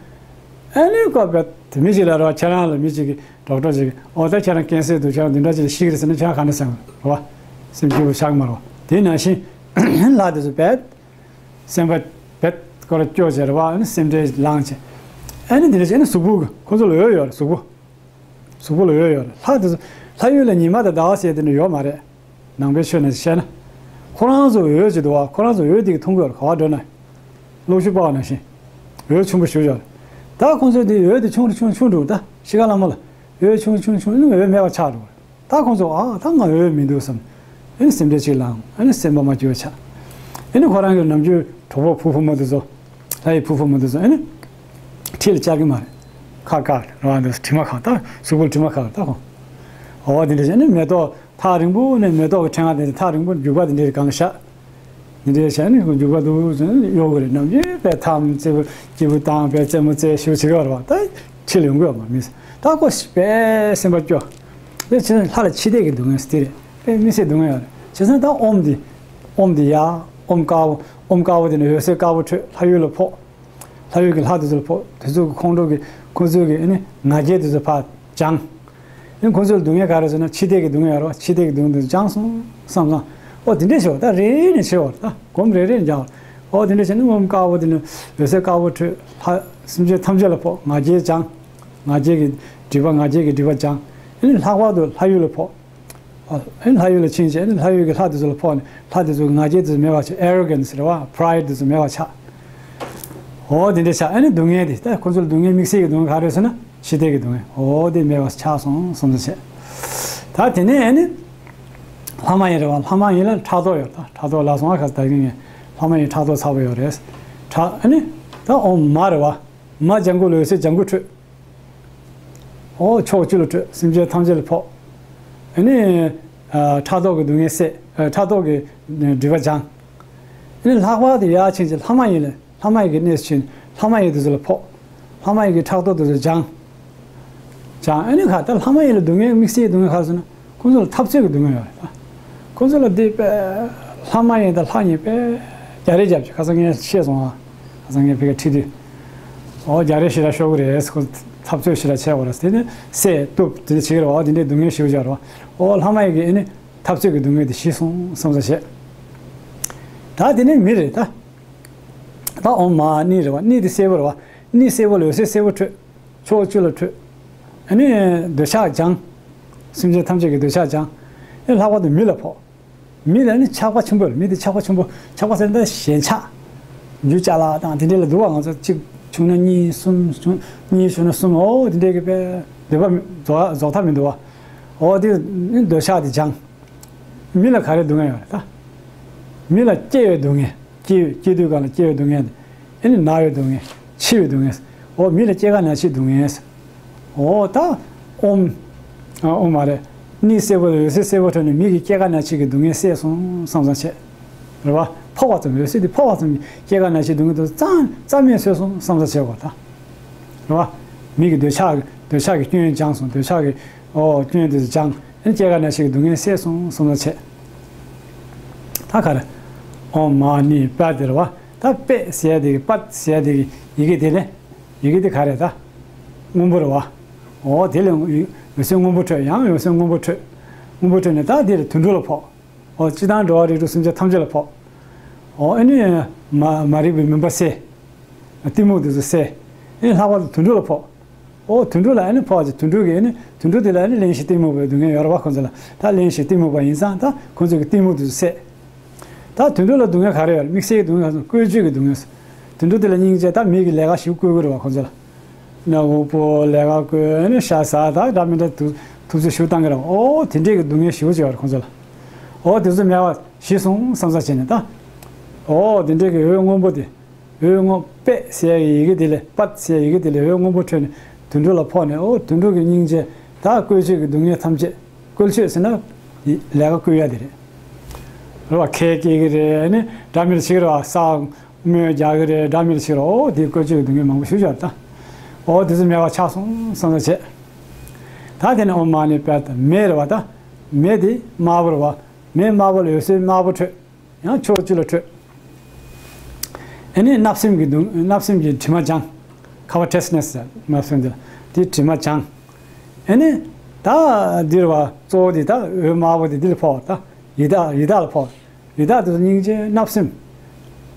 ཨ་ནི་ཀོ་བེད་མི་ཞིག་ལ་རོ་ཁྱེད་རང་ལ་མི་ཞིག་གིས་ཌོག་ཊར་ཞིག་གིས་ཨོ་ད་ཁྱེད་རང་ཀན་སར་འདུག་ཁྱེད་རང་བདུན་ཕྲག་གཅིག་ལ་ཤི་གི་རེད་ཟེར་ན་ཁྱེད་རང་ག་འདྲ་སེམས་རོ། སེམས་སྐྱིད་པོ་ཆགས་མ་རོ། དེ་ནང་བཞིན་ལྷ་དེ་ཚོ་བེད་སེམས་པ་བེད་ཀོ་ར་སྐྱོ་བྱས་རེད་བ་ཨ་ནི་སེམས་ཁྲལ་ལངས་བྱས། ཨ་ནི་དེ་འདྲ་བྱས་ཨ་ནི་གཟུགས་པོ་གི་ཁོ་ཚོ་ལ་འོས་ཡོད་རེད་གཟུགས་པོ། གཟུགས་པོ་ལ་འོས་ཡོད་རེད། ལྷ་དེ་ཚོ་ལྷ་ཡུལ་ལ་ཉི་མ་དང་ཟླ་བ་ཟེར་དེ་འདྲ་ཡོད་མ་རེད། ནང་པའི་ཆོས་ནས་བཤད་ན། ཁོ་རང་ཚོ་འོད་ཅིག་འདུག་བ་ཁོ་རང་ཚོ་འོད་དེ་གིས་མཐོང་གི་ཡོད་རེད་ག་བ་འགྲོ་ན། གློག་ཞུ་པ་བ་ནང་བཞིན། འོད་ཆུང་པོ་ཞུ་ཡོད་རེད། ད་ཁོ་ཚོ་དེ་འོད་དེ་ཆུང་རུ་ཆུང་ཆུང་འགྲོ་ད་ཤི་ཁ་ལ་མ་ལ་འོད་ཆུང་ཆུང་ཆུང་ནི་འོད་མེད་པ་ཆགས་འགྲོ་རེད། ད་ཁོ་ཚོ་ཨ་ད་ང་འོད་མི་འདུག་བསམ། ཨ་ནི་སེམས་ཁྲལ་ཅིག་ལངས་ཨ་ནི་སེམས་པ་མ་སྐྱིད་པ་ཆགས། ཨ་ནི་ཁོ་རང་གི་ནམ་རྒྱུན་གྲོགས་པོ་བུ་བུ་མོ་དེ་ཚོ། ལྷ་ཡི་བུ་བུ་མོ་དེ་ཚོ་ཨ་ནི། ཁྲིད་ལ་བཅར་གི་མ་རེད། ཁ་བཀག་རང་དེ་དྲི་མ་ཁ་ད་གཟུགས་པོ་ལ་དྲི་མ་ཁ་ད་ཁོ། ཨོ་དེ་འདྲ་བྱས་ནས་མེ་ཏོག་ཐག་རིང་པོ་ནས་མེ་ཏོག་གི་ཕྲེང་བ་དེ་ཐག་རིང་པོ་རྒྱུག་པ་དེ་འདྲའི་སྒང་ལ་བཞག་འདི་འདྲའི་བྱས་ནས་རྒྱུག་པ་འདུག་ཟེར་ནས་གཡོ་གི་རེད་ནམ་རྒྱུན་པའི་ཐག་རྩེ་པོ་སྐྱིད་པོ་བཏང་པའི་རྩེད་མོ་རྩེ་ཞུ་བྱེད་ཀྱི་ཡོད་རེད་བ་ད་ཁྲིད་ལ་ཡོང་གི་ཡོད་མ་མི་ད་ཁོ་པའི་སེམས་པ་སྐྱོ། དེ་བྱས་ནས་ལྷ་ལ་འཆི་ལྟས་ཀྱི་སྡུག་བསྔལ་ཟེར་དེ་རེད་པའི་མི་ཚེ་སྡུག་བསྔལ་ཡོད་རེད་བྱས་ཙང་ད་ཨོམ་འདི་ཨོམ་འདི་ཡ་ཨོམ་དཀར་པོ་ཨོམ་དཀར་པོ་དེ་ནས་འོད་ཟེར་དཀར་པོ་འཕྲོས་ལྷ་ཡུལ་ལ་ཕོག་ལྷ་ཡུལ་གྱི་ལྷ་དེ་ཚོ་ལ་ཕོག་དེ་ཚོ་གི་ཁོང་ཁྲོ་གི་ཁོང་ཚོ་གི་ཨ་ནི་ང་རྒྱལ་དེ་ཚོ་ཕར་སྦྱངས། ཨ་ནི་ཁོང་ཚོ་ལ་སྡུག་བསྔལ་ག་རེ་ཟེར་ན་འཆི་ལྟས་ཀྱི་སྡུག་བསྔལ་ཡོད་རེད་བ་འཆི་ལྟས་ཀྱི་སྡུག་བསྔལ་དེ་ཚོ་སྦྱངས་སོང་བསམ་སོང་། ཨོ་དེ་འདྲས་ཤོག་ད་རེ་རེ་ནས་བྱེད་འོར་ད་སྒོམ་རེ་རེ་ནས་རྒྱག་འོར། ཨོ་དེ་འདྲས་བྱས་ནས་ངོམ་དཀར་པོ་དེ་ནས་འོད་ཟེར་དཀར་པོ་འཕྲོས་ལྷ་སེམས་ཅན་ཐམས་ཅད་ལ་ཕོག་ང་རྒྱལ་སྦྱངས། ང་རྒྱལ་གྱི་སྒྲིབ་པ་ང་རྒྱལ་གྱི་སྒྲིབ་པ་སྦྱངས། ཨ་ནི་ལྷག་པར་དུ་ལྷ་ཡུལ་ལ་ཕོག་ཨ་ནི་ལྷ་ཡུལ་ལ་ཕྱིན་བྱས་ཨ་ནི་ལྷ་ཡུལ་གྱི་ལྷ་དེ་ཚོ་ལ་ཕོག་ནས་ལྷ་དེ་ཚོ་གི་ང་རྒྱལ་དེ་ཚོ་མེད་པ་ཆགས་arrogance་རེད་བ་pride་དེ་ཚོ་མེད་པ་ཆགས། འོ་དེ་འདྲ་ཆགས་ཨ་ནི་སྡུག་བསྔལ་དེ་ད་ཁོ་ཚོ་ལ་སྡུག་བསྔལ་དམིགས་བསལ་གྱི་སྡུག་བསྔལ་ག་རེ་ཟེར་ན་འཆི་ལྟས་ཀྱི་སྡུག་བསྔལ་འོ་དེ་མེད་པ་ཆགས་སོང་བསམ་ཚུལ་བྱས། ད་དེ་ནས་ཨ་ནི་ལྷ་མ་ཡིན་རེད་བ་ལྷ་མ་ཡིན་ལ་ཕྲག་དོག་ཡོད་ད་ཕྲག་དོག་ལ་སོང་ཨ་ཁ་ད་གིན་ངས་ལྷ་མ་ཡིན་ཕྲག་དོག་ཚ་པོ་ཡོད་རེད། ཕྲག་ཨ་ནི་ད་ཨོ་མ་རེད་བ། མ་ལྗང་གུ་ལ་འོད་ཟེར་ལྗང་གུ་འཕྲོས། ཨོ་ཕྱོགས་བཅུ་ལ་འཕྲོས་སེམས་ཅན་ཐམས་ཅད་ལ་ཕོག་ཨ་ནི་ཕྲག་དོག་གི་སྡུག་བསྔལ་སེལ། ཕྲག་དོག་གི་སྒྲིབ་པ་སྦྱང་། ཨ་ནི་ལྷག་པར་དུ་ཡར་ཕྱིན་ཅིང་ལྷ་མ་ཡིན་ལ། ལྷ་མ་ཡིན་གྱི་གནས་སུ་ཕྱིན། ལྷ་མ་ཡིན་དེ་ཚོ་ལ་ཕོག་ལྷ་མ་ཡིན་གྱི་ཕྲག་དོག་དེ་ཚོ་སྦྱང་། སྦྱང་། ཨ་ནི་ག་ད་ལྷ་མ་ཡིན་ལ་སྡུག་བསྔལ་དམིགས་བསལ་གྱི་སྡུག་བསྔལ་ག་རེ་ཟེར་ན། ཁོང་ཚོ་ལ་འཐབ་རྩོད་ཀྱི་སྡུག་བསྔལ་ཡོད་རེད་ད། ཁོང་ཚོ་ལ་འདི་དཔེ་ལྷ་མ་ཡིན་དང་ལྷ་ཡིན་དཔེ་རྒྱག་རེས་རྒྱབ་ཀྱི། ཁ་སང་ངས་བཤད་སོང་ཨ། ཁ་སང་ངས་ཕ་གིར་ཁྲིད་དུས། ཨོ་རྒྱག་རེས་ཞེ་དྲག་ཤོར་གི་རེད། ཁོ་འཐབ་རྩོད་ཞེ་དྲག་བྱས་པ་རེད། དེ་ནི་བསད་གཏུབ་དེ་འདྲ་བྱེད་ཀྱི་རེད་བ། དེ་འདྲའི་སྡུག་བསྔལ་ཞེ་པོ་ཅིག་རེད་བ། ཨོ་ལྷ་མ་ཡིན་གྱི་ཨ་ནི་འཐབ་རྩོད་ཀྱི་སྡུག་བསྔལ་དེ་ཞི་སོང་བསམ་ས་བྱས། ད་དེ་ནི་མི་རེད་ད། ད་ཨོཾ་མ་ཎི་རེད་བ། ཎི་དེ་སེར་པོ་རེད་བ། ཎི་སེར་པོ་ལ་འོད་ཟེར་སེར་པོ་འཕྲོས། ཕྱོགས་བཅུ་ལ་འཕྲོས། ཨ་ནི་འདོད་ཆགས་སྦྱངས། སེམས་ཅན་ཐམས་ཅད་ཀྱི་འདོད་ཆགས་སྦྱངས། ཨ་ལྷག་པར་དུ་མི་ལ་ཕོག་མི་ལ་ནི་ཆགས་པ་ཆེན་པོ་རེད། མི་དེ་ཆགས་པ་ཆེན་པོ། ཆགས་པ་ཟེར་ན་ད་ཞེན་ཆགས། རྒྱུ་ཅ་ལག་དང་དེ་འདྲས་ལ་འདུག་བ། ང་ཚོ་གཅིག་བྱུང་ན་གཉིས། གསུམ་བྱུང་གཉིས་བྱུང་ན་གསུམ། ཨོ་དེ་འདྲས་ཀྱི་དཔེ་འདོད་པ་རྫོགས་རྫོགས་ཐབས་མི་འདུག་བ། ཨོ་དེ་ནི་འདོད་ཆགས་དེ་སྦྱངས། མི་ལ་ག་རེ་སྡུག་བསྔལ་ཡོད་རེད་ད། མི་ལ་སྐྱེ་བའི་སྡུག་བསྔལ། སྐྱེ་སྐྱེ་དུས་གང་ལ་སྐྱེ་བའི་སྡུག་བསྔལ་དེ། ཨ་ནི་ན་བའི་སྡུག་བསྔལ། འཆི་བའི་སྡུག་བསྔལ། ཨོ་མི་ལ་སྐྱེ་རྒ་ན་འཆིའི་སྡུག་བསྔལ། ཨོ་ད་ཨོཾ། ཨ་ཨོཾ་མ་རེད། ཎི་སེར་པོ་དང་འོད་ཟེར་སེར་པོ་འཕྲོས་ནས་མི་གི་སྐྱེ་རྒ་ན་འཆི་གི་སྡུག་བསྔལ་སེལ་སོང་བསམ་བསམ་བྱས། རེད་བ། ཕོག་པ་ཙམ། འོད་ཟེར་དེ་ཕོག་པ་ཙམ་གྱིས་སྐྱེ་རྒ་ན་འཆིའི་སྡུག་བསྔལ་དེ་རྩ་རྩ་མེད་བཟོས་སོང་བསམ་བསམ་བྱས་པ་ད། རེད་བ། མི་གི་འདོད་ཆགས་འདོད་ཆགས་ཀྱི་སྐྱོན་སྦྱངས་སོང་། འདོད་ཆགས་ཀྱི་ཨོ་སྐྱོན་དེ་ཚོ་སྦྱངས། ཨ་ནི་སྐྱེ་རྒ་ན་འཆི་གི་སྡུག་བསྔལ་སེལ་སོང་བསམ་བསམ་བྱས། ད་ག་རེ། ཨོཾ་མ་ཎི་པད་དེ་རེད་བ། ད་པད་ཟེར་ཡ་དེ་གི་པད་ཟེར་ཡ་དེ་གི་ཡི་གེ་དེ་ལས། ཡི་གེ་དེ་ག་རེ་ད། སྔོན་པོ་རེད་བ། ཨོ་དེ་ལས་འོད་ཟེར་སྔོན་པོ་འཕྲོས། ཡང་འོད་ཟེར་སྔོན་པོ་འཕྲོས། སྔོན་པོ་འཕྲོས་ནས་ད་དེ་ལས་དུད་འགྲོ་ལ་ཕོག་ཨོ་སྤྱིར་བཏང་འགྲོ་བ་རིགས་དྲུག་སེམས་ཅན་ཐམས་ཅད་ལ་ཕོག་ཨོ་ཨ་ནི་མ་མ་རིག་པའི་མུན་པ་སེལ། གཏི་མུག་དེ་ཚོ་སེལ། ཨ་ནི་ལྷག་པར་དུ་དུད་འགྲོ་ལ་ཕོག་ཨོ་དུད་འགྲོ་ལ་ཨ་ནི་ཕོག་ཅིག་དུད་འགྲོ་གི་ཨ་ནི་དུད་འགྲོ་དེ་ལ་ཨ་ནི་གླེན་ཞིང་གཏི་མུག་པའི་སྡུག་བསྔལ་ཡོད་རེད་བ། ཁོང་ཚོ་ལ་ད་གླེན་ཞིང་གཏི་མུག་པ་ཡིན་ཙང་ད་ཁོང་ཚོ་གི་གཏི་མུག་དེ་ཚོ་སེལ། ད་དུད་འགྲོ་ལ་སྡུག་བསྔལ་ག་རེ་ཡོད་རེད། དམིགས་བསལ་གྱི་སྡུག་བསྔལ་ག་ཚོད། བཀོལ་སྤྱོད་ཀྱི་སྡུག་བསྔལ། དུད་འགྲོ་དེ་ལ་སྙིང་རྗེ། ད་མི་གི་ལས་ཀ་ཞིག་བསྐུལ་གི་རེད་བ་ཁོང་ཚོ་ལ། ན་འུག་པོ་ལས་ཀ་བསྐུལ། ཨ་ནི་ཤ་ཟ། ད་འདྲ་མི་འདྲ་ཐུབ་ཐུབ་ཚོད་ཞིག་བཏང་གི་རེད་བ། ཨོ་དེ་འདྲས་ཀྱི་སྡུག་བསྔལ་ཞིག་བྱས་ཡོད་རེད་ཁོང་ཚོ་ལ། ཨོ་དེ་ཚོ་མེད་པ་ཞི་སོང་བསམ་ས་བྱས་ནས་ད། ཨོ་དེ་འདྲས་ཀྱི་འོད་སྔོན་པོ་དེ། འོད་སྔོན་པད་ཟེར་ཡི་གེ་དེ་ལས། པད་ཟེར་ཡི་གེ་དེ་ལས་འོད་སྔོན་པོ་འཕྲོས་ནས་དུད་འགྲོ་ལ་ཕོག་ནས། ཨོ་དུད་འགྲོ་གི་སྙིང་རྗེ། ད་བཀོལ་སྤྱོད་ཀྱི་སྡུག་བསྔལ་ཐམས་ཅད། བཀོལ་སྤྱོད་ཟེར་ན་ལས་ཀ་བསྐུལ་ཡ་དེ་རེད། རེད་བ། ཁལ་སྐྱེལ་གི་རེད། ཨ་ནི་འདྲ་མི་འདྲ་བྱེད་ཀྱི་རེད་བ། ས་རྨོས་རྒྱག་གི་རེད། འདྲ་མི་འདྲ་བྱེད་ཀྱི་རེད། ཨོ་དེ་བཀོལ་སྤྱོད་ཀྱི་སྡུག་བསྔལ་མང་པོ་ཞིག་ཡོད་རེད་ད། ཨོ་དེ་ཚོ་མེད་པ་ཆགས་སོང་བསམ་བསམ་བྱས། ད་དེ་ནས་ཨོཾ་མ་ཎི་པད་དང་མེ་རེད་བ། ད་མེ་དེ་དམར་པོ་རེད་བ། མེ་དམར་པོ་ལ་འོད་ཟེར་དམར་པོ་འཕྲོས། ཡང་ཕྱོགས་བཅུ་ལ་འཕྲོས། ཨ་ནི་བརྣབ་སེམས་ཀྱི་སྡུག་བརྣབ་སེམས་ཀྱི་དྲི་མ་སྦྱངས། ཁ་བ་ཊེས་ནེས་ཟེར། བརྣབ་སེམས་དེ་ལ་དེ་དྲི་མ་སྦྱངས། ཨ་ནི་ད་འདིར་བ་གཙོ་བོ་དེ་ད་འོད་དམར་པོ་དེ་འདི་ལ་ཕོག་ད་ཡི་དྭགས་ཡི་དྭགས་ལ་ཕོག་ཡི་དྭགས་དེ་ཚོ་སྙིང་རྗེ་བརྣབ་སེམས།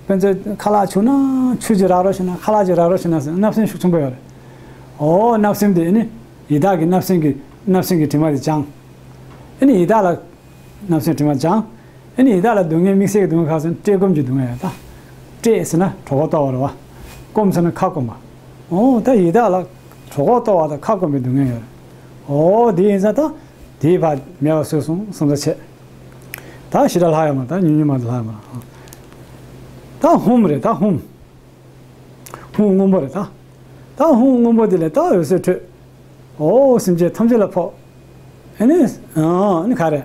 དཔེར་མཚོན་ཁ་ལག་བྱུགས་ན་ཆུ་ཅིག་རག་རོགས་བྱུང་ན། ཁ་ལག་ཅིག་རག་རོགས་བྱུང་ན་ཟེར་བརྣབ་སེམས་ཤུགས་ཆེན་པོ་ཡོད་རེད། ཨོ་བརྣབ་སེམས་དེ་ཨ་ནི་ཡི་དྭགས་ཀྱི་བརྣབ་སེམས་ཀྱི་བརྣབ་སེམས་ཀྱི་དྲི་མ་དེ་སྦྱངས། ཨ་ནི་ཡི་དྭགས་ལ་བརྣབ་སེམས་དྲི་མ་སྦྱངས། ཨ་ནི་ཡི་དྭགས་ལ་སྡུག་བསྔལ་དམིགས་བསལ་གྱི་སྡུག་བསྔལ་ག་ཚོད། བཀྲེས་སྐོམ་གྱི་སྡུག་བསྔལ་ཡོད་ད། བཀྲེས་ཟེར་ན་གྲོད་ཁོག་ལྟོགས་པ་རེད་བ། སྐོམ་ཟེར་ན་ཁ་སྐོམ་པ། ཨོ་ད་ཡི་དྭགས་ལ་གྲོད་ཁོག་ལྟོགས་པ་དང་ཁ་སྐོམ་པའི་སྡུག་བསྔལ་ཡོད་རེད། ཨོ་དེ་ཡིན་ཙང་ད་དེའི་བར་མེད་པ་བཟོས་སོང་བསམ་ས་བྱས། ད་ཞེ་དྲག་ལྷག་ཡོད་མ་རེད། ད་ཉུང་ཉུང་མ་གཏོགས་ལྷག་ཡོད་མ་རེད། ད་ཧཱུྃ་རེད། ད་ཧཱུྃ། ཧཱུྃ་སྔོན་པོ་རེད་ད། ད་ཧཱུྃ་སྔོན་པོ་དེ་ལས་ད་འོད་ཟེར་འཕྲོས། ཨོ་སེམས་ཅན་ཐམས་ཅད་ལ་ཕོག་ཨ་ནི་ཨ་ནི་ག་རེ།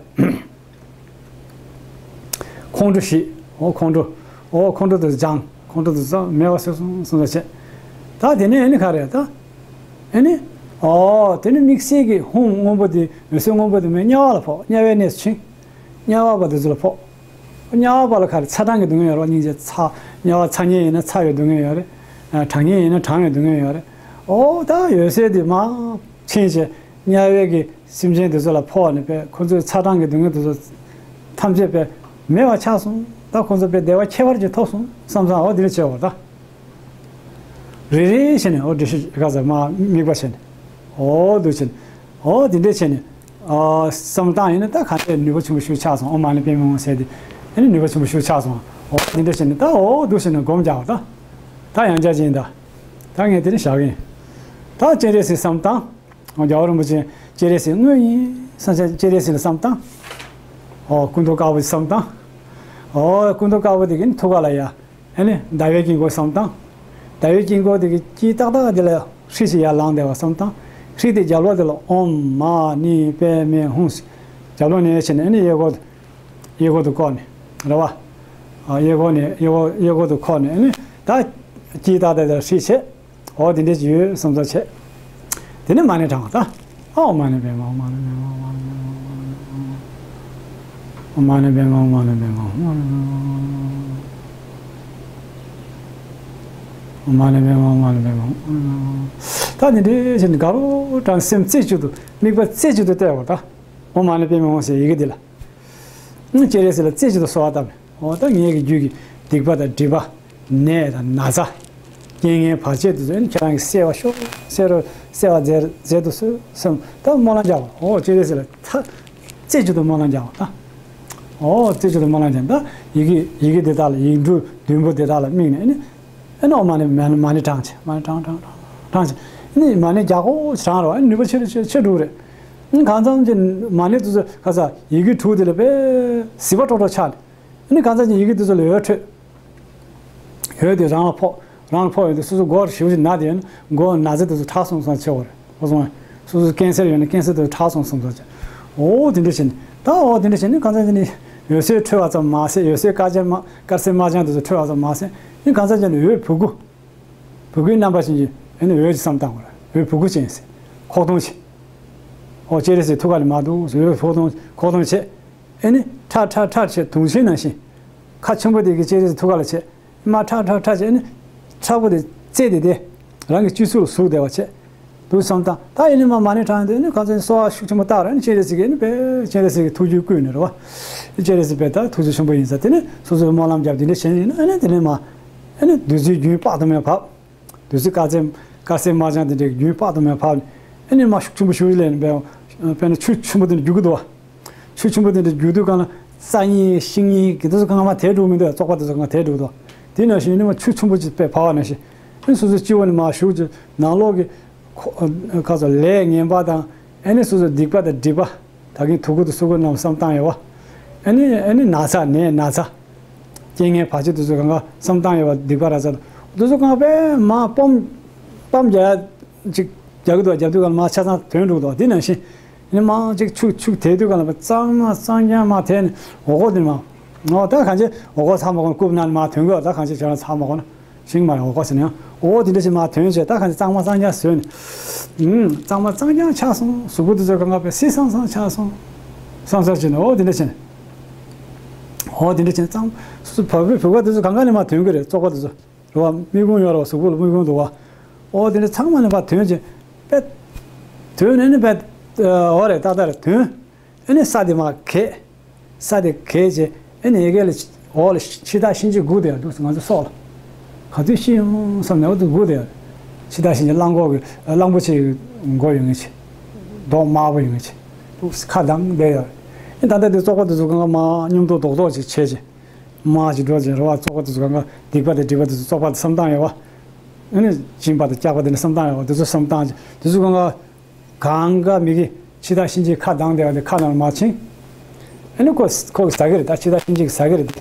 ཁོང་ཁྲོ་ཞི། ཨོ་ཁོང་ཁྲོ། ཨོ་ཁོང་ཁྲོ་དེ་སྦྱངས། ཁོང་ཁྲོ་དེ་ཚོ་མེད་པ་བཟོས་སོང་བསམ་ས་བྱས། ད་དེ་ནས་ཨ་ནི་ག་རེ་ད། ཨ་ནི་ཨོ་དེ་ནི་དམིགས་བསལ་གྱི་ཧཱུྃ་སྔོན་པོ་དེ་འོད་ཟེར་སྔོན་པོ་དེ་མོ་དམྱལ་བ་ལ་ཕོག་དམྱལ་བའི་གནས་སུ་ཕྱིན། དམྱལ་བ་པ་དེ་ཚོ་ལ་ཕོག་དམྱལ་བ་པ་ལ་ག་རེ་ཚ་གྲང་གི་སྡུག་བསྔལ་ཡོད་རེད་བ། སྙིང་རྗེ་ཚ། དམྱལ་བ་ཚ་དམྱལ་ཡིན་ན་ཚ་བའི་སྡུག་བསྔལ་ཡོད་རེད། གྲང་དམྱལ་ཡིན་ན་གྲང་བའི་སྡུག་བསྔལ་ཡོད་རེད། ཨོ་ད་འོད་ཟེར་དེ་མར་ཕྱིན་བྱས་དམྱལ་བའི་གི་སེམས་ཅན་དེ་ཚོ་ལ་ཕོག་ནས་པས་ཁོ་ཚོའི་ཚ་གྲང་གི་སྡུག་བསྔལ་དེ་ཚོ་ཐམས་ཅད་པས་མེད་པ་ཆགས་སོང་། ད་ཁོ་ཚོ་པས་བདེ་བ་ཁྱད་པར་ཅན་ཐོབ་སོང་བསམ་བསམ། ཨོ་དེ་འདྲ་བྱས་པ་རེད་ད། རེ་རེ་བྱས་ནས་ཨོ་འདྲ་ཞིག་ག་ཟེར་མ་དམིགས་པ་བྱས་ནས་ཨོ་འདུག་བྱས་ནས་ཨོ་དེ་འདྲ་བྱས་ནས་ཨ་བསམ་བཏང་ཡིན་ན་ད་ག་འདྲའི་ནུས་པ་ཆེན་པོ་ཞིག་ཆགས་སོང་། ཨོཾ་མ་ཎི་པདྨེ་ཧཱུྃ་ཟེར་དེ་ཨ་ནི་ནུས་པ་ཆེན་པོ་ཞིག་ཆགས་སོང་། ཨོ་དེ་འདྲ་བྱས་ནས་ད་ཨོ་འདུག་བྱས་ནས་སྒོམ་རྒྱག་པ་ད། ད་ཡང་བསྐྱར་ཅིག་ཡིན་ད། ད་ངས་དེ་ནས་བཞག་གི་ཡིན། ད་སྤྱན་རས་གཟིགས་བསམ་བཏང་། རྒྱལ་བ་རིན་པོ་ཆེ་སྤྱན་རས་གཟིགས་དངོས་ཡིན་བསམ་བྱས་སྤྱན་རས་གཟིགས་ལ་བསམ་བཏང་། ཨོ་སྐུ་མདོག་དཀར་པོ་ཞིག་བསམ་བཏང་། ཨོ་སྐུ་མདོག་དཀར་པོ་དེ་གིས་ཐུགས་ཀ་ལ་ཡ། ཨ་ནི་ཟླ་བའི་དཀྱིལ་འཁོར་བསམ་བཏང་། ཟླ་བའི་དཀྱིལ་འཁོར་དེ་གི་དཀྱིལ་ཏག་ཏག་དེ་ལ་ཧྲཱིཿ་ཅིག་ཡར་ལངས་བསྡད་པ་བསམ་བཏང་། ཧྲཱིཿ་དེ་རྒྱབ་ལོགས་དེ་ལ་ཨོཾ་མ་ཎི་པདྨེ་ཧཱུྃ། རྒྱབ་ལོགས་ནས་བྱས་ནས་ཨ་ནི་གཡས་སྐོར་དུ། གཡས་སྐོར་དུ་བསྐོར་ནས་རེད་བ། ཨ། གཡས་སྐོར་ནས་གཡས་སྐོར་གཡས་སྐོར་དུ་འཁོར་ནས་ཨ་ནི་ད་དཀྱིལ་ཏག་ཏག་དེ་ཧྲིལ་བྱས། འོ་དེ་འདྲ་ཅིག་ཡོད་བསམ་ཚུལ་བྱས། དེ་ནས་མ་ཎི་བགྲང་བ་ད། ཨོཾ་མ་ཎི་པདྨེ་ཧཱུྃ། མ་ཎི་པདྨེ་ཧཱུྃ། མ་ཎི་པདྨེ་ཧཱུྃ། མ་ཎི་པདྨེ་ཧཱུྃ། མ་ཎི་པདྨེ་ཧཱུྃ། མ་ཎི་པདྨེ་ཧཱུྃ། ད་དེ་འདྲ་བྱས་ནས་དགའ་རབ་དྲང་སེམས་རྩེ་གཅིག་ཏུ། དམིགས་པ་རྩེ་གཅིག་ཏུ་གཏད་པ་ད། ཨོཾ་མ་ཎི་པདྨེ་ཧཱུྃ་ཟེར་ཡི་གེ་འདི་ལ། སྤྱན་རས་གཟིགས་ལ་རྩེ་གཅིག་ཏུ་གསོལ་བ་བཏབ་ནས། འོ་ད་ངེད་ཀྱི་རྒྱུད་ཀྱི་སྡིག་པ་དང་སྒྲིབ་པ། ནད་དང་ན་ཚ། རྐྱེན་ངན་བར་ཆད་དེ་ཚོ་ཨ་ནི་ཁྱེད་རང་གིས་བསལ་བ་ཤོག། བསལ་རོགས། བསལ་བ་མཛད་མཛད་དུ་གསོལ་གསུངས། ད་སྨོན་ལམ་རྒྱག་པ། འོ་སྤྱན་རས་གཟིགས་ལ་ད་རྩེ་གཅིག་ཏུ་སྨོན་ལམ་རྒྱག་པ་ད། འོ་རྩེ་གཅིག་ཏུ་སྨོན་ལམ་རྒྱག་ད། ཡི་གེ་ཡི་གེ་འདི་དག་ལ། ཡིག་འབྲུ་བདུན་པོ་འདི་དག་ལ་དམིགས་ནས་ཨ་ནི། ཨ་ནི་ཨོཾ་མ་ཎི་མ་ཎི་མ་ཎི་བགྲང་བྱས། མ་ཎི་བགྲང་བགྲང་བགྲང་བགྲང་བྱས། ཨ་ནི་མ་ཎི་རྒྱག་གོ་བགྲང་རོགས། ཨ་ནི་ནུས་པ་ཆེ་རུ་ཆེ་ཆེ་འགྲོ་གི་རེད། ཨ་ནི་གང་ཙམ་གྱི་མ་ཎི་དེ་ཚོ་ག་ས་ཡི་གེ་དྲུག་དེ་ལ་དཔེ་ཟིལ་པ་དཀྲོག་དཀྲོག་ཆགས་ནས། ཨ་ནི་གང་ཙམ་གྱི་ཡི་གེ་དེ་ཚོ་ལ་འོད་འཕྲོས། འོད་དེ་རང་ལ་ཕོག། རང་ལ་ཕོག་ཡོང་དུས་སོ་སོ་མགོ་ཞེ་པོ་ཅིག་ན་དེ་ཡོད་ན། མགོ་ན་ཚ་དེ་ཚོ་དྲག་སོང་སོང་ཆེ་བ་རེད། ཨོ་སོང་། སོ་སོ་ཀན་སར་ཡོད་ན་ཀན་སར་དེ་ཚོ་དྲག་སོང་སོང་ཚོ་ཆེ། འོ་དེ་འདྲ་བྱས་ནས་ད། འོ་དེ་འདྲ་བྱས་ནས་གང་ཙམ་དེ་ནི་འོད་ཟེར་འཕྲོས་པ་ཙམ་མ་ཟད། འོད་ཟེར་དཀར་ཅན་མ་དཀར་སེར་དམར་ལྗང་དེ་ཚོ་འཕྲོས་པ་ཙམ་མ་ཟད། ཨ་ནི་གང་ཙམ་བྱས་ནས་འོད་བུ་གུ། བུ་གུའི་རྣམ་པ་ཅན་གྱི་ཨ་ནི་འོད་ཅིག་བསམ་བཏང་བ་རེད། འོད་བུ་གུ་ཅན་ཟེར། ཁོག་སྟོང་ཅིག། འོ་སྤྱན་རས་གཟིགས་ཐུགས་ཀ་ལ་མར་འདུག་ཟེར། འོད་ཁོག་སྟོང་ཁོག་སྟོང་བྱས། ཨ་ནི་ཁྲ་ཁྲ་ཁྲ་བྱས་དུང་ཆེན་ནང་བཞིན། ཁ་ཆེན་པོ་དེ་གིས་སྤྱན་རས་གཟིགས་ཐུགས་ཀ་ལ་བྱས། མར་ཁྲ་ཁྲ་ཁྲ་བྱས། ཨ་ནི་ཁྲ་བོ་དེ་རྩེ་དེ་དེ་རང་གི་སྤྱི་གཙུག་ལ་ཟུག་བསྡད་པ་བྱས། འདུག་བསམ་བཏང་། ད་ཨ་ནི་མ་མ་ཎི་བགྲང་དེ་ཨ་ནི་གང་ཚེ་གསོལ་བ་ཤུགས་ཆེན་པོ་བཏབ་ར། ཨ་ནི་སྤྱན་རས་གཟིགས་ཀྱིས་ཨ་ནི་དཔེ་སྤྱན་རས་གཟིགས་ཀྱི་ཐུགས་རྒྱུད་བསྐུལ་ནས་རེད་བ། སྤྱན་རས་གཟིགས་དཔེ་ད་ཐུགས་རྗེ་ཆེན་པོ་ཡིན་ས། དེ་ནི་སོ་སོའི་སྨོན་ལམ་རྒྱབ་དེ་འདྲ་བྱས་ནས་ཨ་ནི་དེ་ནས་མ། ཨ་ནི་བདུད་རྩིའི་རྒྱུན་དཔག་ཏུ་མེད་པ་བབས། བདུད་རྩི་དཀར་ཟས་དཀར་ཟས་དམར་ལྗང་དེ་འདྲའི་རྒྱུན་དཔག་ཏུ་མེད་པ་བབས་ནས། ཨ་ནི་མ་ཤུགས་ཆེན་པོ་ཞུ་ལས་ནས་དཔེ་དཔེར་ན་ཆུ་ཆེན་པོ་དེ་འདྲ་རྒྱུག་གི་འདུག་བ། ཆུ་ཆེན་པོ་དེ་འདྲ་རྒྱུག་དུས་སྒང་ལ་རྩྭ་ཡིན་ཤིང་ཡིན་གྱི་དེ་ཚོ་གང་ག་མར་དེད་འགྲོ་གི་མི་འདུག་བ། བཙོག་པ་དེ་ཚོ་གང་ག་དེད་འགྲོ་གི་འདུག་བ། དེ་ནང་བཞིན་ཨ་ནི་མ་ཆུ་ཆེན་པོ་ཅིག་དཔེ་བབས་པ་ནང་བཞིན། ཨ་ནི་སོ་སོའི་སྤྱི་བོ་ནས་མར་ཞུགས་ཀྱི་ནང་ལོགས་ཀྱི་ཁོ་ཁ་ཚོ་ལས་ངན་པ་དང་། ཨ་ནི་སོ་སོའི་སྡིག་པ་དང་སྒྲིབ་པ། ད་གིན་དུ་ཁུ་དང་སུ་ཁུ་རྣམས་བསམ་བཏང་ཡོད་བ། ཨ་ནི་ཨ་ནི་ན་ཚ་ནད་ན་ཚ། རྐྱེན་ངན་བར་ཆད་དེ་ཚོ་གང་ག་བསམ་བཏང་ཡོད་བ། སྡིག་པ་ར་ཚ་དེ་ཚོ་གང་ག་དཔེ་མར་སྤོམ། སྤོམ་རྒྱག་ཅིག་རྒྱག་གི་འདུག་རྒྱབ་དུས་གང་ལ་མར་ཆ་ཚང་ཐོན་འགྲོ་གི་འདུག་དེ་ནང་བཞིན་ཨ་ནི་མར་ཅིག་ཆུ་ཆུ་དེད་དུས་གང་ལ་གཙང་མ་གཙང་རྐྱང་མར་དེད་ནས་འོ་སྐོལ་དེ་མར། འོ་ད་གང་ཅི་འོ་སྐོལ་ཚར་མ་གོ་ན་རྐུབ་ནང་ནས་མར་ཐོན་གི་འདུག་ད་གང་ཅི་ཁྱོད་རང་ཚར་མ་གོ་ན། ཤིང་མ་རེད། འོ་སྐོལ་ཟེར་ན་ཡང་། འོ་དེ་འདྲ་ཞིག་མར་ཐོན་བྱས། ད་གང་ཅི་གཙང་མ་གཙང་རྐྱང་བཟོས་ནས། ཨུམ། གཙང་མ་གཙང་རྐྱང་ཆགས་སོང་། གཟུགས་པོ་དེ་ཚོ་གང་ག་དཔེ་བསིལ་སང་སང་ཆགས་སོང་། བསམ་ཚར་བྱས་ནས། འོ་དེ་འདྲ་བྱས་ནས། འོ་དེ་འདྲ་བྱས་ནས་གཙང་སོ་སོ་བ་སྤུའི་བུ་ག་དེ་ཚོ་གང་ག་ནས་མར་ཐོན་གི་རེད། བཙོག་པ་དེ་ཚོ་རེད་བ། མིག་ཁུང་ཡོད་རེད་བ། གཟུགས་པོ་ལ་མིག་ཁུང་འདུག་བ། འོ་དེ་འདྲ་ཚང་མ་ནས་ཕར་ཐོན་བྱས། དཔེ་ཐོན་ནས་ནི་དཔེ། འོ་རེད། ཏག་ཏག་རེད། ཐོན། ཨ་ནི་ས་དེ་མར་གས། ས་དེ་གས་བྱས། ཨ་ནི་ཡ་གི་ལ་འོག་ལ་འཆི་བདག་གཤིན་རྗེ་སྒུག་བསྡད་ཡོད་འདུག་ང་ཚོ་སྲོག་ལ་ག་དུས་ཤི་ཡོང་བསམ་ནས་འོ་དེ་སྒུག་བསྡད་ཡོད། འཆི་བདག་གཤིན་རྗེ་གླང་གོག་གི་གླང་པོ་ཆེ་གི་མགོ་ཡོད་མཁན་ཅིག་མདོག་དམར་པོ་ཡོད་མཁན་ཅིག་ཁ་གདངས་བསྡད་ཡོད། ཨ་ནི་ད་ལྟ་དེ་བཙོག་པ་དེ་ཚོ་གང་ག་མར་སྙོམ་འདོགས་རྡོག་རྡོག་ཅིག་བྱས་བྱས། མར་ཅིག་འགྲོ་བྱས་རེད་བ། བཙོག་པ་དེ་ཚོ་གང་ག་སྡིག་པ་དང་སྒྲིབ་པ་དེ་ཚོ་བཙོག་པ་དེ་བསམ་བཏང་ཡོད་བ། ཨ་ནི་སྦྱིན་པ་དང་སྐྱག་པ་དེ་འདྲ་བསམ་བཏང་ཡོད་བ། དེ་ཚོ་བསམ་བཏང་བྱས། དེ་ཚོ་གང་ག་གང་ག་མི་གི་འཆི་བདག་གཤིན་རྗེ་ཁ་གདངས་བསྡད་པ་དེ་ཁ་ནང་མར་ཕྱིན། ཨ་ནི་ཁོ་ཁོ་གིས་ཟ་གི་རེད། ད་འཆི་བདག་གཤིན་རྗེ་གིས་ཟ་གི་རེད་དེ།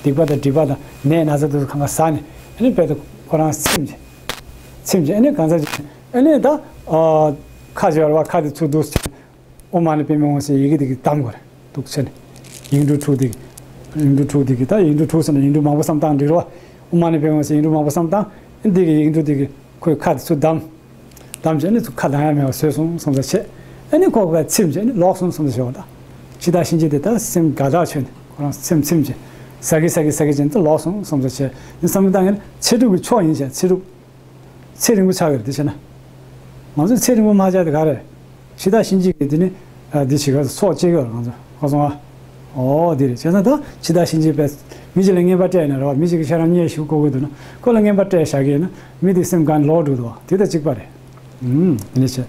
སྡིག་པ་དང་སྒྲིབ་པ་དང་ནད་ན་ཚ་དེ་ཚོ་གང་ག་ཟ་ནས། ཨ་ནི་དཔེ་དེ་ཁོ་རང་ཚིམ་བྱས། ཚིམ་བྱས། ཨ་ནི་གང་ཟག་ཅིག་ཨ་ནི་ད་ཨ་ཁ་ཅིག་ཡོད་རེད་བ། ཁ་དེ་ཚུར་འདུག་སེ་བྱས། ཨོཾ་མ་ཎི་པདྨེ་ཧཱུྃ་ཟེར་ཡི་གེ་དེ་གིས་བསྡམས་དགོས་རེད། འདུག་བྱས་ནས། ཡིག་འབྲུ་དྲུག་དེ་གིས། ཡིག་འབྲུ་དྲུག་དེ་གིས། ད་ཡིག་འབྲུ་དྲུག་ཟེར་ན་ཡིག་འབྲུ་མང་པོ་བསམ་བཏང་འགྲིག་རེད་བ། ཨོཾ་མ་ཎི་པདྨེ་ཧཱུྃ་ཟེར་ཡིག་འབྲུ་མང་པོ་བསམ་བཏང་། ཨ་ནི་དེ་གིས་ཡིག་འབྲུ་དེ་གིས་ཁོའི་ཁ་དེ་ཚུར་བསྡམས། བསྡམས་བྱས་ནས་ཁ་གདངས་ཡ་མེད་པ་བཟོས་སོང་བསམ་ས་བྱས། ཨ་ནི་ཁོ་དཔེ་ཚིམ་བྱས་ནས་ལོག་སོང་བསམ་ས་བྱས་པ་དང་། འཆི་བདག་གཤིན་རྗེ་དེ་ད་སེམས་དགའ་དྲགས་བྱས་ནས་ཁོ་རང་ཚིམ་ཚིམ་བྱས། ཟ་གི་ཟ་གི་ཟ་གི་བྱས་ནས་ད་ལོག་སོང་བསམ་ས་བྱས། ཨ་ནི་བསམ་བློ་བཏང་ཡིན་ན་ཚེ་སྒྲུབ་ཀྱི་མཆོག་ཡིན་བྱས། ཚེ་སྒྲུབ། ཚེ་རིང་པོ་ཆགས་ཀྱི་རེད། དེ་བྱས་ན། ང་ཚོས་ཚེ་རིང་པོ་མ་ཆགས་དེ་ག་རེད། འཆི་བདག་གཤིན་རྗེ་གིས་དེ་ནི་ཨ་འདི་བྱེད་ག་སྲོག་བཅད་ཀྱི་ཡོད་རེད། ང་ཚོ་ཁ་སོང་ཨ། ཨོ་དེ་རེད། བྱས་ཙང་ད་འཆི་བདག་གཤིན་རྗེ་དཔེ་མི་གཅིག་ལ་རྔན་པ་སྤྲད་ནས་རེད་བ། མི་གཅིག་གིས་ཁྱེད་རང་མཉེས་ཞུ་དགོས་ཀྱི་འདུག་ན་ཁོ་ལ་རྔན་པ་སྤྲད་བཞག་གི་ཡིན་ན་མི་དེ་སེམས་དགའ་ནས་ལོག་འགྲོ་འདུག་བ། དེ་དང་གཅིག་པ་རེད། ཨུམ། དེ་འདྲ་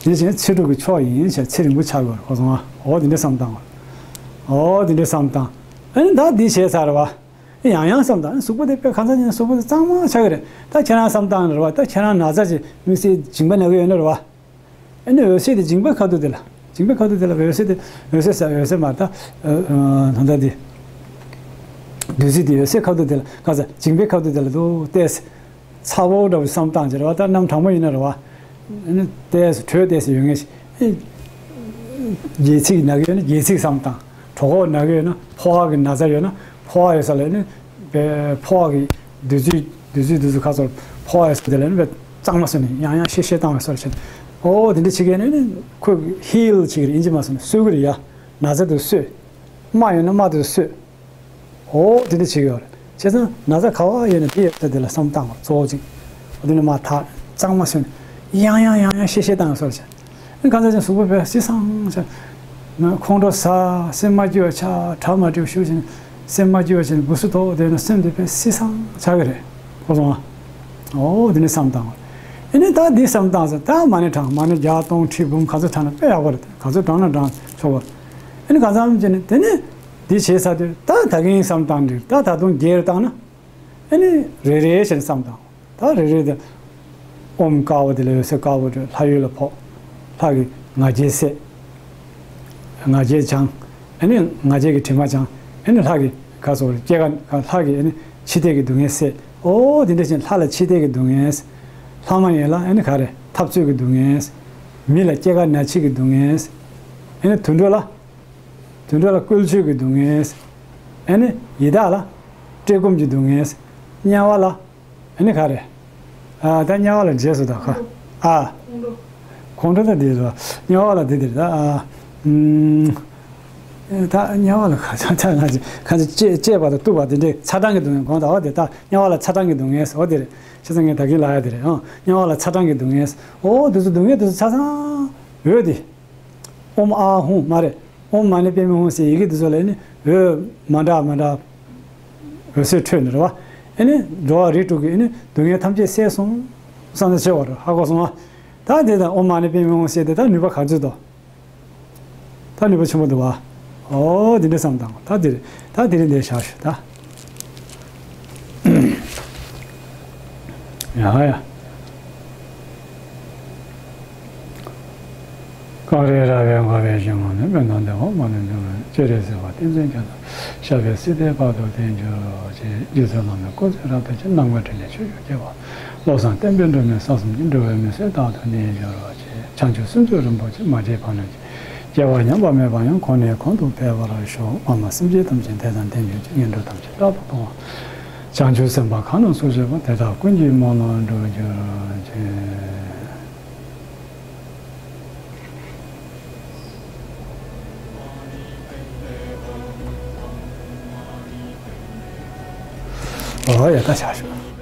བྱས། དེ་བྱས་ཚེ་སྒྲུབ་ཀྱི་མཆོག་ཡིན་བྱས། ཚེ་རིང་པོ་ཆགས་ཀྱི་ཡོད་རེད། ཁ་སོང་ཨ། ཨོ་དེ་འདྲ་བསམ་བཏང་བ། ཨོ་དེ་འདྲ་བསམ་བཏང་། ཨ་ནི་ད་འདི་བྱས་ཚར་བ། ཡང་ཡང་བསམ་དང་། གཟུགས་པོ་དེ་དཔེ་གང་ཟག་ཅིག་གཟུགས་པོ་དེ་གཙང་མ་ཆགས་ཀྱི་རེད། ད་ཁྱེད་རང་བསམ་སྟངས་རེད་བ། ད་ཁྱེད་རང་ན་ཚ་ཅིག་དམིགས་བསལ་མཇིང་པ་ན་གི་ཡོད་ན་རེད་བ། ཨ་ནི་འོད་ཟེར་དེ་མཇིང་པའི་ཁ་ཐུག་དེ་ལ། མཇིང་པའི་ཁ་ཐུག་དེ་ལ་འོད་ཟེར་དེ། འོད་ཟེར་ཟེར། འོད་ཟེར་མ་རེད་ད། ཨ་ཨ་ད་ལྟ་དེ། བདུད་རྩི་དེ་འོད་ཟེར་ཁ་ཐུག་དེ་ལ། གང་ཟག་མཇིང་པའི་ཁ་ཐུག་དེ་ལ་འདུག་བལྟས། ཚ་བོ་འདྲ་བོ་བསམ་སྟངས་ཅིག་རེད་བ། ད་གནམ་གྲང་མོ་ཡིན་ན་རེད་བ། ཨ་ནི་བལྟས་དྲོད་བལྟས་ཡོད་ངེས་ཤིག་སྒལ་ཚིགས་ན་གི་ཡོད་ན་སྒལ་ཚིགས་བསམ་བཏང་། གྲོད་ཁོག་ན་གི་ཡོད་ན་ཕོ་བ་གི་ན་ཚ་ཡོད་ན་ཕོ་བ་ཡོད་ས་ལ་ནི་བའི་ཕོ་བ་གི་བདུད་རྩི་བདུད་རྩི་བདུད་རྩི་ཁ་སོར་ཕོ་བ་ཡོད་ས་དེ་ལ་ནི་བའི་གཙང་མ་སོ་ནི་ཡང་ཡང་ཤེད་ཤེད་བཏང་བའི་སོར་ཕྱིན། ཨོ་དེ་འདྲ་བྱེད་མཁན་ནི་ཁོས་ཧིལ་བྱེད་ཀྱི་རེད། ཨིན་ཇི་མ་སོ་ནི་གསོད་ཀྱི་རེད་ཡ། ན་ཚ་དེ་གསོད། རྨ་ཡོད་ན་རྨ་དེ་གསོད། ཨོ་དེ་འདྲ་བྱེད་ཀྱི་ཡོད་རེད། བྱས་ཙང་ན་ཚ་ག་བ་ཡོད་ན་དེ་ཡོད་ས་དེ་ལ་བསམ་བཏང་བ་གཙོ་བོ་གཅིག་འོ་དེ་ནས་མར་ཐག་གཙང་མ་སོན། ཡང་ཡང་ཡང་ཡང་ཤེད་ཤེད་བཏང་སོར་བྱས། ཨ་ནི་གང་ཟག་ཅན་གཟུགས་པོ་བས་བསིལ་སང་ཆ། ཁོང་ཁྲོ་ཟ། སེམས་མ་སྐྱིད་པ་ཆགས། གྲ་མ་འགྲིག་པ་ཤུགས་ཆེ་ནས་སེམས་མ་སྐྱིད་པ་བྱས་ནས་སྦུ་སུ་དོག་བསྡད་ན་སེམས་དེ་བས་བསིལ་སང་ཆགས་ཀྱི་རེད། གོ་སོང་ཨ། ཨོ་དེ་ནས་བསམ་བཏང་བ། ཨ་ནི་ད་འདི་བསམ་བཏང་ཟེར་ད་མ་ཎི་བགྲང་མ་ཎི་བརྒྱ་སྟོང་ཁྲི་འབུམ་ག་ཚོད་བགྲང་ན་དཔེ་ཡག་པོ་རེད། ག་ཚོད་བགྲང་ན་བགྲང་ཆོག་པ་རེད། ཨ་ནི་གང་འཚམ་བྱས་ནས་དེ་ནས། འདི་བྱས་ཚར་དུས་ད་ད་གིན་བསམ་བཏང་འདི་ད་ད་དུང་རྒྱས་བཏང་ན། ཨ་ནི་རེ་རེ་བྱས་ནས་བསམ་བཏང་། ད་རེ་རེ་དེ། ཨོམ་དཀར་པོ་དེ་ལ་འོད་ཟེར་དཀར་པོ་དེ་ལྷ་ཡུལ་ལ་ཕོག་ལྷ་གི་ང་རྒྱལ་སད། ང་རྒྱལ་སྦྱང་། ཨ་ནི་ང་རྒྱལ་གྱི་དྲི་མ་སྦྱང་། ཨ་ནི་ལྷ་གི་ག་སོགས་སྐྱེ་རྒ་ལྷ་གི་ཨ་ནི་འཆི་ལྟས་ཀྱི་སྡུག་བསྔལ་སད། ཨོ་དེ་འདྲ་བྱས་ནས་ལྷ་ལ་འཆི་ལྟས་ཀྱི་སྡུག་བསྔལ། ལྷ་མ་ཡིན་ལ་ཨ་ནི་ག་རེ་འཐབ་རྩོད་ཀྱི་སྡུག་བསྔལ། མི་ལ་སྐྱེ་རྒ་ན་འཆི་གི་སྡུག་བསྔལ། ཨ་ནི་དུད་འགྲོ་ལ། དུད་འགྲོ་ལ་བཀོལ་སྤྱོད་ཀྱི་སྡུག་བསྔལ། ཨ་ནི་ཡི་དྭགས་ལ་བཀྲེས་སྐོམ་གྱི་སྡུག་བསྔལ། དམྱལ་བ་ལ་ཨ་ནི་ག་རེ། ཨ་ད་དམྱལ་བ་ལ་རྗེས་སུ་དང་ཁ་ཨ། ཁོང་ཁྲོ་ད་འདི་རེད། དམྱལ་བ་ལ་འདི་འདི་རེད་ད་ཨ། ཨུམ། ད་དམྱལ་བ་ལ་ཁ་ཚ་ཚ་ང་ཚོ་ཁ་ཚ་བཅད་བཅད་པ་དང་གཏུབ་པ་དེ་འདྲའི་ཚ་གྲང་གི་སྡུག་བསྔལ་གོང་དང་བ་དེ་ད་དམྱལ་བ་ལ་ཚ་གྲང་གི་སྡུག་བསྔལ་ཟེར་བ་དེ་རེད། བྱས་ཙང་ངས་ད་གིན་ལབ་ཡ་དེ་རེད་ཨང་། དམྱལ་བ་ལ་ཚ་གྲང་གི་སྡུག་བསྔལ། ཨོ་དེ་ཚོ་སྡུག་བསྔལ་དེ་ཚོ་ཆ་ཚང་འོད་དེ། ཨོཾ་ཨཱཿཧཱུྃ་མ་རེད། ཨོཾ་མ་ཎི་པདྨེ་ཧཱུྃ་ཟེར་ཡི་གེ་འདི་ཚོ་ལ་ནི་འོད་མ་འདྲ་མ་འདྲ་འོད་ཟེར་འཕྲོས་ནས་རེད་བ། ཨེ་ནི་འགྲོ་བ་རིགས་དྲུག་གི་ཨེ་ནི་སྡུག་བསྔལ་ཐམས་ཅད་བསལ་སོང་བསམ་ན་ཆེ་བ་རེད། ཧ་གོ་སོང་ཨ། ད་དེ་དང་ཨོཾ་མ་ཎི་པདྨེ་ཧཱུྃ་ཟེར་དེ་ད་ནུས་པ་ག་ཚོད་དོ། ད་ནུས་པ་ཆེན་པོ་འདུག་བ། ཨོ་དེ་འདྲ་བསམ་དང་ད་དེ་རེད། ད་དེ་རིང་འདིར་བཞག་ཞུ་ད། ཡ་ཡ། ཀ་རེ་ར་བའི་འགོ་བའི་གཞུང་ངོ་ནས་མེ་ནང་དེ་འོ་མ་ནས་འབྱུང་བའི་ཅེ་རེ་ཟེར་བ་ཏིང་འཛིན་ཁྱོད་དང་ཤ་བའི་སྲིད་པའི་བར་དུ་བརྟན་གྱུར་ཅིག་རྗེ་བཙུན་བླ་མའི་སྐུ་ཚེ་རབ་དང་བརྟན་ཅིང་ནམ་མཁའ་འཕྲིན་ལས་ཆོས་སྐྱོང་རྒྱལ་བ་བློ་བཟང་བསྟན་པའི་སྒྲོན་མེ་ས་གསུམ་གྱི་འགྲོ་བའི་མུན་སེལ་རྟག་ཏུ་གནས་གྱུར་ཅིག་བྱང་ཆུབ་སེམས་མཆོག་རིན་པོ་ཆེ་མ་སྐྱེས་བར་ནས་སྐྱེ་བ་ཉམས་པ་མེད་པ་ཡང་གོང་ནས་གོང་དུ་འཕེལ་བར་ཤོག་ཕ་མ་སེམས་ཅན་ཐམས་ཅད་བདེ་དང་ལྡན་གྱུར་ཅིག་ངན་འགྲོ་ཐམས་ཅད་རྟག་ཏུ་སྟོང་བ། བྱང་ཆུབ་སེམས་དཔའ་གང་རྣམས་སུ་སྐྱེ་བ་དེ་དག་ཀུན་གྱི་སྨོན་ལམ་འགྲུབ་གྱུར་ཅིག་ཨོ་ཡ་ད་ཆ་ཞུ།